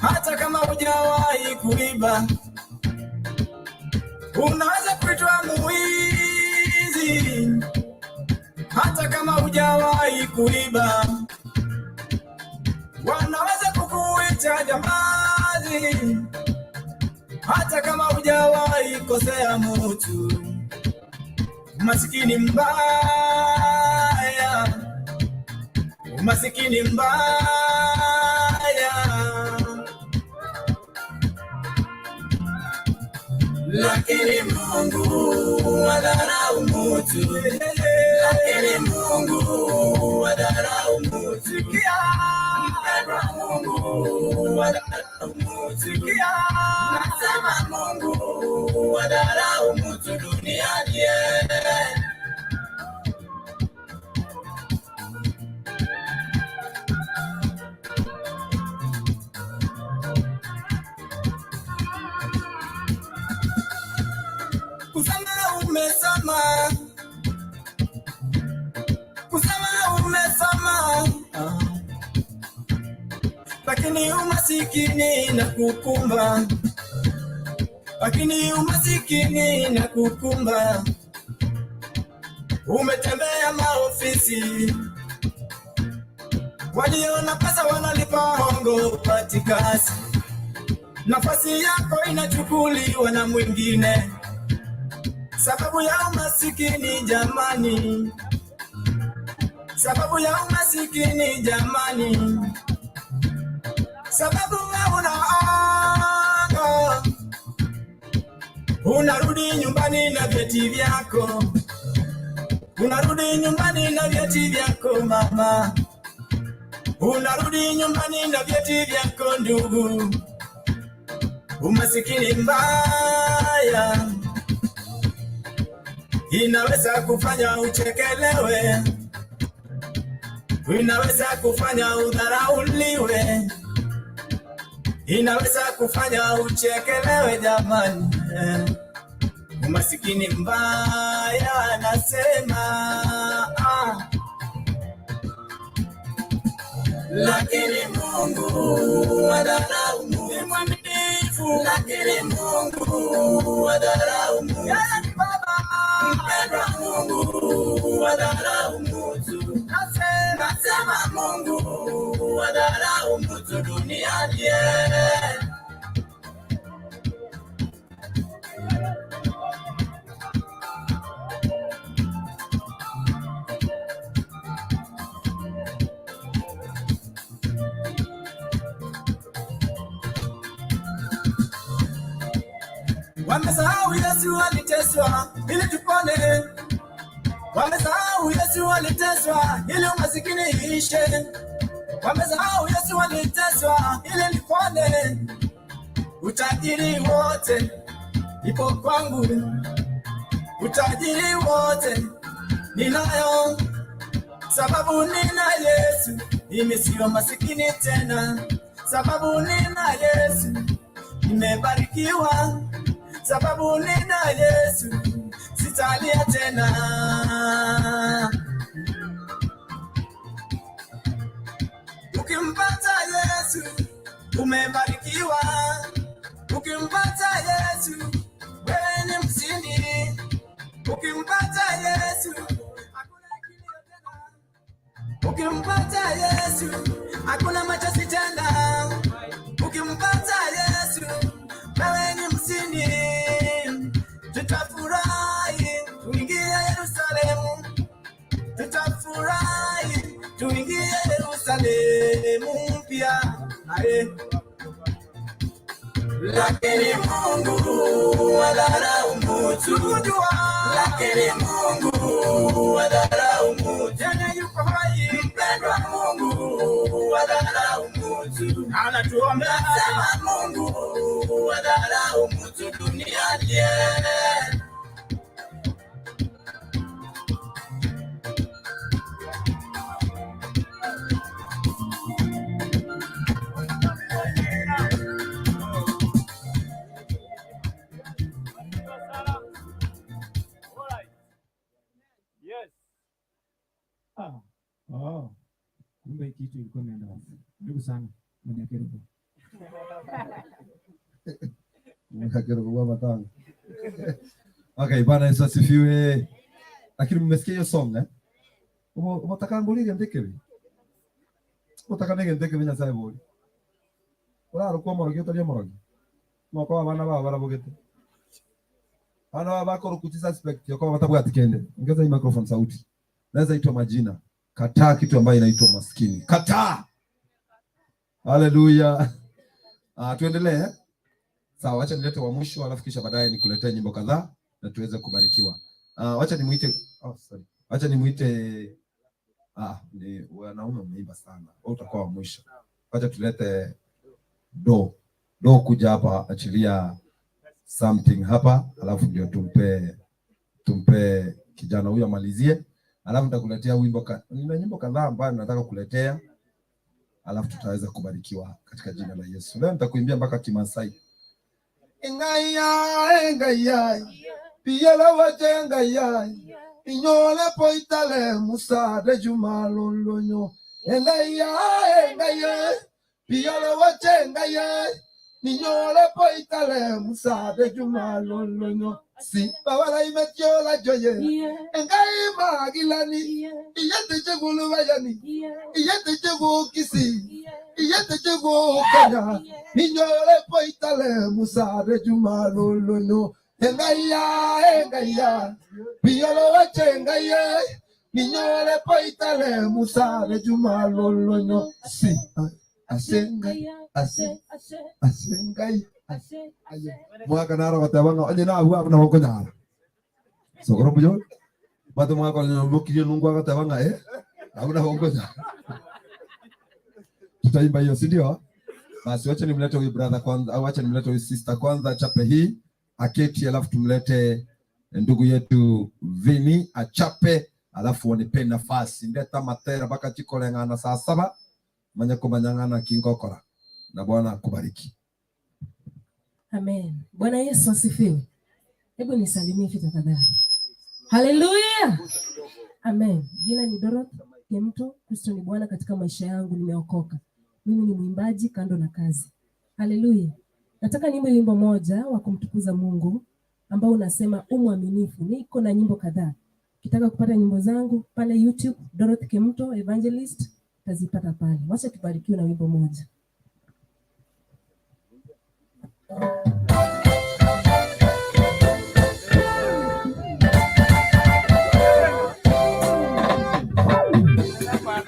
hata kama hujawahi kuiba. Unaweza kuitwa muwizi hata kama hujawahi kuiba. Wanaweza kukuita jambazi hata kama hujawahi kosea mtu. Umasikini mbaya, umasikini mbaya. Lakini Mungu adharau mutu, lakini Mungu adharau mutu. Mpendwa Mungu adharau mutu, nasema Mungu adharau mutu duniani. Kusema umesoma, kusema umesoma, lakini umasikini na kukumba, lakini umasikini na kukumba. Umetembea maofisi, waliona pesa wanalipa hongo, upati kazi, nafasi yako inachukuliwa na mwingine sababu ya umasikini jamani, sababu ya umasikini jamani, sababu hauna anga, unarudi nyumbani na vyeti vyako, unarudi nyumbani na vyeti vyako mama, unarudi nyumbani na vyeti vyako ndugu. Umasikini mbaya inaweza kufanya uchekelewe, inaweza kufanya udharauliwe, inaweza kufanya uchekelewe jamani. Umasikini mbaya nasema ah. Lakini Mungu adharau, ni mwaminifu, lakini Mungu adharau. Yeye ni Baba mpendwa, Mungu adharau mtu, nasema Mungu adharau mtu duniani. Wamesahau Yesu aliteswa ili tupone, wamesahau Yesu aliteswa ili umasikini iishe, wamesahau Yesu aliteswa ili nipone. Utajiri wote ipo kwangu, utajiri wote ninayo, sababu nina Yesu, mimi sio masikini tena, sababu nina Yesu, nimebarikiwa sababu nina Yesu, sitalia tena. Ukimpata Yesu umebarikiwa, ukimpata Yesu wewe ni mshindi. Ukimpata Yesu hakuna kilio tena. Ukimpata Yesu hakuna machozi tena. Ukimpata Yesu wewe ni mshindi. Tutafurahi tuingie Yerusalemu, tutafurahi tuingie Yerusalemu mpya. Aye. Lakini Mungu hadharau mtu, lakini Mungu hadharau mtu. Yeye yuko hai, mpendwa Mungu hadharau mtu, anatuombea. Sema Mungu hadharau mtu duniani. Ah, oh. Kumbe hii kitu ilikuwa imeenda off. Karibu sana mwenye karibu. Mkakero matanga. Okay, Bwana Yesu asifiwe. Lakini mmesikia hiyo song eh? Ubo ubotakangurire ndikebi. Ubotaka nge Nyasaye bori. Urarukwa morogi utaria morogi. Moko abana babo barabogete. Bana babo bakora suspect yokoba batabwati kende. Ongeza hii microphone sauti. Naweza itwa majina. Kataa kitu ambayo inaitwa maskini. Kataa. Haleluya. Ah, tuendelee. Sawa, acha nilete wa mwisho alafu kisha baadaye nikuletee nyimbo kadhaa na tuweze kubarikiwa. Acha nimuite oh, sorry. Acha nimuite ni wanaume wameimba sana. Wewe utakuwa wa mwisho. Acha tulete do. Do kuja hapa achilia something hapa alafu ndio tumpe kijana huyo amalizie. Alafu nitakuletea wimbo nina nyimbo kadhaa ambayo nataka kukuletea. Alafu tutaweza kubarikiwa katika jina la Yesu. Leo nitakuimbia mpaka Kimasai. Engaya, engaya, piyela wajenga inyole poitale musa de juma lolonyo. Engaya, engaya, piyela wajenga inyole poitale musa de juma lolonyo. Si bawala imetiola joye, engai magilani, iyete chegulu bayani, iyete chegu kisi, iyete chegu kanya, inyole poitale musa de juma lolonyo. Engaya, engaya, piyolo wachengaya, ninyole poitale musa de juma lolonyo. Si, asenga, ase, asengai, mwaka naro gatebanga onye nabu abu nabo konyara sokoro buyo batu mwaka nyomokirie nungu agatebanga abu nabo konyara. Tutaimba hiyo, si ndio? Basi wacha nimlete huyu brother kwanza, au wacha nimlete huyu sister kwanza achape hii aketi, alafu tumlete ndugu yetu Vini achape, alafu wanipe nafasi ndeta matera mpaka chikoleng'ana saa 7 manya kumanyang'ana kingokora na Bwana akubariki. Amen. Bwana Yesu asifiwe. Hebu nisalimie hivi tafadhali. Haleluya. Amen. Jina ni Dorothy Kemto. Kristo ni Bwana katika maisha yangu, nimeokoka. Mimi ni mwimbaji kando na kazi. Haleluya. Nataka niimbe wimbo moja wa kumtukuza Mungu ambao unasema umwaminifu. Niko na nyimbo kadhaa. Ukitaka kupata nyimbo zangu pale YouTube Dorothy Kemto Evangelist utazipata pale. Wacha tubarikiwe na wimbo moja.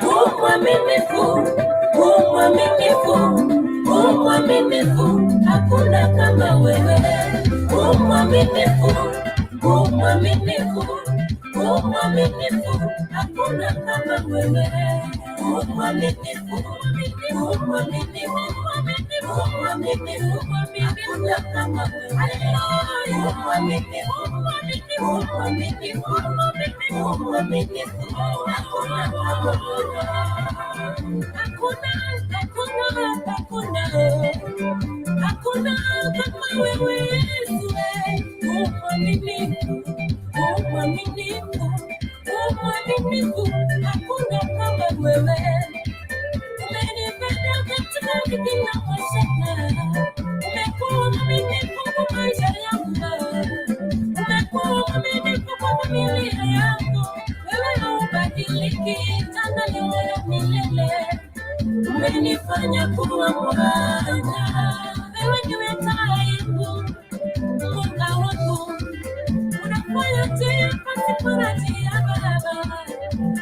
Umwaminifu, umwaminifu, umwaminifu, hakuna kama wewe. Umwaminifu, umwaminifu, umwaminifu, hakuna kama wewe. Umwaminifu, umwaminifu, umwaminifu, hakuna kama wewe. Umwaminifu, umwaminifu, umwaminifu, hakuna kama wewe. Hakuna, hakuna, hakuna, hakuna kama wewe Yesu. Umwaminifu, umwaminifu, umwaminifu, hakuna kama wewe. Umenipenda katika dhiki na mashaka, umekuwa mwaminifu kwa maisha yangu, umekuwa mwaminifu kwa familia yangu. Wewe haubadiliki, jana, leo na milele. Umenifanya kuwa mwana. Wewe ndiwe taa yangu, mwanga wangu. Unafanya njia pasipo na njia, Baba.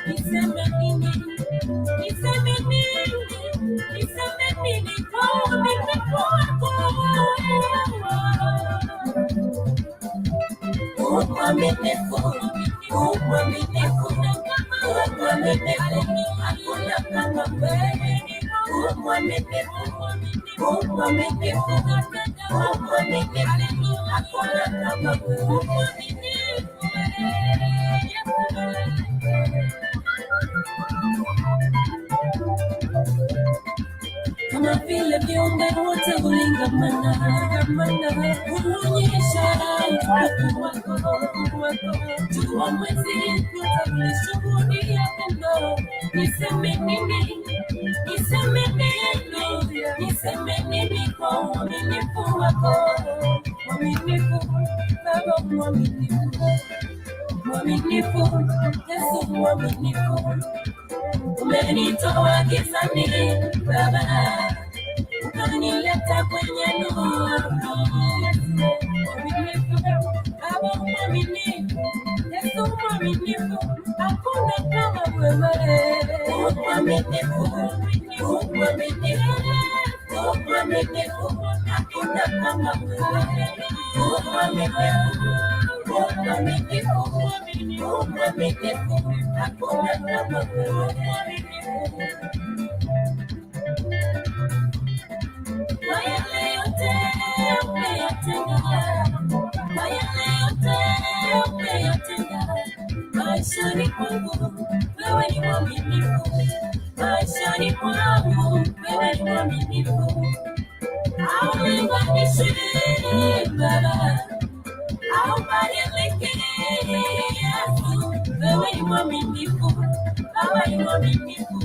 Niseme nini? Niseme nini? Niseme nini kwa uaminifu wako? Mwaminifu, mwaminifu, mwaminifu, hakuna kama wewe. Mwaminifu, mwaminifu, mwaminifu, hakuna kama wewe. Kama vile viumbe wote hulingamana, huonyesha utukufu wako. Jua, mwezi, nyota vilishuhudia pendo. Niseme nini? Niseme nini? Niseme nini kwa uaminifu wako? Mwaminifu, Baba mwaminifu, mwaminifu, Yesu mwaminifu. Umenitoa gizani Baba, ukanileta kwenye nuru. Mwaminifu, Baba mwaminifu, Yesu mwaminifu, hakuna kama wewe. Mwaminifu, mwaminifu, mwaminifu, hakuna kama wewe. Mwaminifu, mwaminifu, mwaminifu, hakuna kama wewe. Kwa yale yote umeyatenda, kwa yale yote umeyatenda maishani mwangu, wewe ni mwaminifu. Maishani mwangu, wewe ni mwaminifu. Haulinganishwi Baba, haubadiliki Yesu. Wewe ni mwaminifu, Baba ni mwaminifu,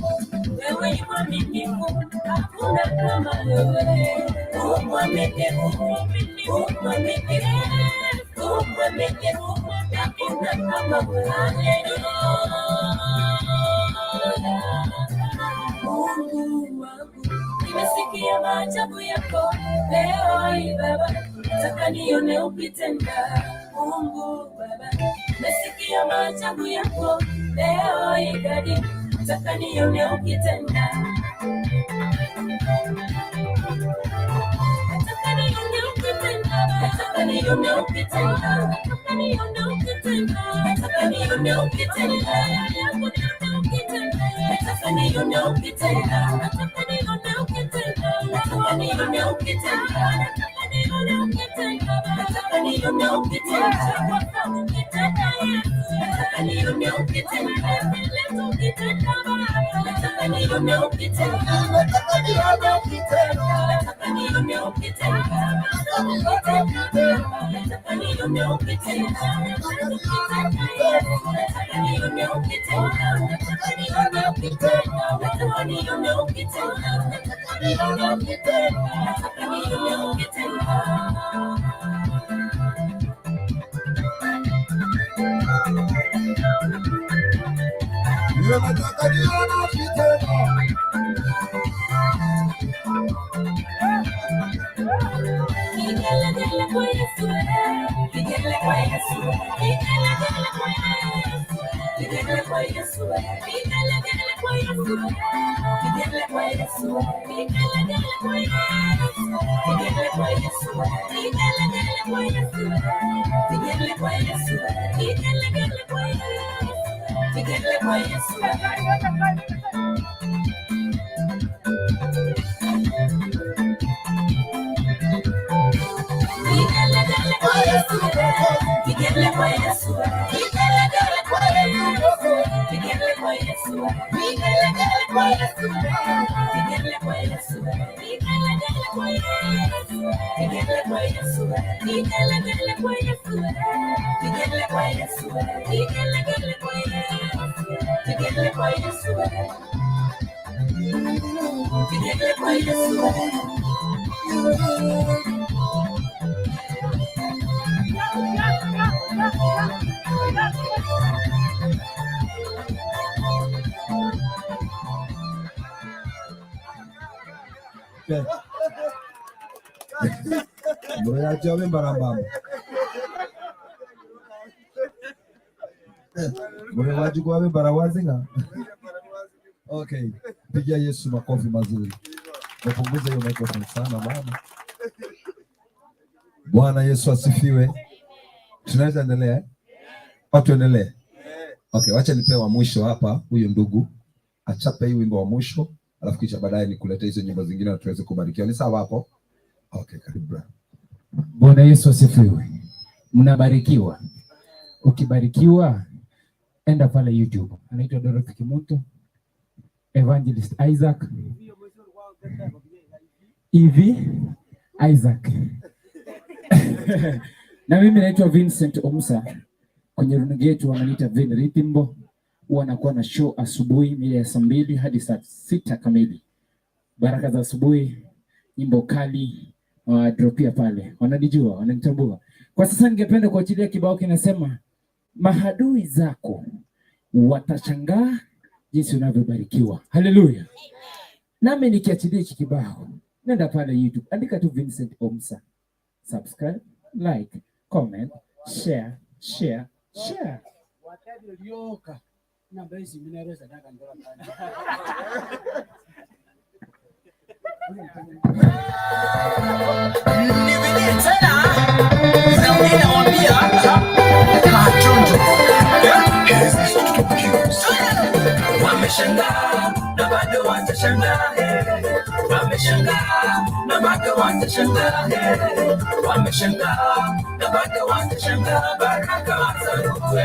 wewe ni mwaminifu, hakuna kama wewe. Mwaminifu, mwaminifu, mwaminifu, hakuna kama wewe. Mungu wangu, nimesikia maajabu yako leo hii Baba, nataka nione ukitenda. Mungu Baba, nimesikia maajabu yako leo hii Dadi, nataka nione ukitenda. Nataka nione ukitenda. Nataka nione ukitenda. Nataka nione ukitenda. Nataka nione ukitenda. Nataka nione ukitenda. Nataka nione ukitenda. Nataka nione ukitenda. Nataka nione ukitenda. Nataka nione ukitenda. Ukitenda Yesu. Nataka nione ukitenda. Ukitenda Baba. Nataka nione ukitenda. Nataka nione ukitenda. Nataka nione ukitenda. Nataka nione ukitenda. Nataka nione ukitenda. Nataka nione ukitenda. Nataka nione ukitenda. Nataka nione ukitenda. Nataka nione ukitenda. Nataka nione ukitenda. Vigelegele kwa Yesu, vigele kwa Yesu, vigelegele kwa Yesu, vigele kwa Yesu, vigelegele kwa Yesu, vigele kwa Yesu, vigelegele kwa Yesu, vigele kwa Yesu, vigelegele kwa Yesu, vigele kwa Yesu, vigelegele kwa Yesu, vigele kwa Yesu. Vigelegele kwa Yesu, vigele kwa Yesu, vigelegele kwa Yesu, vigele kwa Yesu, vigelegele kwa Yesu, vigele kwa Yesu, vigelegele kwa Yesu, vigele kwa Yesu, vigelegele kwa Yesu, vigele kwa Yesu, vigelegele kwa Yesu, vigele kwa Yesu, vigele kwa Yesu. Mboro yacho abe mbarambamba. Mboro wacho kwabe mbarawazinga. Okay, pigia Yesu makofi mazuri. Napunguza hiyo microphone sana mama. Bwana Yesu asifiwe. Tunaweza endelea? eh? Watu endelee. Okay, wacha nipewe wa mwisho hapa, huyu ndugu achape hii wimbo wa mwisho, alafu kisha baadaye nikulete hizo nyimbo zingine na tuweze kubarikiwa. Ni sawa hapo? Okay, karibu brother. Bwana Yesu asifiwe. Mnabarikiwa. Ukibarikiwa, enda pale YouTube. Anaitwa Dorothy Kimuto, Evangelist Isaac, EV Isaac. Na mimi naitwa Vincent Omsa. Kwenye runinga yetu wananiita Vin Ritimbo. Huwa nakuwa na show asubuhi mida ya saa 2 hadi saa 6 kamili. Baraka za asubuhi, nyimbo kali wadropia pale, wananijua, wananitambua. Kwa sasa ningependa kuachilia kibao kinasema, mahadui zako watashangaa jinsi unavyobarikiwa. Haleluya! Nami nikiachilia hiki kibao, nenda pale YouTube, andika tu Vincent Omsa, subscribe, like, comment, share, share, share. Nividie tena na ninawambia kachonjo wameshangaa na bado watashangaa, wameshangaa na bado watashangaa, wameshangaa na bado watashangaa, baraka za Mungu.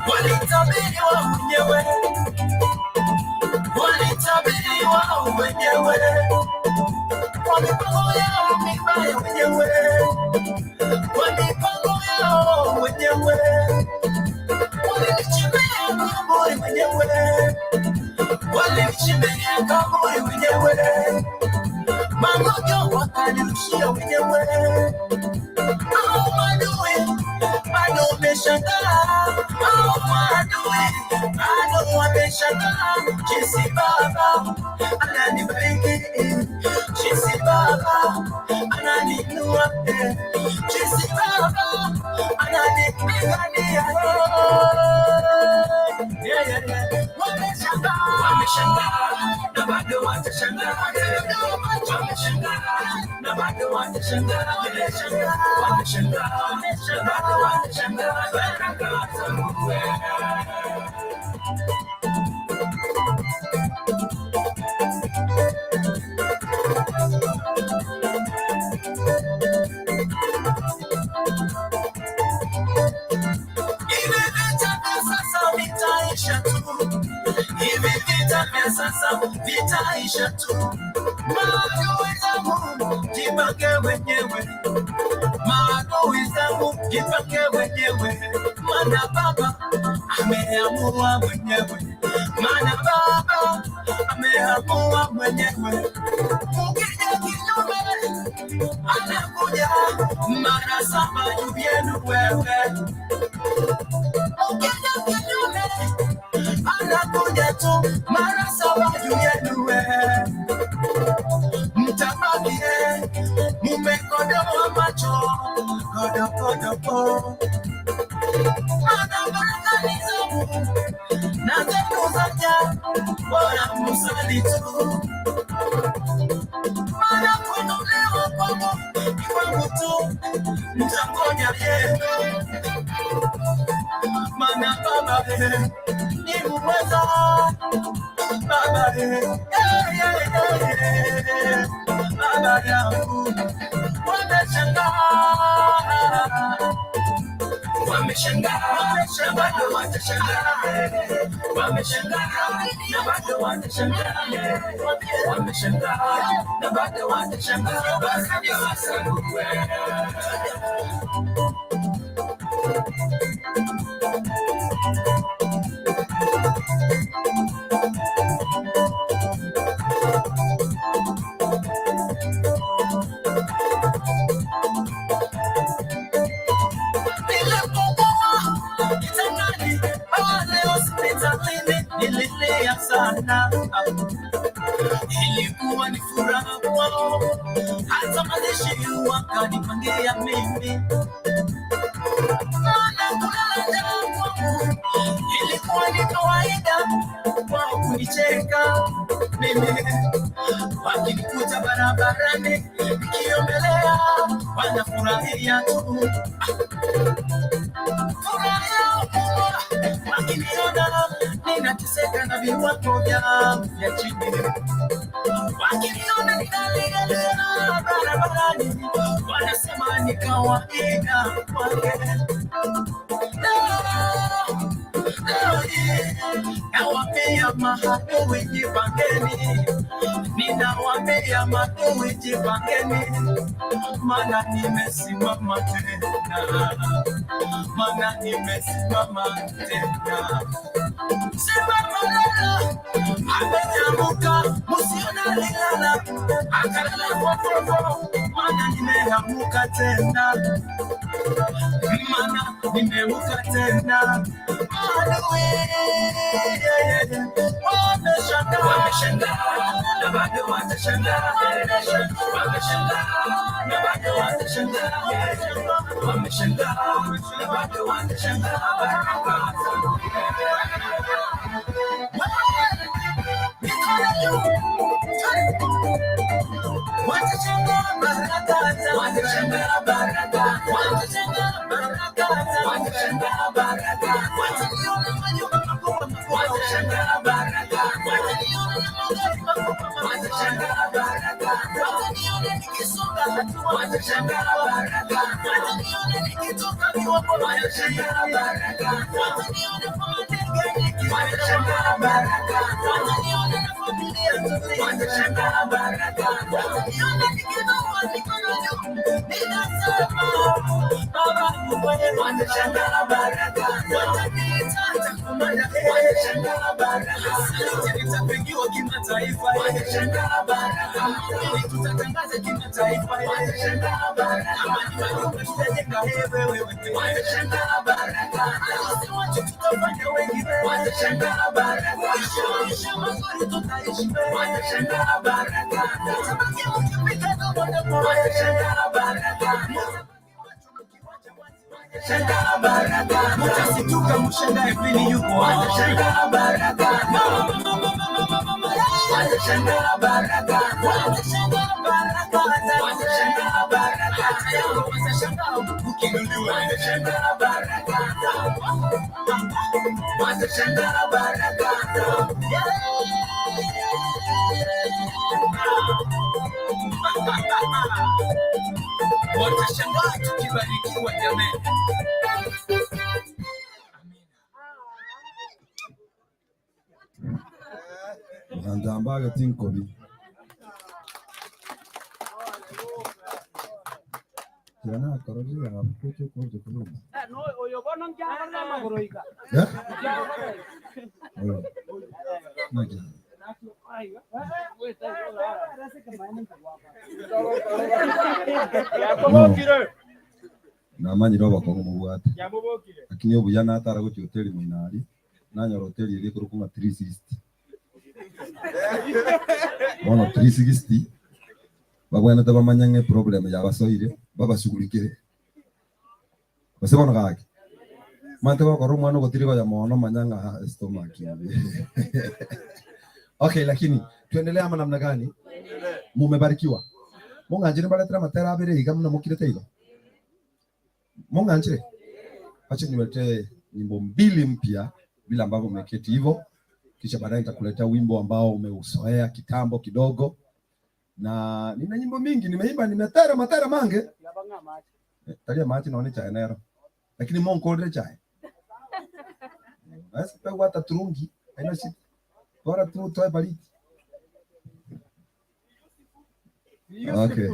Walitabiri wao wenyewe, walitabiri wao wenyewe, kwa mipango yao mibaya wenyewe, kwa mipango yao wenyewe, walinichimbia kaburi wenyewe, walinichimbia kaburi wenyewe, magonjwa wakanirushia wenyewe, au maadui bado wameshangaa, au maadui bado wameshangaa jinsi Baba ananibariki, jinsi Baba ananiinua, jinsi Baba ananipigania. Yeah, yeah, yeah. Wameshangaa, wameshangaa na bado watashangaa, wameshangaa na bado watashangaa, wameshangaa na bado watashangaa, baraka za Mungu. Hivi vita vya sasa vitaisha tu, hivi vita vya sasa vitaisha tu. Maadui zangu jipange wenyewe, maadui zangu jipange wenyewe, maana Baba ameamua mwenyewe, maana Baba ameamua mwenyewe. Ukija kinyume anakuja mara saba juu yenu wewe. Ukija kinyume anakuja tu mara saba juu yenu wewe. Mtabaki mumekodoa macho kodokodopo, maana baraka ni zangu na zenu zaja, bora musali tu, maana kuinuliwa kwangu ni kwangu tu, mtangoja yenu, maana Baba ni muweza, Baba Baba yangu wameshangaa, wameshangaa na bado watashangaa, wameshangaa na bado watashangaa, wameshangaa na bado watashangaa, baraka za Mungu. Wanalia sana, ilikuwa ni furaha kwao, hata mazishi wakanipangia mimi, maana kulala njaa kwangu ilikuwa ni kawaida kwao kunicheka mimi, wakinikuta barabarani nikiombelea, wanafurahia tu furaha yao kubwa wakiniona ninateseka na viwango vyangu vya chini, wakiniona ninalialia barabarani, wanasema ni kawaida kwake. Leo hii nawaambia maadui jipangeni, ninawaambia maadui jipangeni, maana nimesimama tena, maana nimesimama tena. Simama lala, ameamuka, msiona alilala, akalala kwa fofo, maana nimeamuka tena, maana nimeamuka tena. Maadui wameshangaa, wameshangaa na bado watashangaa, wameshangaa na bado watashangaa, wameshangaa na bado watashangaa. Watashangaa baraka, watashangaa baraka, watashangaa baraka, watashangaa baraka, wataniona majumba makubwa makubwa, watashangaa baraka, wataniona na magari makubwa makubwa, watashangaa baraka, wataniona nikisonga hatua, watashangaa baraka, wataniona nikitoka viwango, watashangaa baraka, wataniona kwa mandege niki, watashangaa baraka, wataniona na familia nzuri, watashangaa baraka, wataniona nikiinua mikono juu, ninasema Baba ni mwema, watashangaa baraka, wataniita nitakumana, watashangaa baraka, saluti nitapigiwa kimataifa, watashangaa baraka, mimi tutatangaza kimataifa, watashangaa baraka, amani majumba tutajenga, wewe wewe, watashangaa baraka, harusi wacho tutafanya wengi, watashangaa baraka, maisha mazuri tutaishi, watashangaa baraka, mtabaki mkipita domo, watashangaa baraka. Watashangaa baraka, mtasituka mshangae pili yuko, watashangaa baraka, watashangaa baraka, watashangaa baraka, watashangaa baraka, hata yako watashangaa ukinuliwa, watashangaa baraka, watashangaa baraka. Watashangaa tukibarikiwa jameni. Mugantamba tinkobi. Kira nakororire abakuche kuja kuruma. Eh? Oyo. Naki. No. Namanyire obokong'u mobwate. Lakini obuya natara gochia hoteli moino aria, nanyora hoteli eria ekorokwa ng'a 360. Bono 360, babwenerete bamanye ng'a eproblem yabasoire, babashughulikere. Gose bono gaki, omanyete gokora omwana ogotiri konya mono manya ng'a estomach ebe. Okay, lakini tuendelee ama namna gani? Mumebarikiwa. Mong'anchire mbaretere amatera abere iga buna mokirete igo? Mong'anchire? Acha niwaletee nyimbo mbili mpya vile ambavyo mmeketi hivyo, kisha baadaye nitakuletea wimbo ambao umeuzoea kitambo kidogo, na nina nyimbo mingi nimeimba, nimetera matera mange taria machi none chae nero, lakini monkorere chae naweza pewa hata turungi, haina shida, bora tu utoe baridi. Okay.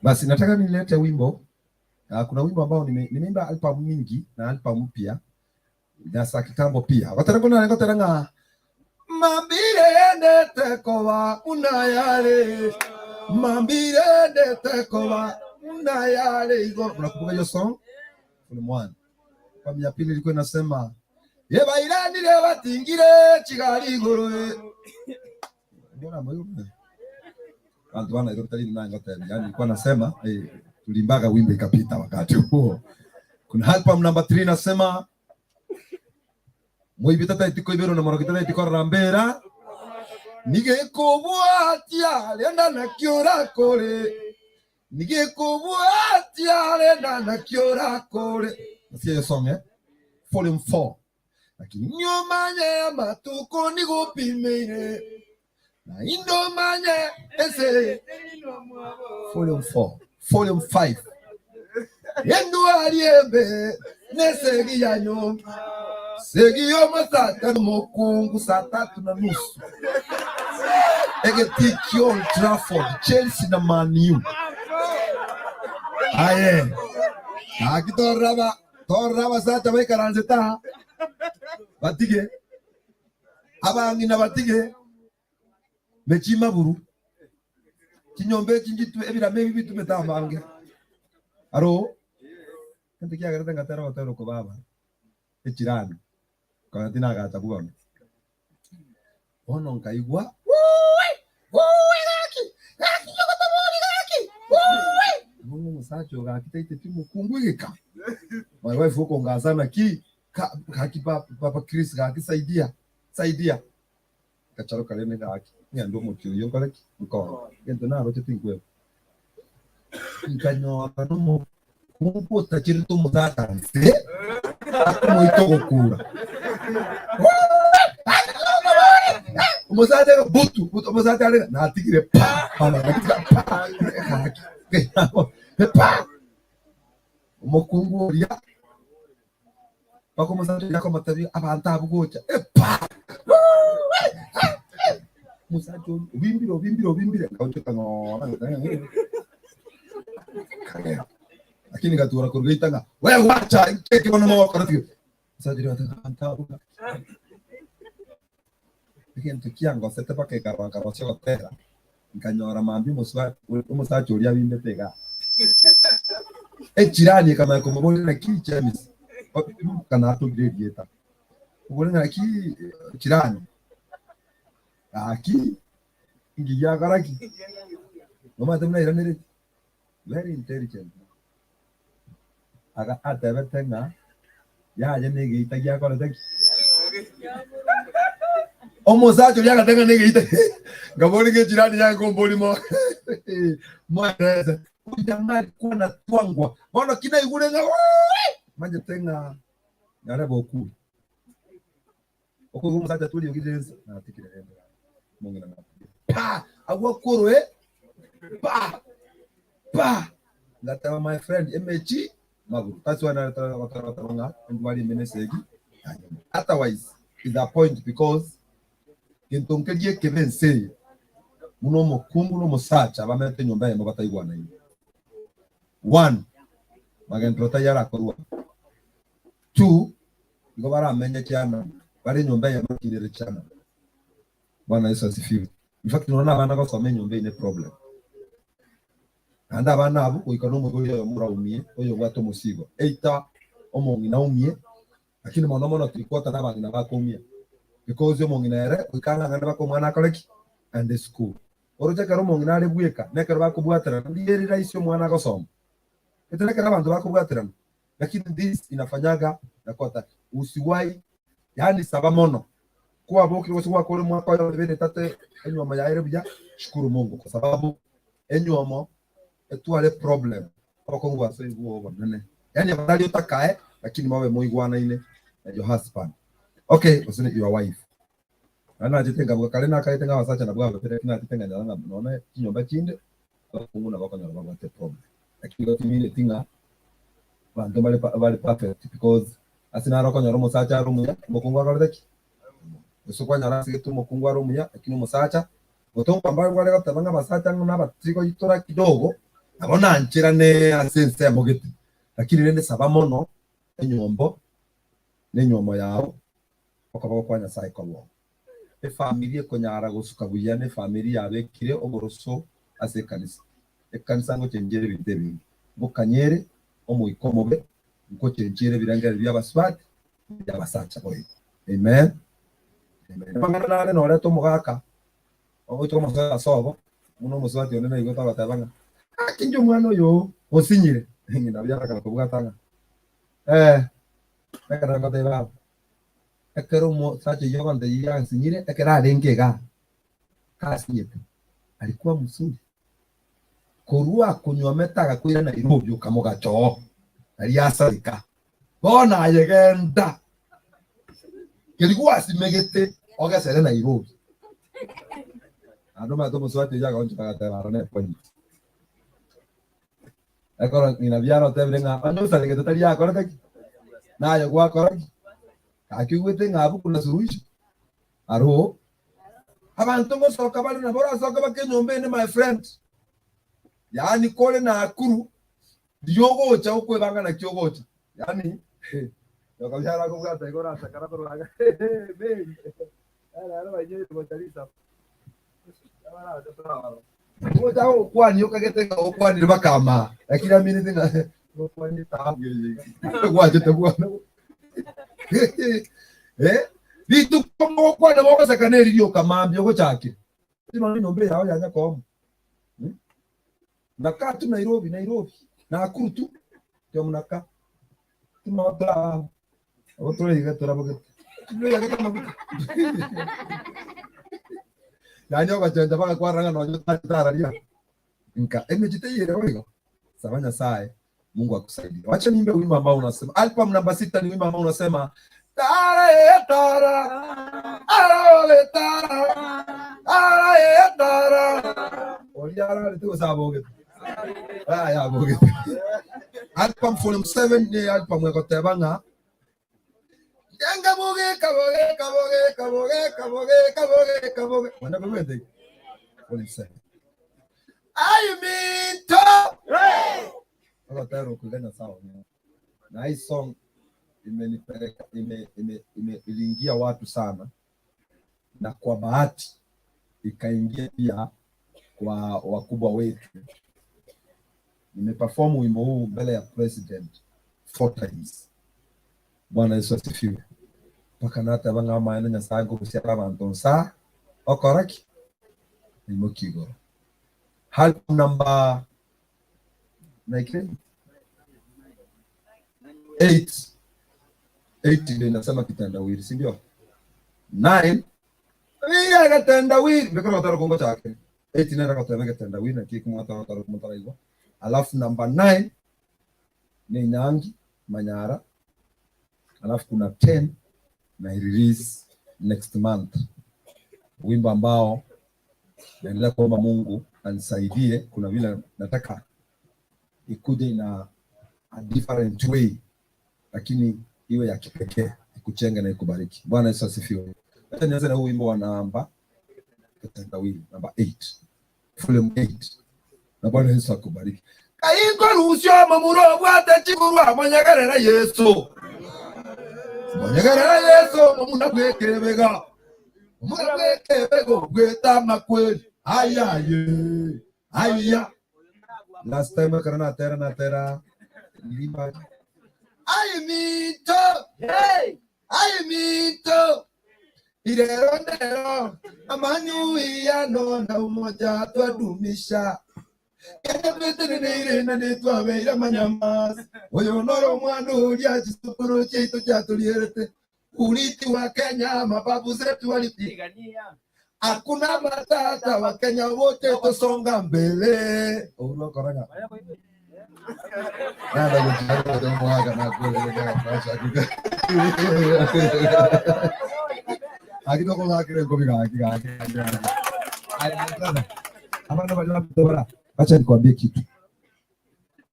Basi nataka nilete wimbo. Kuna wimbo ambao nime, nimeimba album mingi na album mpya na sa kitambo pia. Watarangona ngotaranga Mambire ndete kowa unayale Mambire ndete kowa unayale Igor. Unakumbuka hiyo song? Volume 1. Albamu ya pili ilikuwa inasema Ebairanire batingire chigari igoro eh. Mbona moyo? Bantu ba Nairobi tari nina ngotebia, yani nilikuwa nasema eh, tulimbaga wimbo ikapita wakati huo. Kuna album number 3 nasema moibita taiti koiberwa na morogita taiti korora mbera nigekobwatia renda nakio orakore nigekobwatia renda nakio orakore. Nasikia hiyo song eh? Volume 4. Lakini nyomanye amatuko nigupimeire na indomanye ese volume 4 volume 5 endwari embe nesegi ya nyumba segi yomasata mokungu saa tatu na nusu egetiki Old Trafford Chelsea na Man U aye gaki torora torora abasacha baikaransete aa batige abang'ina batige mechimaburu chinyomba echi nchitwe ebirama ebi bitumete amange aro egento kiagerete ngatera ogotera oko baba echirani nkaonya tinagacha bono bono nkaigwa wuuwi wuuwi gaki gaki nyogotoboria gaki wuuwi ng'a omosacha oyo gaki taiteti omokungu egeka my wife okongasa naki ka gaki papa Chris gaki saidia saidia Ngacharoka rende ng'aki, ng'ende omochie oyio nkore ki? Nkore. Egento naroche tinkweba. Nkanyora nomokungu otacherete omosacha nse, akomoita ogokura. Omosacha iga butu, butu, omosacha are iga, natigire pa, mama natiga pa, gaki, pa. Omokungu oria Mpaka omosacha oria akamotebia, Abanto abwo gocha, epa! Omosacha oria obimbire, obimbire, obimbire, nkaonchoka ng'ora, kagenda. Lakini ngatura korwa geita ng'a, we gwacha, inki bono mogokora tiga. Omosacha oria agateba, abanto abwo ng'a. Egento kiangosete mpaka ekarwa nkarosia ogotera, nkanyora mambia omosubati omosacha oria abimbete igaa. Echirani ekamanya komoboria naki James, kana atogire erieta, oboria naki chirani, gaki inki giakora ki? Nomanyete buna airanereti? Very intelligent. Aga atebete ng'a yaye negeita giakorete ki? Omosacha oria agateba ng'a negeita nkabori ng'a echirani yange nkombori mo moerese huyu jamaa alikuwa anatwangwa bono ki naigure ng'a wuuii manyete ng'a narebe okure. Okoigwa omosacha atwe eriogi rire nse natikire rende omong'ina natigire pa agwo akorwe pa pa ngateba my friend emechi maguru that's why nare tore gotera goteba ng'a endwari embe nesegi ya nyuma otherwise is a point because gento nkeria ekebe ense eye buna omokungu na omosacha bamenyete enyomba eyemo bataigwanaini one magenderero taiyo arakorwa Two, igo baramenye chiana, bare enyomba eyemo bakinere chiana. Bwana Yesu asifiwe. In fact nonya na abana gosoma enyomba eyio ne problem. Naende abana abwo goika na omoibori oyomo oraumie, oyobwate omosigo, either omong'ina aumie, lakini mono mono tirikwota na abang'ina bakoumia because omong'ina ere goika ang'ang'ane mpaka omwana akore ki? Aende esukuru. Oroche ekero omong'ina are bweka, na ekero bakobwaterana, ndiye ere rahisi omwana agosoma. Gete nekero abanto bakobwaterana. Lakini this inafanyaga nakota usiwai yaani saba mono kwabokire gose gwakore omwaka oyomo ebere etato enywomo yaye ere buya shukuru Mungu kwa sababu enywomo etware problem obokong'u bwasoire bwogo obonene yaani afadhali otakae lakini mobe moigwanaine na your husband okay gose your wife. Naende nachete nkabuga kare nakaete ng'a abasacha nabwo ababere lakini nachete nkanyora ng'a nonya chinyomba chinde abakungu nabo okonyora babwate problem. Lakini igo timineti ng'a abanto mbare bare perfect because ase naro okonyora omosacha are omuya omokungu akorete ki? Gose kwanyora asegete omokungu are omuya lakini omosacha gotongwa mbare bare goteba ng'a abasacha ng'a nabatiri kidogo nabo nancherane ase ensemo gete lakini rende saba mono enyombo na enywomo yao okoboko kwa Nyasae koboo. Efamiri ekonyara gosuka buya nefamiri yabekire oboroso ase ekanisa. Ekanisa ngochenchia ere ebinto ebinge. Ngokanya ere omoika omobe, nkochenchia ere ebirengererio bi'abasubati na ebi'abasacha boigo. Amen. Amen. Amang'ana nare noreta omogaka ogocha omosoe ase obo, buna omosubati onde naigwete agoteba ng'a gaki inche omwana oyo osinyire, ng'ina buya arakana kobwata ng'a eh, ekero ngoteba aba, ekero omosacha oyio ogontebia ansinyire ekero arenge igaa, kasinyete, alikuwa mzuri. Korwa akonywomete agakoira Nairobi okamogacha oo, nario asareka. Bono aye genda, keria gwasimegete ogesere Nairobi. Naende omanyete omosubati oyio agaonchoka agateba aro ne point. Ekero ng'ina biara otebire ng'a onye osaregete tari akorete ki? Naye gwakora ki? Gaki oigwete ng'a abwo kuna suluhisho? Aro abanto ngosoka bare nabo orasoke baka enyomba ende my friend. Yaani kore Nakuru riria ogocha okwebanga naki ogocha. Yaani okabiara akobwata igo orasakara korwa iga Mary rero bainyoire gocha risabu. Ogocha gokwania okagete ng'a okwanire bakamaa lakini aminete ng'a gokwania etahabu eye iga gwachete bwana. Eh, rituko mogokwana mogoseka neri rioka mambia ogochakire. Nonya enyomba eyao ya nyakomo. Hmm? Nakaa tu Nairobi, Nairobi, Nakuru tu, ndio mnakaa. Timotora abo tore iga torabogete. Tinoyagete amaguta. Yaani ogochencha bagakwarora ng'a nonye otararia nka emechie teyire boigo. Saba Nyasaye Mungu akusaidie. Wacha niimbe wimbo ambao unasema album namba sita ni wimbo ambao unasema tara e tara ara ole tara ara e tara oria ararete gose abogete aya abogete album volume 7 ni album egoteba ng'a Yanga boge kaboge kaboge kaboge kaboge kaboge kaboge Mwana bwende volume 7 Ayiminto Ogotera okwo iga Nyasae one. Na hii song imenipeleka ime, ime, ime, iliingia watu sana na kwa bahati ikaingia pia kwa wakubwa wetu. Nimeperform wimbo huu mbele ya president four times. Bwana Yesu asifiwe. Mpaka nateba ng'a amaene Nyasae nkorusia abanto nsa okora ki? Naimokia igoro. Album number naikire 8 8 ndio inasema kitendawili, si ndio? 9 iya getendawili mbekero gotara kongo chake 8 nere goteba getendawili naki ekumwata gotara kumotaraigwa alafu number 9 ni nyangi manyara alafu kuna 10 na release next month wimbo ambao naendelea kuomba Mungu anisaidie. Kuna vile nataka ikuje ina a different way, lakini iwe ya kipekee, ikuchenge na ikubariki. Bwana Yesu asifiwe. Acha nianze na huu wimbo wa namba kitendawili, namba 8 volume 8 na Bwana Yesu akubariki. Kainkorusio momura obwate chigurwa monyegerere Yesu monyegerere Yesu momuna bw'ekebega omuna bw'ekebega obwete amakweri ayaye aya last time ekero natera natera nirimba aye minto aye minto irero ndero amanyuiyano na umoja twadumisha Kenya tweteneneire na netwabeire amanyamasi oyo noro omwana oria chisukuru chiaito chiatorierete Urithi wa Kenya mababu zetu walipigania hakuna matata Wakenya wote tusonga mbele Uhuru akoraga nada gochia omwaka nakwegeka Aki tokogakera enkobi gaki gaki gaki gaki. Aye, my brother. Abana baria bamito Acha nikwambie kitu.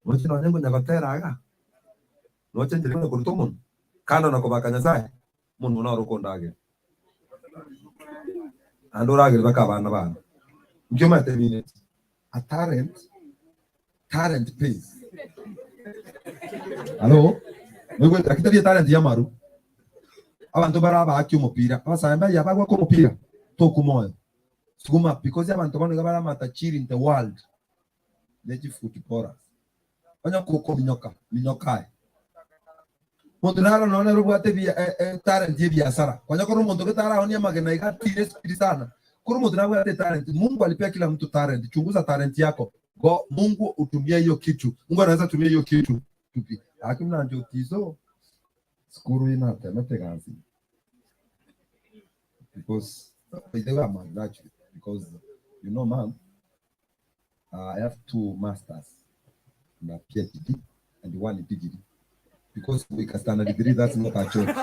Noche nonye ngonya gotera iga. Noche nchire konya koruta omonwa, kando na kobaka Nyasae, omonwa noro okondagera. Naende oragere baka abana bane. Inki omanyete emineti? A talent, talent pays. Halo? Noigwete? Lakini tari etalent y'amaru. Abanto bare abaaki omopira, abasae mbaria abagwaka omopira, tokwa moyo. Suguma because abanto bono iga bare amatachiri in the world ne chifootballers. Onye kokominyoka, minyoka aye. Monto naro nonya nere obwate ebia e- e talent ya ebiasara. Konya kore omonto gete araonie amagena iga atire esipidi sana. Kore omonto nabwate etalent, Mungu alipea kila mtu talent, chunguza talent yako. Go Mungu hutumia hiyo kitu. Mungu anaweza tumia hiyo kitu. Tupi. Lakini nanche otiso sukuru inatemete gasi. Because by the way I'm a graduate because you know ma'am I have two masters na PhD and one degree because we standard degree that's not a joke.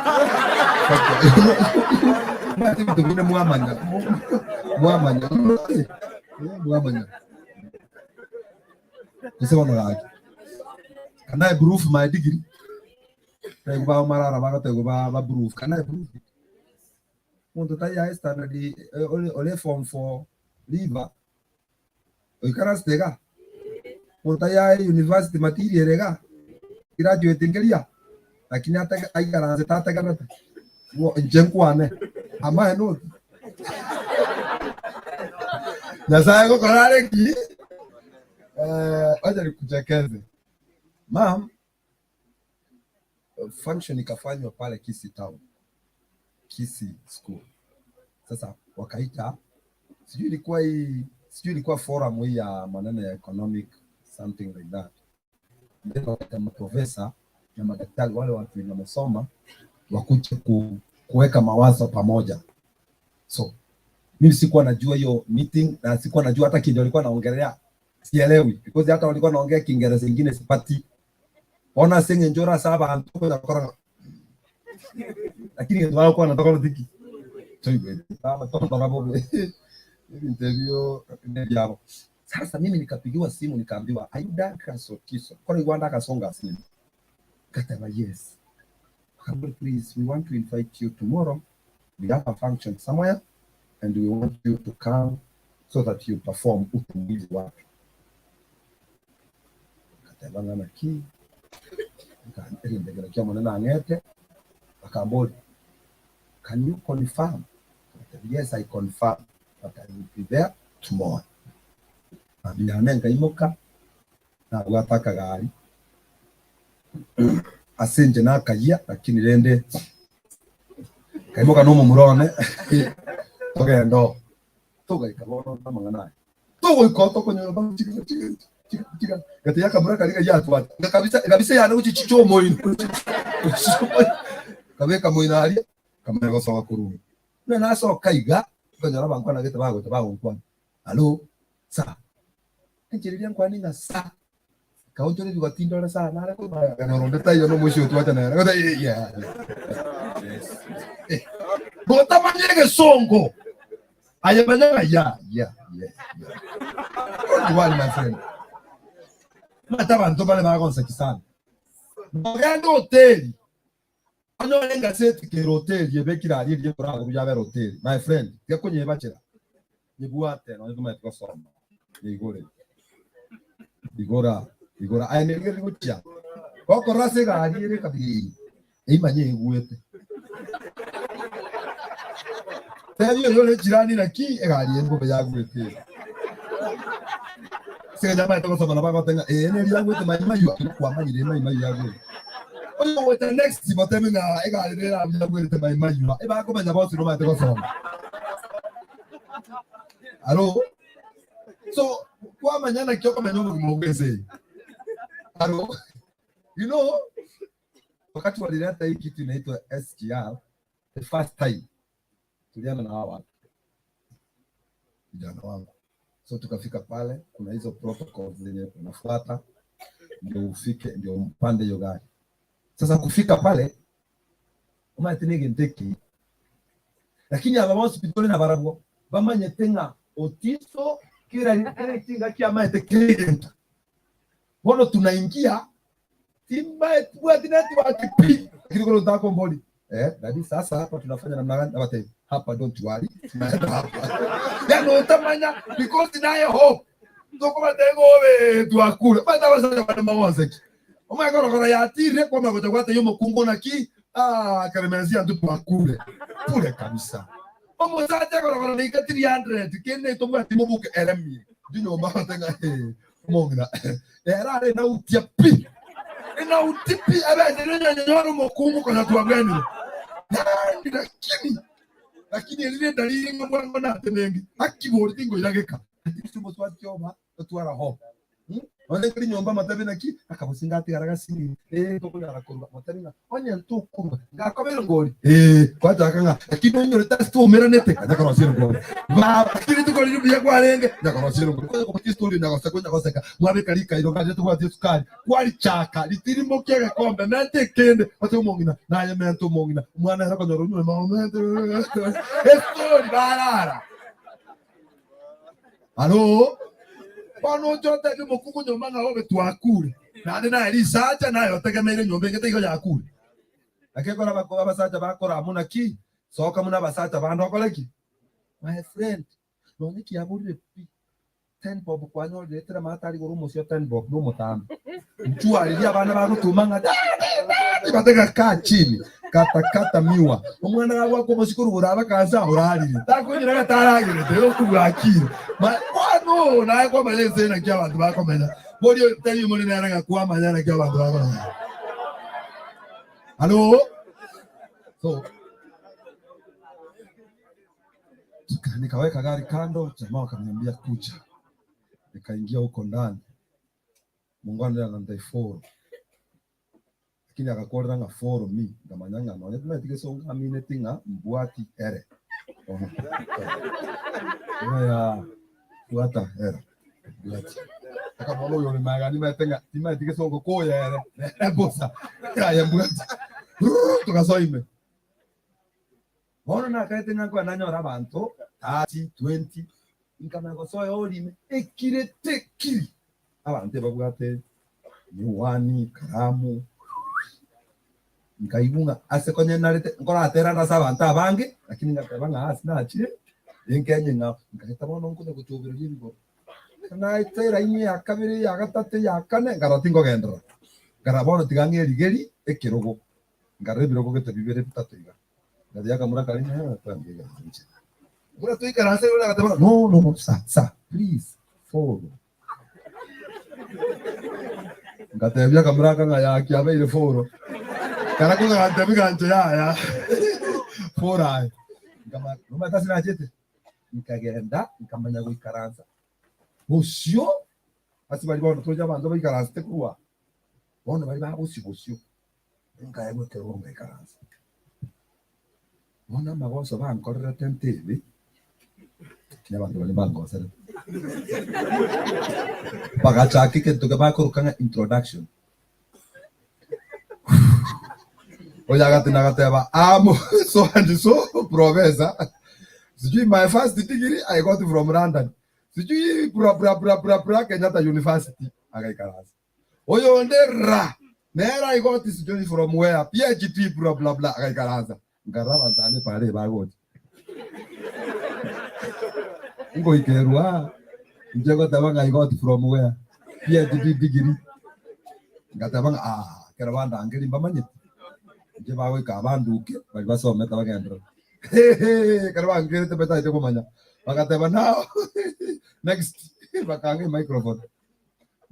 Mati vitu vine mwamanya mwamanya mwamanya kusema no gaki can I prove my degree Tego ba marara bagatego ba ba prove can I prove it Monto tai aye standard ore ore form 4 liver Oikaransete iga? Monto ayaye university material iga, graduate nkeria, lakini atege aikaransete ategerete, ng'o inche nkwane, amaene oti. Nyasaye gokora are ki? Eh, wacha nikuchekeze. Ma'am, function ikafanywa pale Kisii town, Kisii school. Sasa wakaita sijui ilikuwa hii sijui ilikuwa forum hii ya maneno ya economic something like that. Then wakaita maprofesa na madaktari wale watu wenye wamesoma wakuje ku, kuweka mawazo pamoja. So mimi sikuwa najua hiyo meeting na sikuwa najua hata kenye walikuwa naongelea, sielewi because hata walikuwa naongea Kiingereza ingine sipati. Ona ase eng'encho ore ase abanto okonya gokora lakini egento bagokwana tokoreti ki? Toigweti. Bagotombora bobe ebinto ebio nebiabo. Sasa mimi nikapigiwa simu nikaambiwa are you Douglas Otiso? Kore igwa Douglas onga simu. Ngateba yes. Akambora please we want to invite you tomorrow we have a function somewhere and we want you to come so that you perform utumbuize watu. Ngateba ng'a naki, egento ekero ki'Omonene ang'ete, akamboria, Can you confirm? Ngateba, Yes, I confirm that I will be there tomorrow. Mambia yane nkaimoka, nabwate akagari, ase inche nakayia, lakini rende nkaimoka na omomura one, togende oo. Togaika bono amang'ana aya. Togoika oo tokonyora bagochiga chiga chiga chiga gati y'akamura karia karia atwate nga kabisa kabisa yane gochia chicha omoino gochia omoino kabeka moino aria kamanya gosoka korwa ime. Buna nasoka iga nkonyora abankwana gete bagocha bagonkwana hallo sir enchera eria nkwane ng'a sir kaonchore ebigoti ndore sir nare korwa akanyora onde taiyo na omoisia otwacha nere agoteba eh yeah yes eh gotamanya egesongo Aye manya ng'a yeah, yeah, yeah, yeah. Don't worry my friend. Omanyete abanto mbare bagonseki sana. Nogenda hoteli, onyore engaseti kere hoteli ebekire aria eria ekoragorwa yabera hoteli. My friend, tiga konyebachera. Nyebwate nonye tomanyeti gosoma. Nyeigore. Igora, igora. Aye nerigereria gochia. Gokorora ase egari ere kabiri Eimanye egwete. Tebia oyo ore jirani naki egari eye ngobe yagwete ere. Ase eng'encho abanyete gosoma nabo bagoteba ng'a ee neri yagwete mai mayu ekero kwamanyire mai mayu yagwete. Oyo ogocha next motebe ng'a egari nere abwo yagwerete mai mayu ebakomanya bonsi nomanyete gosoma. Aro so kwamanya naki okomenya obogima obwo ense eye. Aro you know Wakati walileta hii kitu inaitwa SGR the first time tulienda na hawa watu vijana wangu, so tukafika pale, kuna hizo protocols zenye unafuata ndio ufike, ndio mpande hiyo gari. Sasa kufika pale omanyete na egento eke, lakini aba bonsi pi tore nabarabwo bamanyete ng'a Otiso kera kera chingaki amaete kera egento Bono tunaingia timbaetibwati network pi lakini kono ntakombori eh daddy sasa hapa tunafanya namna gani nabatebia hapa don't worry tunaenda hapa yani otamanya because naye hope tokobatebia ng'a obe twakure omanyete abasacha bande mbagonseki omanye korokoro yatire kwamanya gocha gwatebia omokungu naki ah karemesia intwe twakure bure kabisa omosacha korokoro neika 300 kende tobwati mobuke eremie inche nyomba agote ng'a eh Omong'ina ere are nautia pi. Nauti pi abenchire onye omokungu konya twabwenire. Yaani lakini lakini eri nedalili ng'a bwango natenenge akibori tingoirageka. Ati omosubati oba otwara ho. Onye nkori nyomba motebi naki akabosinga atigara gasini eh tokonyara korwa motebi ng'a onye ntokorwa ngakobera ngori eh kwachaka ng'a lakini onyorete ase twaumeranete nyakorosia erongori baba lakini rituko riria buya kwarenge nyakorosia erongori konya kobokia estori nyagoseka onyagoseka mwabeka rikairo gari tobwati esukari kwarichaka ritirimokia egekombe menta ekende ote omong'ina naye menta omong'ina omwana ere okonyora onywe mama menta estori barara Aro, bono oche otebie omokungu nyomba ng'a obe twakure, naende naye risacha naye otegemeire enyomba enge taigo yakure. Naki ekero abako abasacha bakora amo naki, soka buna abasacha bande okore ki? My friend, nonye kiaborire pi, ten bob kwanyorire etera amato aria igoro omosio ten bob na omotambe. Inchuo riria abana bagotuma ng'a daddy daddy batega kaa chini kata kata miwa. Omwana gagoaka omosio korwa igoro abakansa orarire. Takonyora ng'a taragerete okobwakire. Ma bono naye kwamanya ense naki abanto bakomenya. Boria tari omore nere ng'a kwamanya naki abanto bakomenya. Halo? So nikaweka gari kando, jamaa wakaniambia kuja. Nikaingia huko ndani. Mongwana ere agantebia follow, lakini agakorera ng'a follow me, nkamanya ng'a nonye timanyeti gesongo amineti ng'a mbwati ere. Bono yaa bwata ere mbwati. Akamwana oyo ore magega nimanyete ng'a timanyeti gesongo koyo ere nere bosa aye mbwati. Rrrr togasoa ime. Bono nakaete ng'a nkoe nanyore abanto 30, 20, nkamanya gosoa orime ekire tekiri. Abanto ebabwate miwani, karamu, nkaigwa ng'a ase konya narete nkoratera ande ase abanto abange, lakini ngateba ng'a ase nachire, ninkenye ng'a nkaeta bono nkonya gochobereria ebigoro. Ekero naeta eraini ya kabere, eya gatato, eya kane, nkarora tinkogenderera. Nkarora bono tiga ng'erigerie ekerogo, nkarora ebirogo gete bibere bitato iga. Ngateba akamura kare ng'a twambe inche. Buna toikaranse igoro agateba no no no sir sir please follow. Ngatebia akamura aka ng'a yaki abeire follow. Kara kogantebia gancho yaya follow aye. Nkamanya nomanyete ase nachete nkagenda nkamanya goikaransa bosio ase baria bono toche abanto baikaransete korwa bono baria bagosio bosio. Nkaegwa ekerogo ngaikaransa. Bono amagoso bankorerete ntebe, lakini abanto baria mbangoserete. Bagachaka egento ke bakoroka ng'a introduction. Oyo agatenena agateba am so and so professor, sijui my first degree I got from London, sijui bra bra bra bra bra Kenyatta University, agaikaransa. Oyonde ra, nere I got sijui from where, PhD bla bla bla, agaikaransa. Nkarora abanto aba nepara eye bagocha. Ngoikerwa aa, inche ngoteba ng'a I got from where, PhD degree. Ngateba ng'a aah, ekero bandangeria mbamanyeti, inche bagoika aa banduke, baria basomete bagenderere. Ekero bangerete mbataete komanya, bagateba now next, bakang'a emicrophone.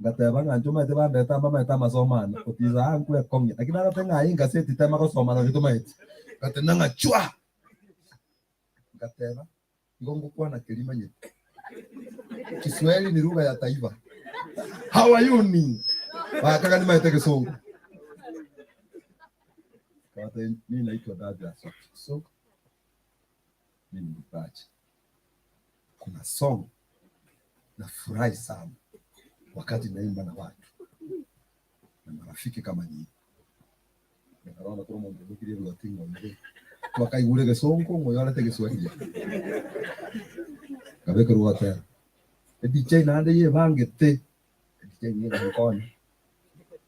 Ngateba ng'a inche omanyete bandete amo amaete amasomo ane, otisa aa nkwekong'ia. Lakini narote ng'a aye engaseti tema gosoma nonye tomaeti. Ngateba ng'a chwa! Ngateba, igo ngokwana keria manyete. Kiswahili ni lugha ya taifa. How are you ni? Bakaga nimaete egesongo. Nkabatebia, mimi naitwa Douglas Otiso, mimi ni mwimbaji. Kuna song nafurahi sana wakati naimba na watu na marafiki kama nyinyi. Nkarora kore omonto obekire erwati ng'a oyo twakaigure egesongo ng'a oyo arete egeswahili. Nkabekerwa ogotera, eDJ naende yebangete, eDJ nigo egankonya.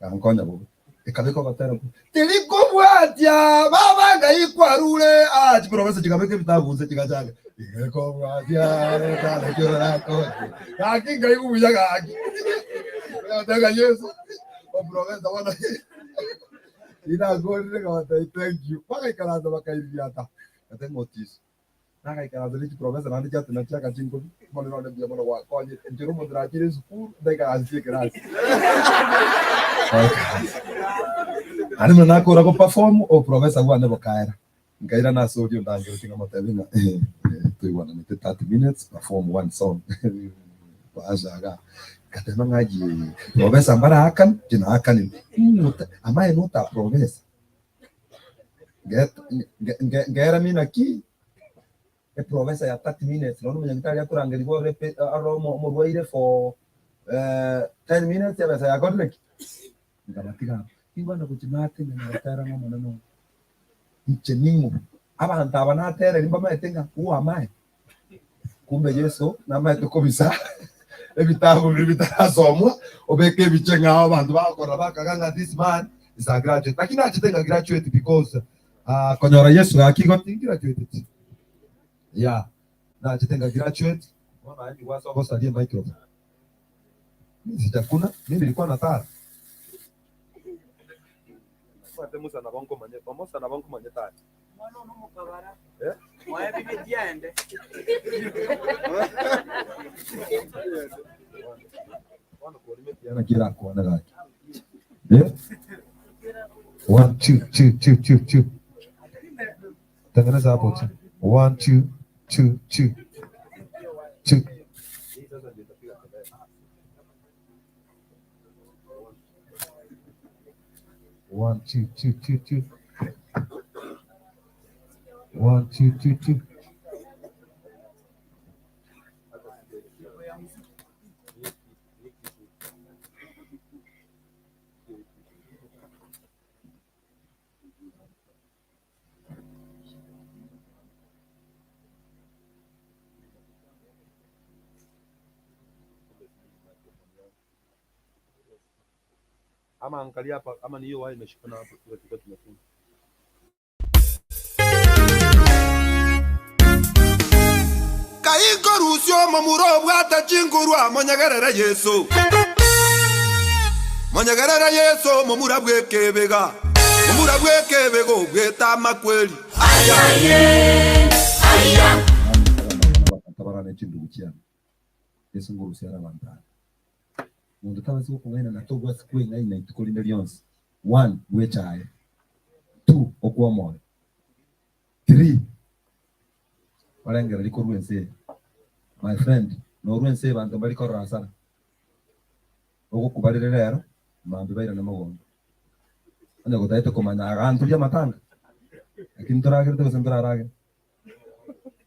Gankonya bobe. Ekabeka ogotera okwo, Tirikobwatia baba ngai kwarure ah, chiprofesa chikabeka ebitabu inse chigachaka Tirikobwatia gaki orakonye gaki ngai buya gaki Gatega Yesu oprofesa bono inakorire nkabatebia thank you bagaikaransa bakairiata gate ng'otiso Nagaikaransa ne chiprofesa naende chiatena chiaka chinkobi, bono none mbuya mono gwakonyire. Inche ere omonto nachire esukuru, ntaikaransetie ekerasi. Naende buna nakora go perform oboprofesa bwane bokaera. Nkairana ase oria ondangereti nkamotebia ng'a eh, toigwananete 30 minutes perform one song. Bahasha igaa. Ngateba ng'a ayee, profesa mbaraakane, inche naakanire. Ng'o am I not a professor? Nkeremia naki eprofesa ya 30 minutes nonya omonyagitari akorangerigwa ore ore omorwaire for 10 minutes ebesa yakorire ki? Nkabatiga abwo. Ninkwana gochia maate ng'a nagotera ng'a Omonene one, inche ning'o? Abanto aba natereri mbamaete ng'a who am I? Kumbe Yeso namaete kobisa ebitabu biria bitarasomwa, obeke ebiche ng'a abanto bagokorora bakaga ng'a this man is a graduate. Lakini nachete nga graduate because ah, konyora Yesu gaki igo tingraduateti. Yeah, nachete nga graduate, bono aye nigo ase ogosaria emicrophone. Mimi sijakuna, mimi nilikuwa na tara. Omanyete Musa nabo nkomanyete, Musa nabo nkomanyete aye. Omwana one omokabara, Eh? moe bibe tiaende. Naki erakwane gaki. Eh? One, two, two, two, two, two. Tengeneza hapo tu. One, two, two, two. Two. One, two, two, two, two. One, two, two, two. Ama angalia hapa ama ni hiyo waya imeshikana hapo tulikuwa tumefunga. Kai nkorusia omomura obwate chinguru amonyegerere Yeso. Monyegerere Yeso omomura bw'ekebega, momura bw'ekebega obwete amakweri. Tabarane chindugu chiane, Yeso nkorusia are abanto aya. Monto tabasi gokong'aina na tobwasi kweng'aina ituko rinde rionsi. One, bwechaye. Two, okwomore. Three, orengererie korwa ense eye. My friend, norwa ense eye banto mbari korora hasara. Ogokubarire rero, mambia bairane mogondo. Onye gotagete komanya agantoria amatanga, lakini ntoragerete gose ntoraragere.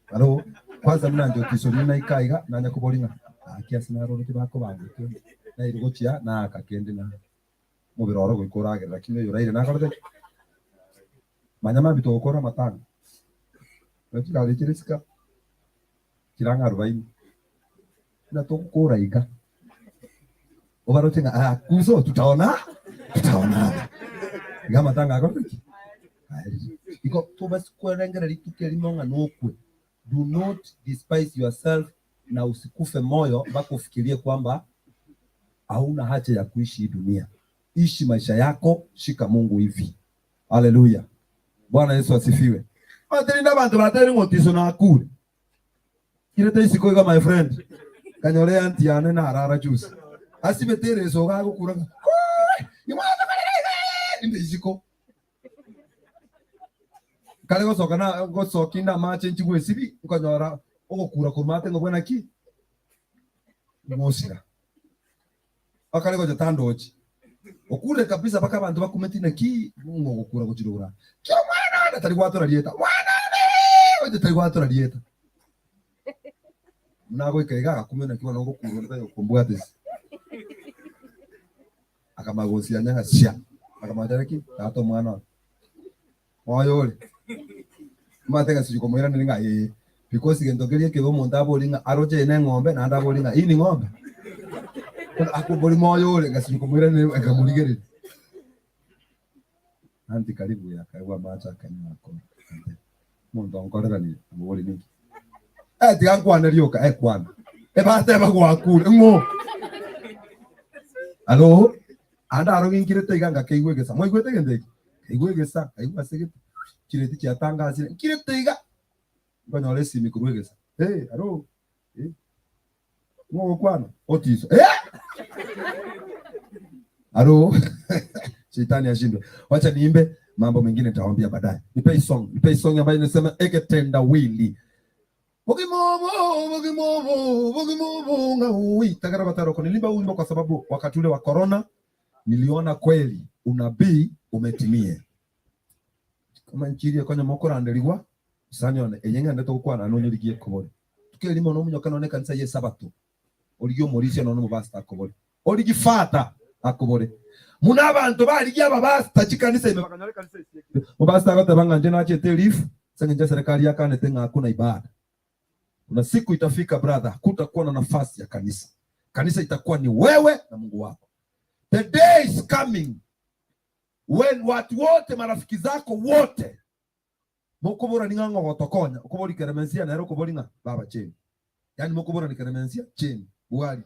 Aro, kwanza buna inche otisorie naika aiga, nanya koboria ng'a gaki ase naroroche bakobanga ekende, nairwe gochia naaka kende na omobere oro goika oragere, lakini oyoraire nakorete ki? Manya mambia togokora amatanga, na chigari chire isiko chire ang'e arubaini, buna togokora iga, obaroche ng'a ah kuso tutaona tutaonana, iga amatanga akorete ki? Aerire. Igo tobasi kwerengera rituko erimo ng'a nokwe, do not despise yourself na usikufe moyo mpaka ufikirie kwamba hauna haja ya kuishi hii dunia. Ishi maisha yako, shika Mungu hivi. Haleluya! Bwana Yesu asifiwe. Omanyete rinde abanto batebire ng'a Otiso nakure. Kirete isiko iga my friend. Nkanyora eanti yane narara juzi. Asibete ereso iga agokura ng'a "Koi, imwatokorera iga inde isiko. Nkare gosoka na gosokia inde amache inche gwesibi, nkonyora ogokura korwa maate ng'a buna ki? Ngosira. Bakare gocha tandochi. Okure kabisa mpaka abanto bakumeti naki ng'o ogokura gochia rogoro aa. Ki omwana one tari gwatora rieta. Mwana one oche tari gwatora rieta. Buna agoika iga agakumia naki bono ogokura onde tari gokombwata ase. Akamanya gosianya ng'a sia. Akamanya tari ki? Tata omwana one. Moyo ore. Omanyete ng'a sijui komoiraneria ng'a ee. Because gento keria ekebe omonto aborie ng'a aroche eye neng'ombe naende aborie ng'a hii ni ng'ombe. Bono akobori moyo ore ng'a sijui komoiraneria nkamorigereria. Aunty karibu ya akaegwa amache akanywa akora. Akantebia, omonto onkoreranire, nkamobori ninki? Eh tiga nkwane rioka, eh kwana. Ebateba gwakure, ng'o? Alo? Ande aro ginkirete iga ngakeigwa egesa. Mwaigwete egento eke? Nkaigwa egesa, nkaigwa ase gete, chireti chiatangasire, nkirete iga, nkonyora esimi korwa egesa, Hey, alo, eh, ng'o ogokwana? Otiso, eh! Aro shetani ashindwe. Wacha niimbe mambo mengine nitawaambia baadaye. Nipe hii song, nipe hii song ambayo inasema egetendawili. Bogimobo, bogimobo, bogimobo ng'aui. Tagara bataroko. Nilimba huu wimbo kwa sababu wakati ule wa corona niliona kweli unabii umetimie. Kama nchirie konya mokoranderigwa sani one enye ng'ende togokwana nonyorigie kobore. Tukerimo nomonyoka none kanisa ye sabato. Origie omorisia nonya omobasta akobore. Origie fata akobore. Muna abanto barigie ababasta chikanisa ime bakanyora ekanisa esiekire. Omobasta agoteba ng'a inche nachete elifu ase eng'encho eserekari yakanete ng'a hakuna ibada. Kuna siku itafika brother, hakutakuwa na nafasi ya kanisa. Kanisa itakuwa ni wewe na Mungu wako. The day is coming when watu wote marafiki zako wote mokoborani ng'a ng'ogotokonya okobori keremensia nere okobori ng'a baba cheni yani mokoborani keremensia cheni bwari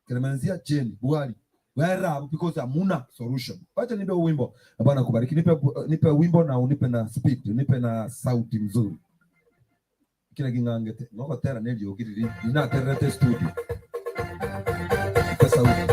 keremensia cheni bwari werra abwo because hamuna solution. Wacha nipe huu wimbo na Bwana akubariki. Nipe, nipe wimbo na unipe na speed, unipe na sauti mzuri. Kira ging'angete nogotera neriogi riria rinatererete studio. Nipe sauti.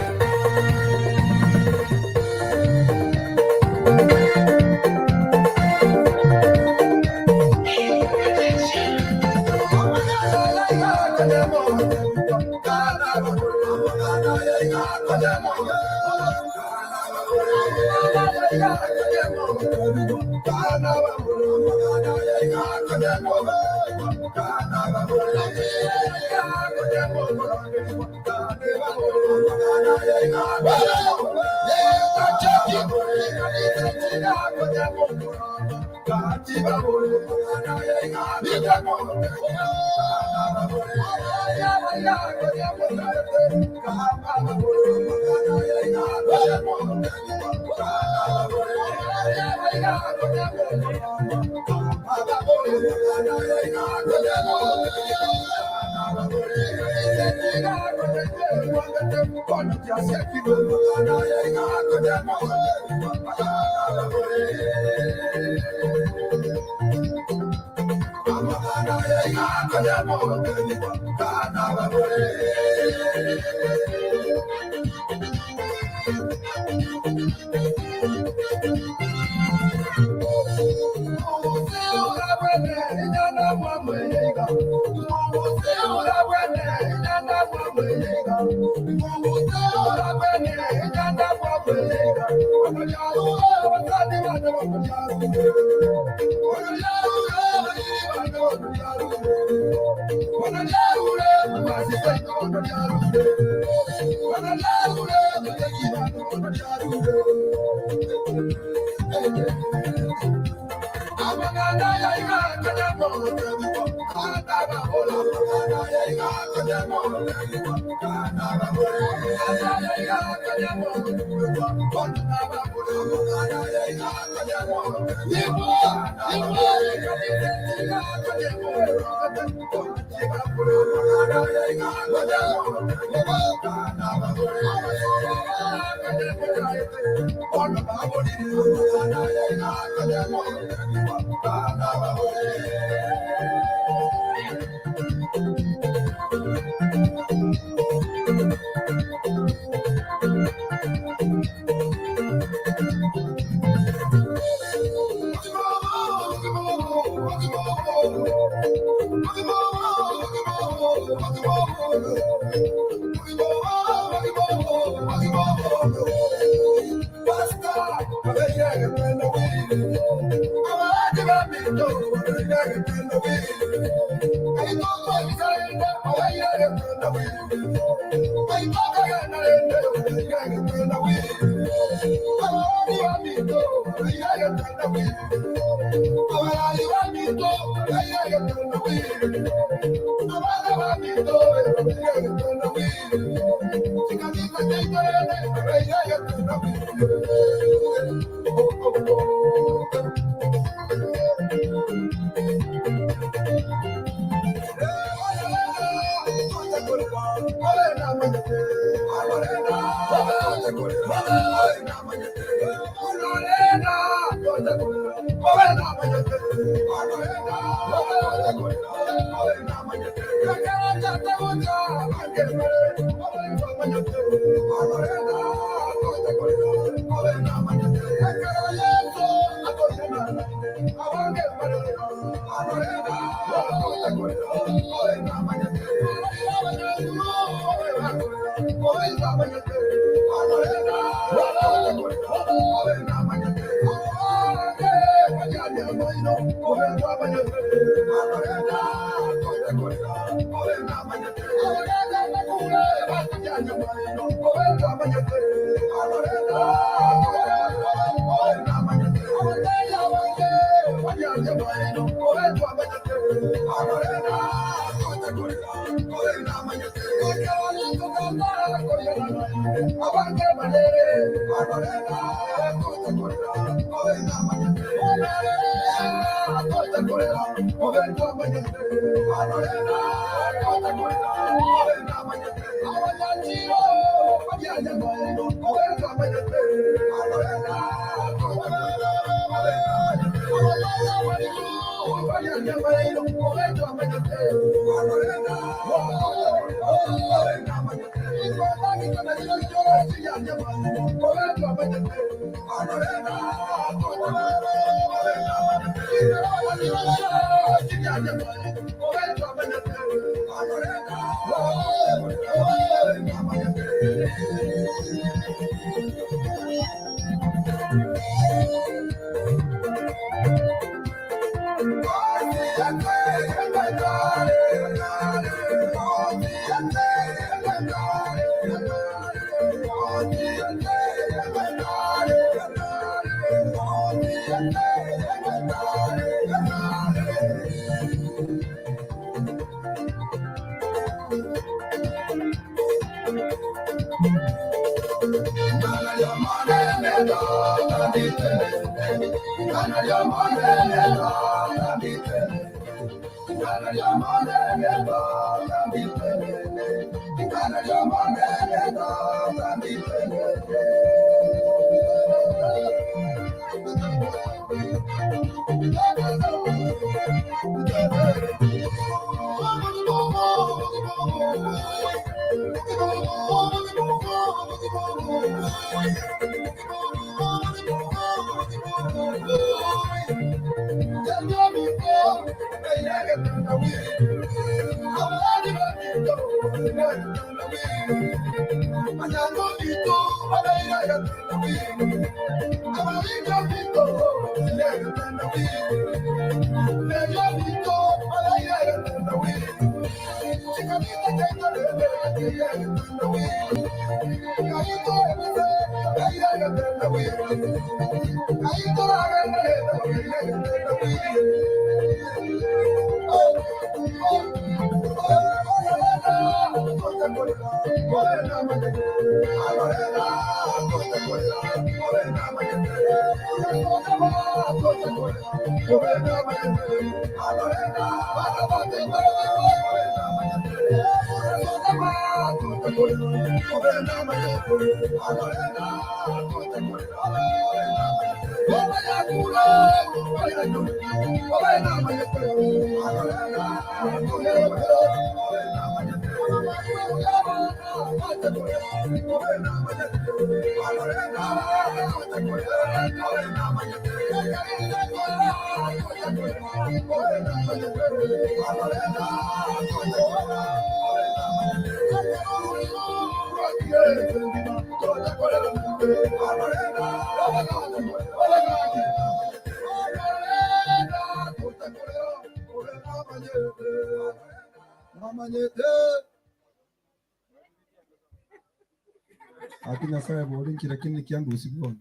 Gaki Nyasae bori nkire ki nikiandusi bono.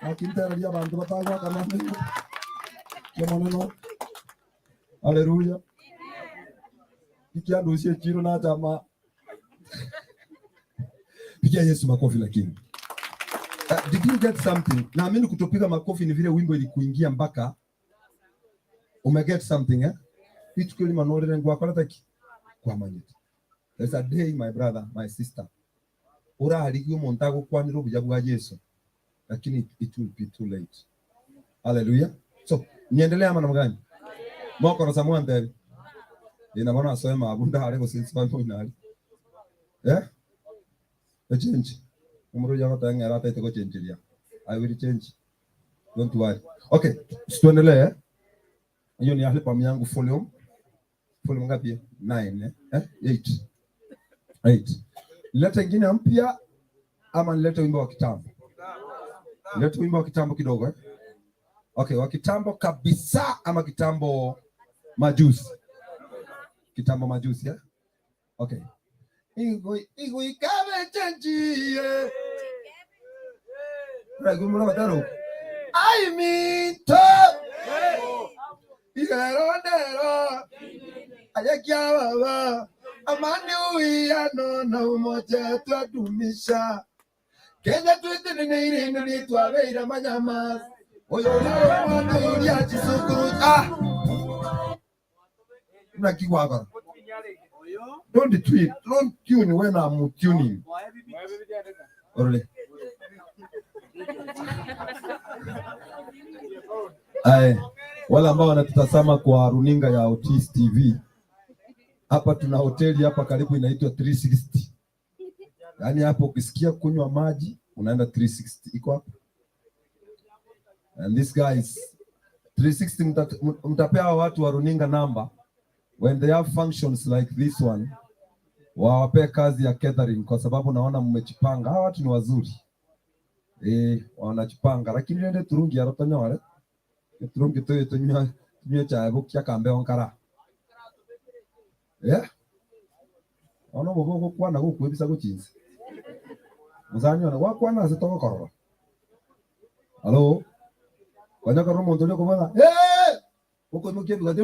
Gaki ntererie abanto batagwakana amaiga ki'Omonene. Haleluya. Ikiandusi echiro nachama. Pigia Yesu makofi lakini. Uh, did you get something? Naamini kutopiga makofi ni vile wimbo ilikuingia mpaka umeget something eh? Rituko erimo norere ngwakorete ki? Kwamanyete. There's a day my brother, my sister, orarigie omonto agokwanere obuya bwa Yeso, lakini it will be too late. Hallelujah. So, niendelee ama namna gani? Mokorosa mwantebi. Ina bono asoe mabu ndare gose nsoe moino aria. Eh? Echange. Omorwori agoteba ng'a ere ataete gochencheria. I will change. Don't worry. Okay, tuendelee. Hiyo ni album yangu volume. Volume ngapi? 9 eh? 8. 8. Nilete ingine mpya ama nilete wimbo wa kitambo? Nilete wimbo wa kitambo kidogo eh? Okay, wa kitambo kabisa ama kitambo majuzi? Kitambo majuzi eh? Okay. Igo igo ikabe chenjie. Raigumura bataro. I mean to. Igero ndero. Ayekia baba. Amani uwiano na umoja twadumisha. Kenya twiteneneire ino twabeire manyama. Oyo nawe mwana uria chisukuru. Ah. Naki gwakora. Don't tweet. Don't tune when I'm tuning. Orale. Aye, wale ambao wanatutazama kwa runinga ya Otis TV, hapa tuna hoteli hapa karibu inaitwa 360. Yaani hapo ukisikia kunywa maji unaenda 360 iko hapa. And this guys 360 mtapea watu wa runinga namba when they have functions like this one, wawapee kazi ya catering kwa sababu naona mmejipanga. Hawa watu ni wazuri eh, wanajipanga lakini rende turungi arotonyore turungi tuyu tunywa tunywe chai bukia kambe onkara eh ono bobo gokwana gokwebisa gochinse musani ona gwakwana ase togokorora alo kwanya korora omonto oria okobona eh okoimokia ebigoti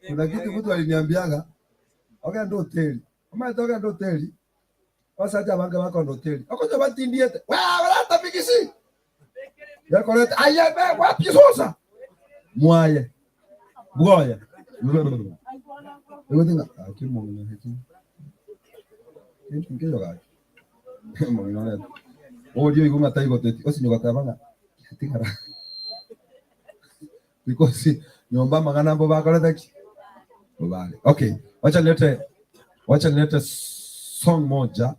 kuna kitu mtu aliniambiaga ogenda hoteli omanyete ogenda hoteli abasacha abange bakoenda hoteli okonya batindiete we barata bigisi bekorete aye be wapi sosa mwaye bwoye egotinga aki omong'ina eki gento nkeyo gaki omong'ina oreta oria oigwe ng'a taigoteti osinye goteba ng'a tigara because nyomba amang'ana abo bakorete ki bobare. Okay, wacha nilete wacha nilete song moja,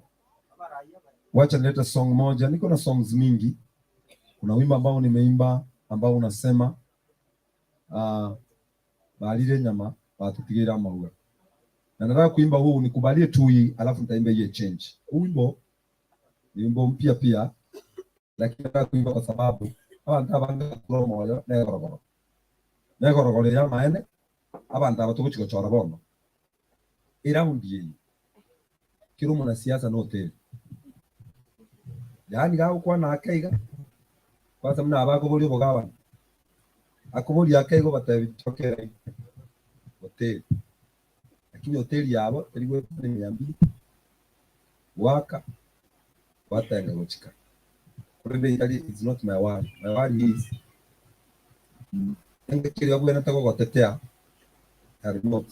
wacha nilete song moja. Niko na songs mingi. Kuna wimbo ambao nimeimba ambao unasema balire nyama batutigira maua, na nataka kuimba huu, nikubalie tu hii, alafu nitaimba hiyo change. Huu wimbo ni wimbo mpya pia, lakini nataka kuimba kwa sababu abantu abange bakura omoyo negorogoro negorogoro ya maene abantu aba tugochigochora bono eraundi eye kera omonasiasa na hoteli yaani gagokwana ake iga kwanza buna abakoboria obogabana akoboria ake igo batebi chokera hoteli lakini hoteli yabo teri goetana mia mbili gwaka gwatenga gochika korende itari it's not my worry my worry is engaki eria obwenerete gogotetea are not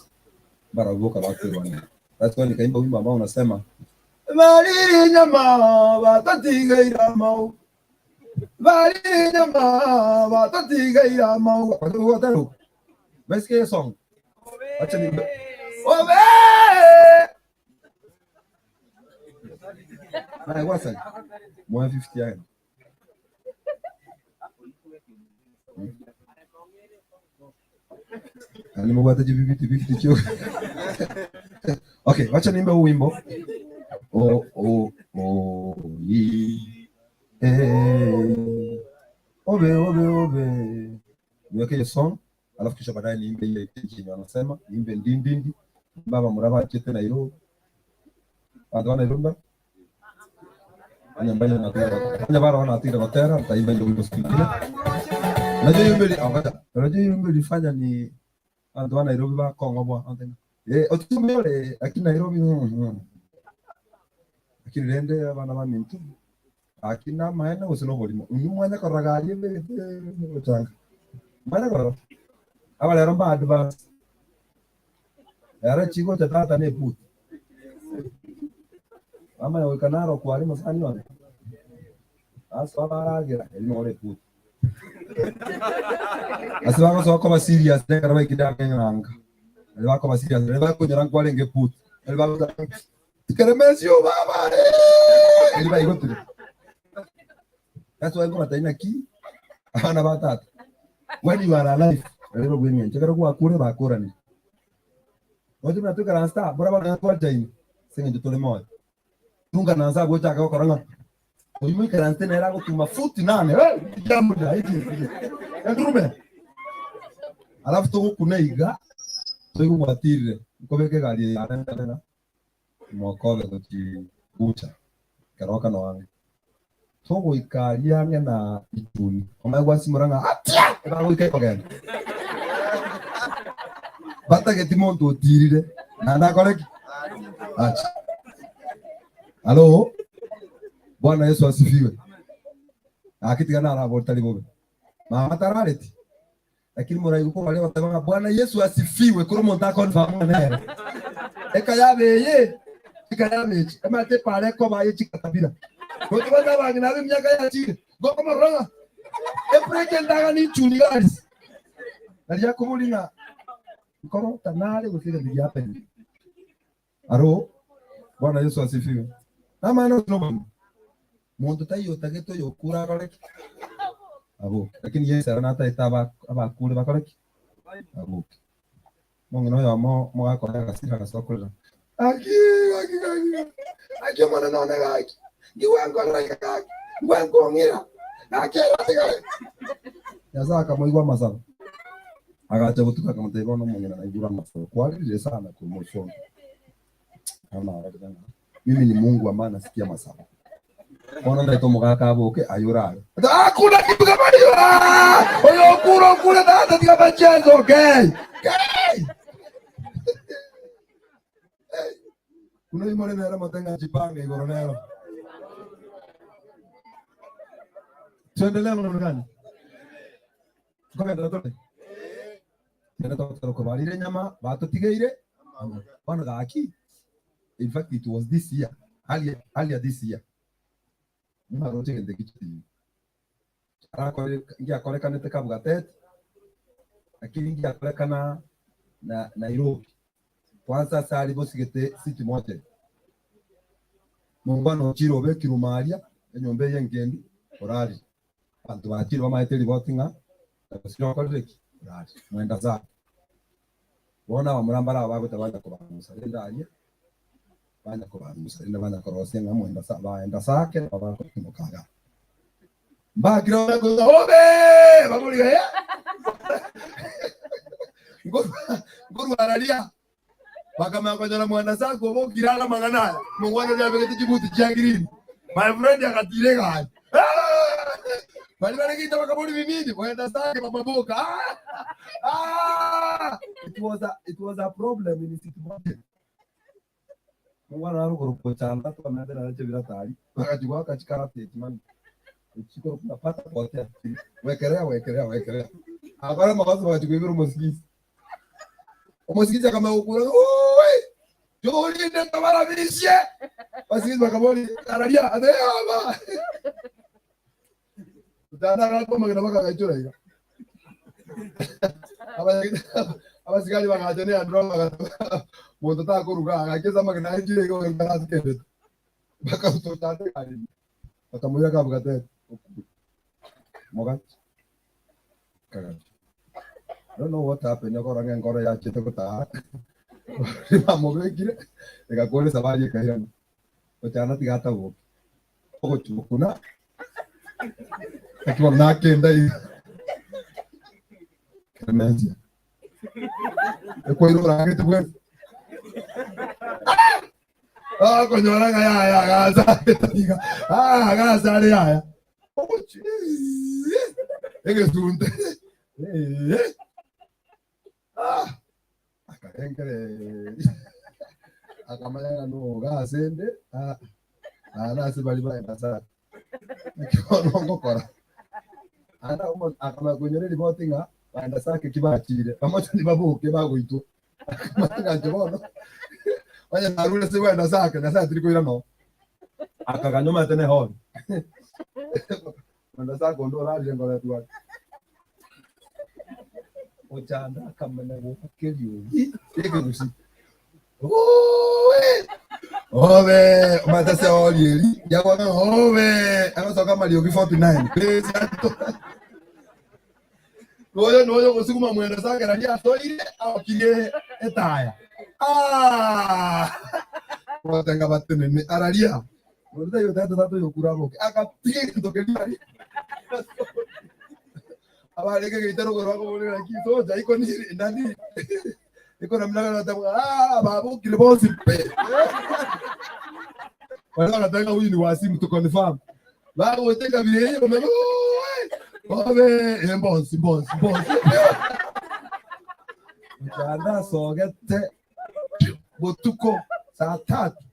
barabwo boka bakoirwanera that's why nikaimba wimbo ambao unasema bariri nyama batatigaira mau bariri nyama batatigaira mau Kwatero. Umesikia hiyo song? Acha niimbe. Obe! Na wasa. 150 yaani. Nimebwata jibibiti bifiti kyo. Okay, wacha niimbe huu wimbo. O o o i eh obe obe obe. Niweke hiyo song alafu kisha baadaye niimbe ile yenye wanasema niimbe ndindindi baba muraba chete Nairobi. Bantu ba Nairobi ba? Anya mbaya natira. Anya bara wanatira gotera nitaimba ile wimbo siku ingine. Unajua hiyo wimbo ili- ah, ngoja. Unajua hiyo wimbo ilifanya ni bantu ba Nairobi bakong'o bwa eh otumere lakini Nairobi Lakini rende abana ba minto akina maene gose na oborimo inwe mwanya korora gari ebegete gochanga mwanya korora aba rero mba advance ere chigocha tata na ebuti bamanya goika naro kwari mosani one asoa baragera eri noro ebuti ase bagosoa koba serious ekero baikire ake eng'anga eri bakoba serious eri bakonyora nkwarenge ebuti eri bagocha tikeremesio baba eri baigotire. That's why nkobatebia naki. Abana ba tata, when you are alive, rero bw'eng'encho, ekero gwakure bakoranire. Roche buna toikaranse aa, mbora bono twanchaine, ase eng'encho tore moyo. Tunga na nse agochaka gokora ng'a oyio moikaransete nere agotuma futi nane, hey, kiamuda, iki, iki. Endurume. Alafu togokuna iga, toigwe gwatirire, nkobeka egari eye yane ntebe ng'a mokobe gochi gucha keroka no ang'e. Togoika aria ang'e na ichuni, omanye gwasimora ng'a atia! Ebagoika ekogenda. Batageti monto otirire, naende akore ki? Ache. Halo? Bwana Yesu asifiwe. Gaki tiga narabori tari bobe. Mama tarareti? Lakini moraigwe kobaria goteba ng'a Bwana Yesu asifiwe, kore omonto akonfirm ng'a nere. Eka yabe eye, eka yabe echi, emate epara ekoba ye chikatabira. Gotobwate abang'ina abe emiaka yachire, gokomorora ng'a ebreki endaga nichuni gari. Nari akobori ng'a nkorota nare gose egento giapenire. Aro, Bwana Yesu asifiwe. Namang'ana onsi nobogima. Monto taiyo otagete oyokure akore ki? Aboke. Lakini Yesu ere nataete aba- abakure bakore ki? Aboke. Omong'ina oyomo mogakora agasira agasoa korera, Gaki, gaki, gaki, gaki, gaki Omonene one gaki, ngigwe nkorera iga gaki, ngwe nkong'ira, gaki ere atigare. Nyasae akamoigwa amasabo. Agacha botuko akamotebia, Bono omong'ina naigure amasabo, kwarerire sana korwa mosongo. Bono arorire ng'a mimi ni Mungu ambaye nasikia amasabo. Bono ndaete omogaka aboke aye orare. Ati, Hakuna kitu kama hiyo! Ah! Oyo okure okure tata tiga machezo okay. Okay. Buna imore nere mote ng'a jipange igoro nero. Tuendelee namna gani? Nkogenderera tore? Kende togotera kobarire enyama batotigeire bono gaki in fact it was this year earlier, earlier this year mwaroche egento ekio chitibi arakore ngiakorekanete Kabgateti lakini ngiakorekana na Nairobi kwanza ase aria bosigete city mortuary mongwana ochire obekirwe maria enyomba eye engendu orarire. Abanto bachire bamaete riboti ng'a Gusii okorire ki? Orari. Mwenda zake. Bono abamura mbare aba bagocha banya kobanusa rende aria, banya kobanusa rende banya korosia ng'a mwenda sa baenda sake nabo bakotimoka igaa. Mbakire banya koigwa obe! Baboriga eh! Nkorwa nkorwa araria, bakamanya konyora mwenda sake obokire are amang'ana aya, omongwana oria abegete chibuti chia green. My friend agatira egari. Baria bare geita bakaboria ni nini? Mwenda sake bakaboka. Ah! It was a, it was a problem in city market. Omwana narogoro kochanda twamete nare chebira tari. Bagachigwa akachikarata echi mani. Echikoro kunapata potea. Wekerea wekerea wekerea. Akora amagoso bagachigwa ibere omosigisi. Omosigisi akamanya gokura "Ooi! Torinde tobarabishe. Abasigisi bakaboria araria ate aba. Tata agakwa amagena bakagaichora iga. Abasigari bagacha ne andro bagateba monto takoruga agachia ase amagena aichire iga ogenda ase kendete. Bakaruta ase egari ime bakamoira Kabugatete okure. Mogache. Kagacha. I don't know what happened okora ng'a enkoro yachete gotara bamobekire egakora esabari ekairana. Gochana tiga ataboke. Ogochukuna naki bono nakenda iga. Clemencia. Ekwaire orangete bwensi. Ah, konyora ng'a yaya gaza iga. Ah, gaza are yaya. Ogochi. Egesunte. Eh. Ah. Akarengereria. Akamanya ng'a noga asende. Ah. Ah, nase bari baenda sana. Naki bono ngokora. Anda omo akamanya konyora eriboti ng'a baenda sake ki bachire. Bamachani baboke bagoitwa. Akamanya ng'a inche bono onye narure ase baenda sake Nyasaye tiri koira noo. Akaganya omanyete ne hall. Mwenda sake onde orarire nkoretwa are. Ochanda akamanya goaka eriogi ri'ekegusii. Owe! Obe! Omanyete ase hall eri, riagoaka ng'a obe! Agosoka amariogi 49. Please, Noyo noyo ogosuguma mwene sakera riria asoire aokirie etaya. Ah! Gotenga batenene araria. Onde taiyo otagete tata oyo okure aboke. Agatiga egento keria aria. Abarenge geita rogoro bakoboria naki socha iko niri nani iko namna gani bateba ah babokire bonsi pe. Baria bagateba huyu ni wazimu to confirm. Bagocha ekabira eye bamanya oe bobe eh mbonsi mbonsi mbonsi. Mchanda asogete botuko saa tatu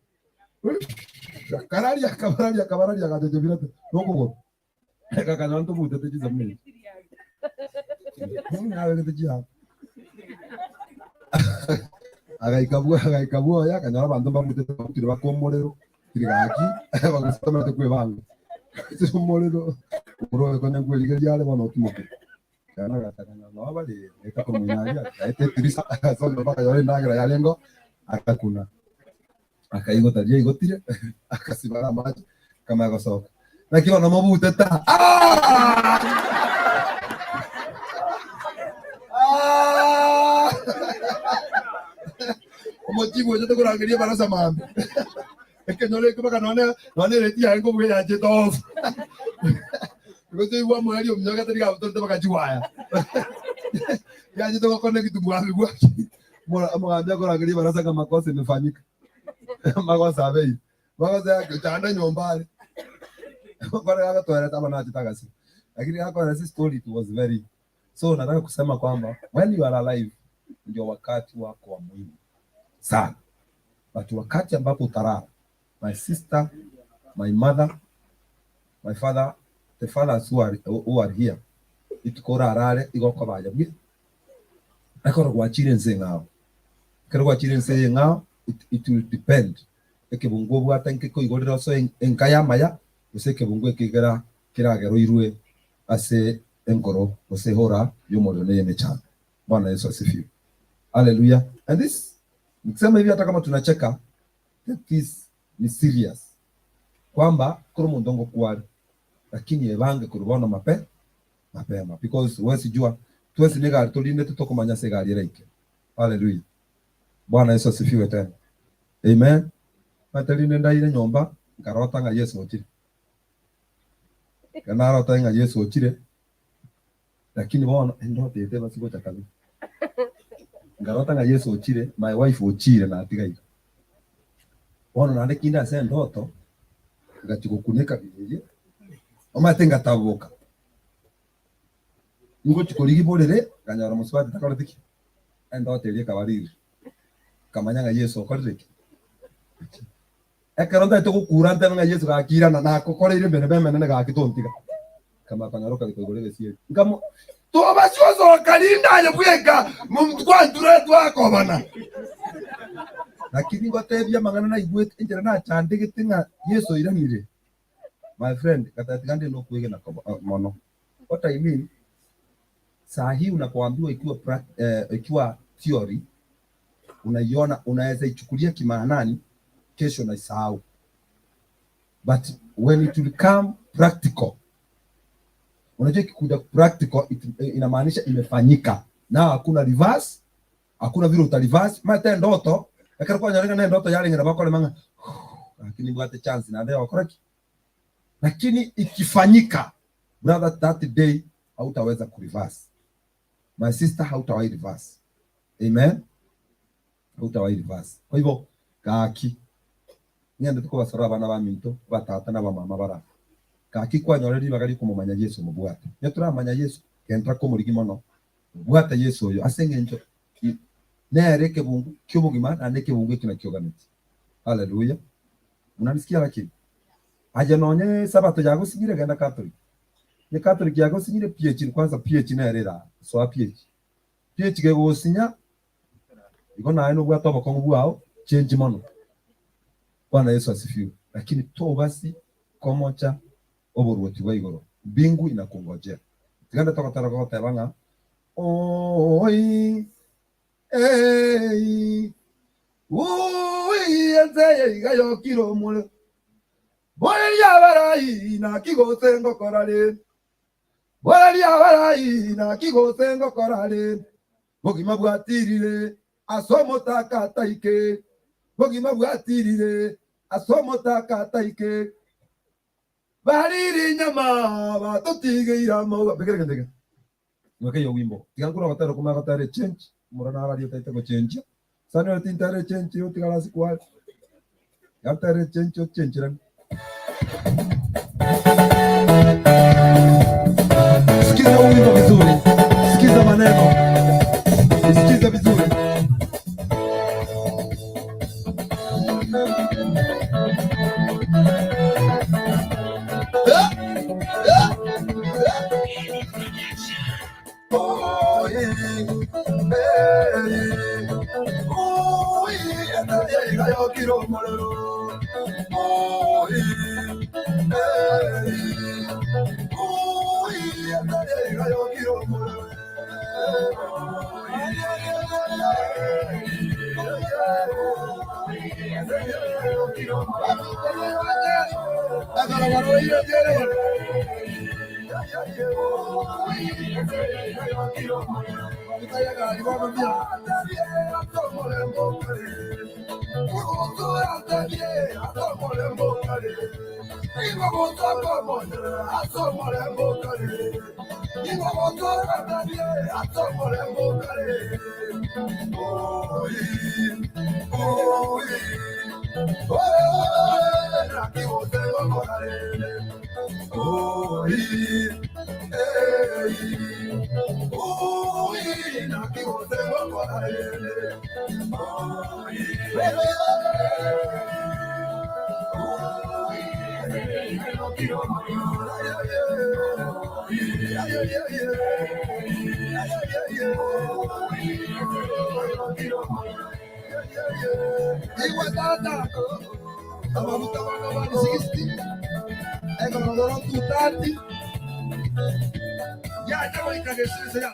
akararia akabararia akabararia agachocha birate nokogoro Gakanyora ntobutete chisamiri. Nabegete chianga. Agaika bwo agaika bwoye akanyora abanto mbabutete babutire baka omorero tiri gaki bagosomerete kwebanga. Ase omorero omorero oyo konya nkwerigeria are bono otimokire. Ekero agacha akanyora noo bare gaika korwa aria agaeta etirisa agasoka mpaka akanyora endagera yarenge oo agakuna. Akaigota riria aigotire, akasibara amache, akamanya gosoka. Naki bono mobute ta. Ah! Ah! Omochibu ochete korangeria ebarasa mambia. Ekenyoro ekio mpaka nonye nonye ereti yaye nkobuga yanchete off. Igo toigwa omoerio omunyogete nigo abutorete mpaka chiwaya. Yanchete goconnect bwami bwaki. Omogambi akorangeria ebarasa ng'a makosa imefanyika. Magosa abeire. Magosa yake chanda nyomba are. Kore gagotwerete aba nachete agasira. Lakini gakoeresa story it was very so nataka kusema kwamba when you are alive ndio wakati wako wa muhimu sana. But wakati ambapo utalala, my sister, my mother, my father, the fathers who are, who are here, rituko orarare igo okobaja buya. Ekero gwachire ense eng'ao, ekero gwachire ense eye eng'ao, it, it will depend ekebungo obwate nkekoigorera osoe enka y'amaya gose ekebungo eke kera kerageroirwe ase enkoro gose ehora y'omorero na ey'emechando. Bwana Yesu asifiwe. Haleluya. And this nikisema hivi hata kama tunacheka, take this ni serious kwamba kera omonto ngokware lakini ebange korwa bono mape mapema because huwezi jua twensi negari torindete tokomanya ase egari eraike. Haleluya. Bwana Yesu asifiwe tena. Amen. Omanyete rinde ndaire nyomba nkarota ng'a Yesu ochire. Ekero narota ng'a Yesu ochire lakini bono endoto eye tebasi gocha kabisa. Nkarota ng'a Yesu ochire, my wife ochire natigaire. Bono naende kinde ase endoto ngachia gokuneka bibiria, omanyete ngataboka. Ngochia korigia borere, nkanyora mosubati takoreti ki? Endoto eria ekaba real. Nkamanya ng'a Yeso okorire ki? Ochire. Ekero ntagete gokura ntebe ng'a Yeso gaki irana, nagokoreire emeremo emenene gaki tontiga. Nkamanya konyora okarika igoro egesieri. Nkamo Tobasi gosoka rinde aye bweka, twanture twakobana. Lakini ngotebie amang'ana naigwete, enchera nachandegete ng'a Yeso oiranire. My friend, gateba tiga ndinde okwegena kobo mono. What I mean, saa hii unapoambiwa ikiwa prac eh, ikiwa theory unaiona unaweza ichukulia kimaanani, kesho unaisahau. But when it will come practical, unajua ikikuja practical it, inamaanisha imefanyika na hakuna reverse, hakuna vile uta reverse. Mate ndoto ekero kwanyora ng'a nendoto yarenge nabo okorema ng'a lakini mbwate chance naende yogokora ki? Lakini ikifanyika brother, that day hautaweza kureverse. My sister, hautawahi reverse. Amen, hautawahi reverse. Kwa hivyo gaki ng'endete kobasora abana baminto, abatata na abamama bara gaki kwanyora ribaga riokomomanya Yeso mobwate. Onye toramanya Yeso, genderera komorigia mono, mobwate Yeso oyo ase eng'encho nere ekebungu ki'obogima naende ekebungu ekio nakio oganetie. Haleluya! Munanisikia lakini? Aye nonye esabato yagosinyire genda Catholic. Onye Catholic yagosinyire PH kwanza PH nere era soa PH. PH kegosinya igo naye nobwate obokong'u bwao change mono. Bwana Yesu asifiwe. Lakini tobasi komocha oboruoti bwa igoro. Mbingu inakungojea. Tiga nde togotera gogoteba ng'a Oi ei ui ense eye iga yokire omorero. Boreria abarai naki gose ngokora rende. Boraria abarai, naki gose ngokora rende? Bogima bwatirire ase omotaka ataike, bogima bwatirire ase omotaka ataike. Barire enyama batotigeire amauga. Mbekere egento eke. Mweke yo wimbo. Tiga nkure ogotera okwo maya gotera echange. Omorwa naro aria otaete gochenjia. Sani ore tintera echange otigare ase kware. Tiga ntere echange ochencherane. Sikiza huu wimbo vizuri. Sikiza maneno. Sikiza vizuri. Igwa tata amaguta bono 160 egorogoro 230 yacha goika gesese ya.